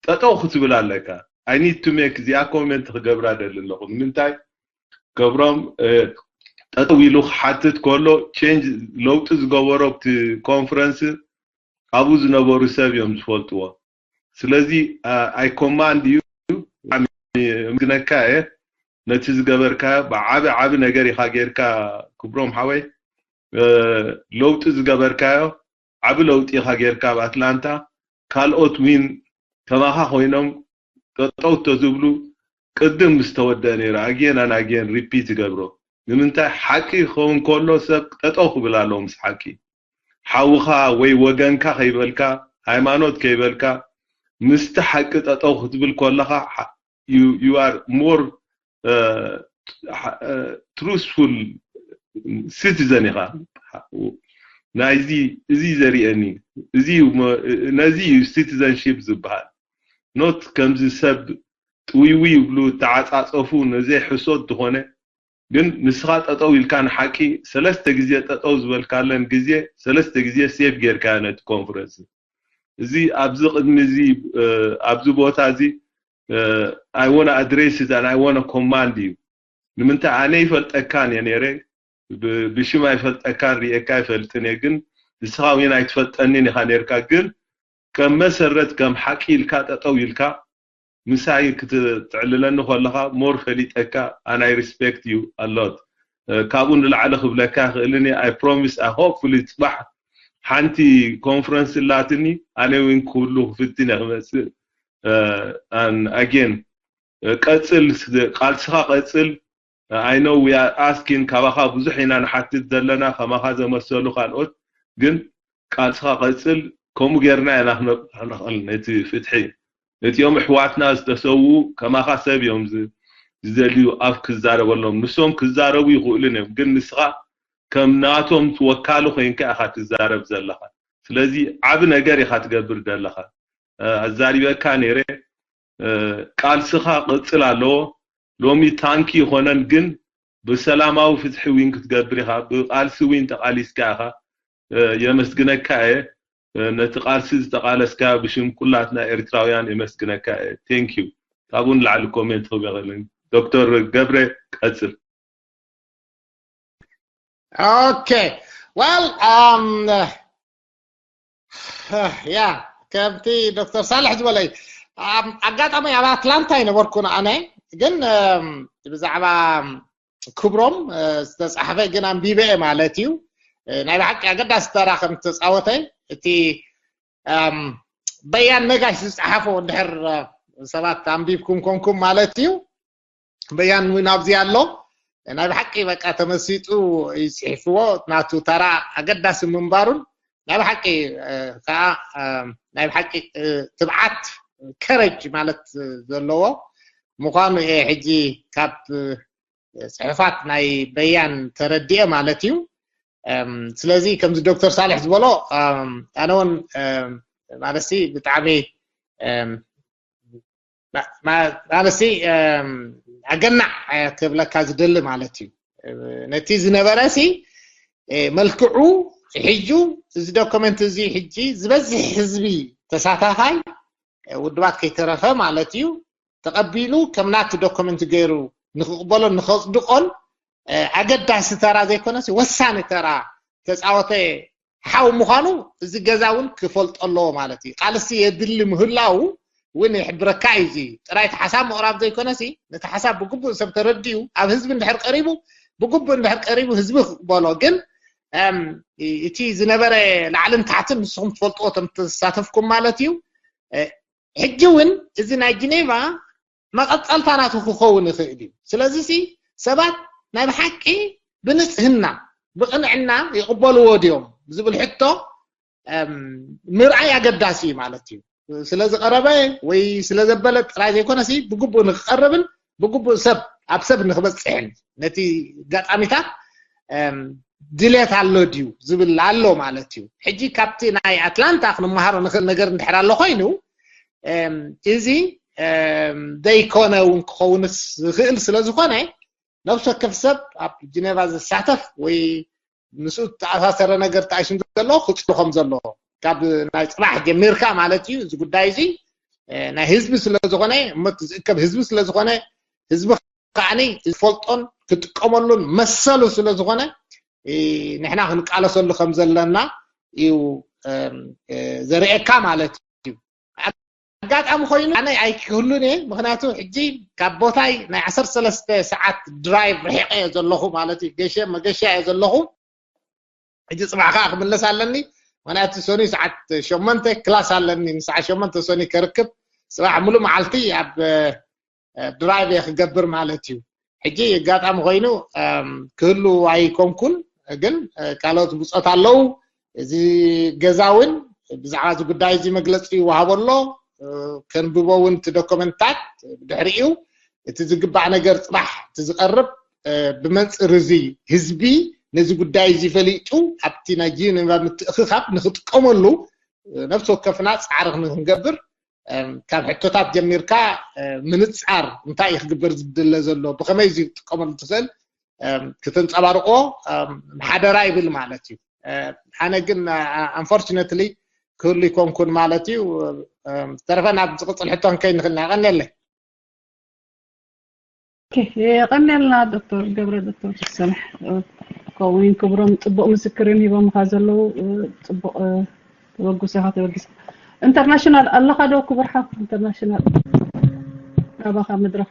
ጠጠው ክትብል ኣለካ። I need to make እዚኣ ኮሜንት ክገብራ ደሊ ኣለኹ። ንምንታይ ክብሮም ጠጠው ኢሉ ክሓትት ከሎ ቼንጅ ለውጢ ዝገበሮ ኣብቲ ኮንፈረንስ ኣብኡ ዝነበሩ ሰብ እዮም ዝፈልጥዎ። ስለዚ I command you ምስግነካ እየ ነቲ ዝገበርካዮ ብዓቢ ዓቢ ነገር ኢኻ ጌርካ ክብሮም ሓወይ። ለውጢ ዝገበርካዮ ዓቢ ለውጢ ኢኻ ጌርካ ኣብ ኣትላንታ። ካልኦት ዊን ከማኻ ኮይኖም ጠጠው ተዝብሉ ቅድም ምስ ተወደአ ነይሩ ኣግየን ኣን ኣግየን ሪፒት ዝገብሮ ንምንታይ ሓቂ ክኸውን ከሎ ሰብ ጠጠው ክብል ኣለዎ ምስ ሓቂ ሓውኻ ወይ ወገንካ ከይበልካ ሃይማኖት ከይበልካ ምስቲ ሓቂ ጠጠው ክትብል ከለኻ you are more truthful citizen ኢኻ ናይዚ እዚ ዘርእየኒ እዚ ነዚ እዩ citizenship ዝበሃል not ከምዚ ሰብ ጥውይዊ ይብሉ ተዓፃፀፉ ነዘይ ሕሶት ዝኾነ ግን ንስኻ ጠጠው ኢልካ ንሓቂ ሰለስተ ግዜ ጠጠው ዝበልካለን ግዜ ሰለስተ ግዜ ሴፍ ጌርካዮ ነቲ ኮንፈረንስ እዚ ኣብዚ ቅድሚ እዚ ኣብዚ ቦታ እዚ I wanna address it and I wanna command you ንምንታይ ኣነ ይፈልጠካን እየ ነይረ ብሽም ኣይፈልጠካን ርእየካ ኣይፈልጥን እየ ግን ንስኻ እውን ኣይትፈልጠንን ኢኻ ነይርካ ግን ከም መሰረት ከም ሓቂ ኢልካ ጠጠው ኢልካ ምሳይ ክትዕልለኒ ከለኻ more ፈሊጠካ and I respect you a lot ካብኡ ንላዕሊ ክብለካ ይኽእልን እየ I promise I hopefully ፅባሕ ሓንቲ ኮንፈረንስ እላትኒ ኣነ እውን ኩሉ ክፍትን እየ ክመፅእ and again ቀፅል ቃልስኻ ቀፅል I know we are asking ካባኻ ብዙሕ ኢና ንሓትት ዘለና ከማኻ ዘመሰሉ ካልኦት ግን ቃልስኻ ቀፅል ከምኡ ጌርና ኢና ክነብፅሕ ንኽእል ነቲ ፍትሒ ነቲኦም ኣሕዋትና ዝተሰውኡ ከማኻ ሰብ እዮም ዝደልዩ ኣፍ ክዛረበሎም ንሶም ክዛረቡ ይኽእሉን እዮም ግን ንስኻ ከም ናቶም ወካሊ ኮይንካ ኢኻ ትዛረብ ዘለኻ ስለዚ ዓቢ ነገር ኢኻ ትገብር ዘለኻ ኣዛሪበካ ነይረ ቃልስኻ ቅጽል ኣለዎ። ሎሚ ታንኪ ይኾነን፣ ግን ብሰላማዊ ፍትሒ ዊን ክትገብር ኢኻ። ብቃልሲ ዊን ተቃሊስካ ኢኻ። የመስግነካ እየ። ነቲ ቃልሲ ዝተቃለስካ ብሽም ኩላትና ኤርትራውያን የመስግነካ እየ። Thank you። ካብኡ ንላዕሊ ኮሜንት ክህብ የኽእልን። ዶክተር ገብረ ቀጽል። Okay, well, um, yeah, ከምቲ ዶክተር ሳልሕ ዝበለይ ኣጋጣሚ ኣብ ኣትላንታ ይነበርኩን ኣነ። ግን ብዛዕባ ክብሮም ዝተፃሕፈ ግን ኣንቢበ ማለት እዩ። ናይ ብሓቂ ኣገዳሲ ተራ ከም ዝተፃወተ እቲ በያን ነጋሽ ዝፀሓፎ እንድሕር ሰባት ኣንቢብኩም ኮንኩም ማለት እዩ። በያን እውን ኣብዚ ኣሎ። ናይ ብሓቂ በቃ ተመሲጡ ይፅሒፍዎ። ናቱ ተራ ኣገዳሲ ምንባሩን ናይ ብሓቂ ከዓ ናይ ብሓቂ ትብዓት ከረጅ ማለት ዘለዎ ምዃኑ እየ ሕጂ ካብ ፅሑፋት ናይ በያን ተረዲኤ ማለት እዩ። ስለዚ ከምዚ ዶክተር ሳልሕ ዝበሎ ኣነ እውን ማለት ብጣዕሚ ማለት ኣገናዕ ክብለካ ዝደሊ ማለት እዩ። ነቲ ዝነበረ ሲ መልክዑ ሕጁ እዚ ዶክመንት እዚ ሕጂ ዝበዝሕ ህዝቢ ተሳታፋይ ውድባት ከይተረፈ ማለት እዩ ተቐቢሉ ከም ናቱ ዶክመንት ገይሩ ንክቕበሎን ንከፅድቆን ኣገዳሲ ተራ ዘይኮነስ ወሳኒ ተራ ተፃወተ ሓው ምዃኑ እዚ ገዛ እውን ክፈልጦ ኣለዎ ማለት እዩ። ቃልሲ የድሊ ምህላው እውን ይሕብረካ እዩ። እዚ ጥራይ እቲ ሓሳብ ምቕራብ ዘይኮነሲ ነቲ ሓሳብ ብግቡእ ሰብ ተረዲኡ ኣብ ህዝቢ እንድሕር ቀሪቡ ብግቡእ እንድሕር ቀሪቡ ህዝቢ ክቕበሎ ግን እቲ ዝነበረ ላዕልን ታሕትን ንስኹም ትፈልጥዎ ተም ተሳተፍኩም ማለት እዩ። ሕጂ እውን እዚ ናይ ጅኔቫ መቐፀልታ ናቱ ክኸውን ይኽእል እዩ። ስለዚ ሲ ሰባት ናይ ብሓቂ ብንፅህና ብቕንዕና ይቕበልዎ ድዮም ዝብል ሕቶ ምርኣይ ኣገዳሲ እዩ ማለት እዩ። ስለዝቐረበ ወይ ስለዘበለ ጥራይ ዘይኮነሲ ብግቡእ ንክቐርብን ብግቡእ ሰብ ኣብ ሰብ ንክበፅሕን ነቲ ኣጋጣሚታት ድሌት ኣሎ ድዩ ዝብል ኣሎ ማለት እዩ። ሕጂ ካብቲ ናይ ኣትላንታ ክንመሃሮ ንኽእል ነገር እንድሕር ኣሎ ኮይኑ እዚ ዘይኮነ እውን ክኸውንስ ዝኽእል ስለዝኾነ ነብሲ ወከፍ ሰብ ኣብ ጅኔቫ ዝሳተፍ ወይ ምስኡ ተኣሳሰረ ነገር ተኣይሽም ዘለዎ ክፅሉ ከም ዘለዎ ካብ ናይ ፅባሕ ጀሚርካ ማለት እዩ። እዚ ጉዳይ እዚ ናይ ህዝቢ ስለዝኾነ እሞ ዝእከብ ህዝቢ ስለዝኾነ ህዝቢ ከዓኒ ዝፈልጦን ክጥቀመሉን መሰሉ ስለዝኾነ ንሕና ክንቃለሰሉ ከም ዘለና እዩ ዘርእየካ ማለት እዩ። ኣጋጣሚ ኮይኑ ኣነ ኣይክህሉን እየ። ምክንያቱ ሕጂ ካብ ቦታይ ናይ ዓሰርተ ሰለስተ ሰዓት ድራይቭ ርሒቀ እየ ዘለኹ ማለት እዩ። ገሸ መገሻ እየ ዘለኹ። ሕጂ ፅባሕ ከዓ ክምለስ ኣለኒ። ምክንያቱ ሰኑይ ሰዓት ሸሞንተ ክላስ ኣለኒ። ንሰዓት ሸሞንተ ሰኑይ ከርክብ ፅባሕ ሙሉእ መዓልቲ ኣብ ድራይቭ እየ ክገብር ማለት እዩ። ሕጂ ኣጋጣሚ ኮይኑ ክህሉ ኣይኮንኩን፣ ግን ካልኦት ብፆት ኣለዉ። እዚ ገዛ እውን ብዛዕባ እዚ ጉዳይ እዚ መግለፂ ይወሃቦ ኣሎ። ከንብቦ እውን እቲ ዶክመንትታት ብድሕሪኡ እቲ ዝግባእ ነገር ፅባሕ እቲ ዝቐርብ ብመንፅር እዚ ህዝቢ ነዚ ጉዳይ እዚ ፈሊጡ ኣብቲ ናይ ጂኔቫ ምትእኽኻብ ንክጥቀመሉ ነብሲ ወከፍና ፃዕሪ ክንገብር ካብ ሕቶታት ጀሚርካ ምንፃር እንታይ እዩ ክግበር ዝድለ ዘሎ ብከመይ እዚ ክጥቀመሉ ትኽእል ክተንፀባርቆ ምሓደራ ይብል ማለት እዩ። ኣነ ግን ኣንፎርችነትሊ ክህሉ ይኮንኩን ማለት እዩ። ዝተረፈ ናብ ዝቕፅል ሕቶ ክንከይ ንኽእል ኢና። የቐንየለይ። የቐንየልና ዶክተር ገብረ ዶክተር ሰላሕ ከምኡውን ክብሮም ፅቡቕ ምስክርን ሂቦምኻ ዘለዉ ፅቡቕ ተበግሶ ኢኻ ተበጊስካ። ኢንተርናሽናል ኣለኻ ዶ ክቡር ሓው? ኢንተርናሽናል ናባኻ መድረኽ።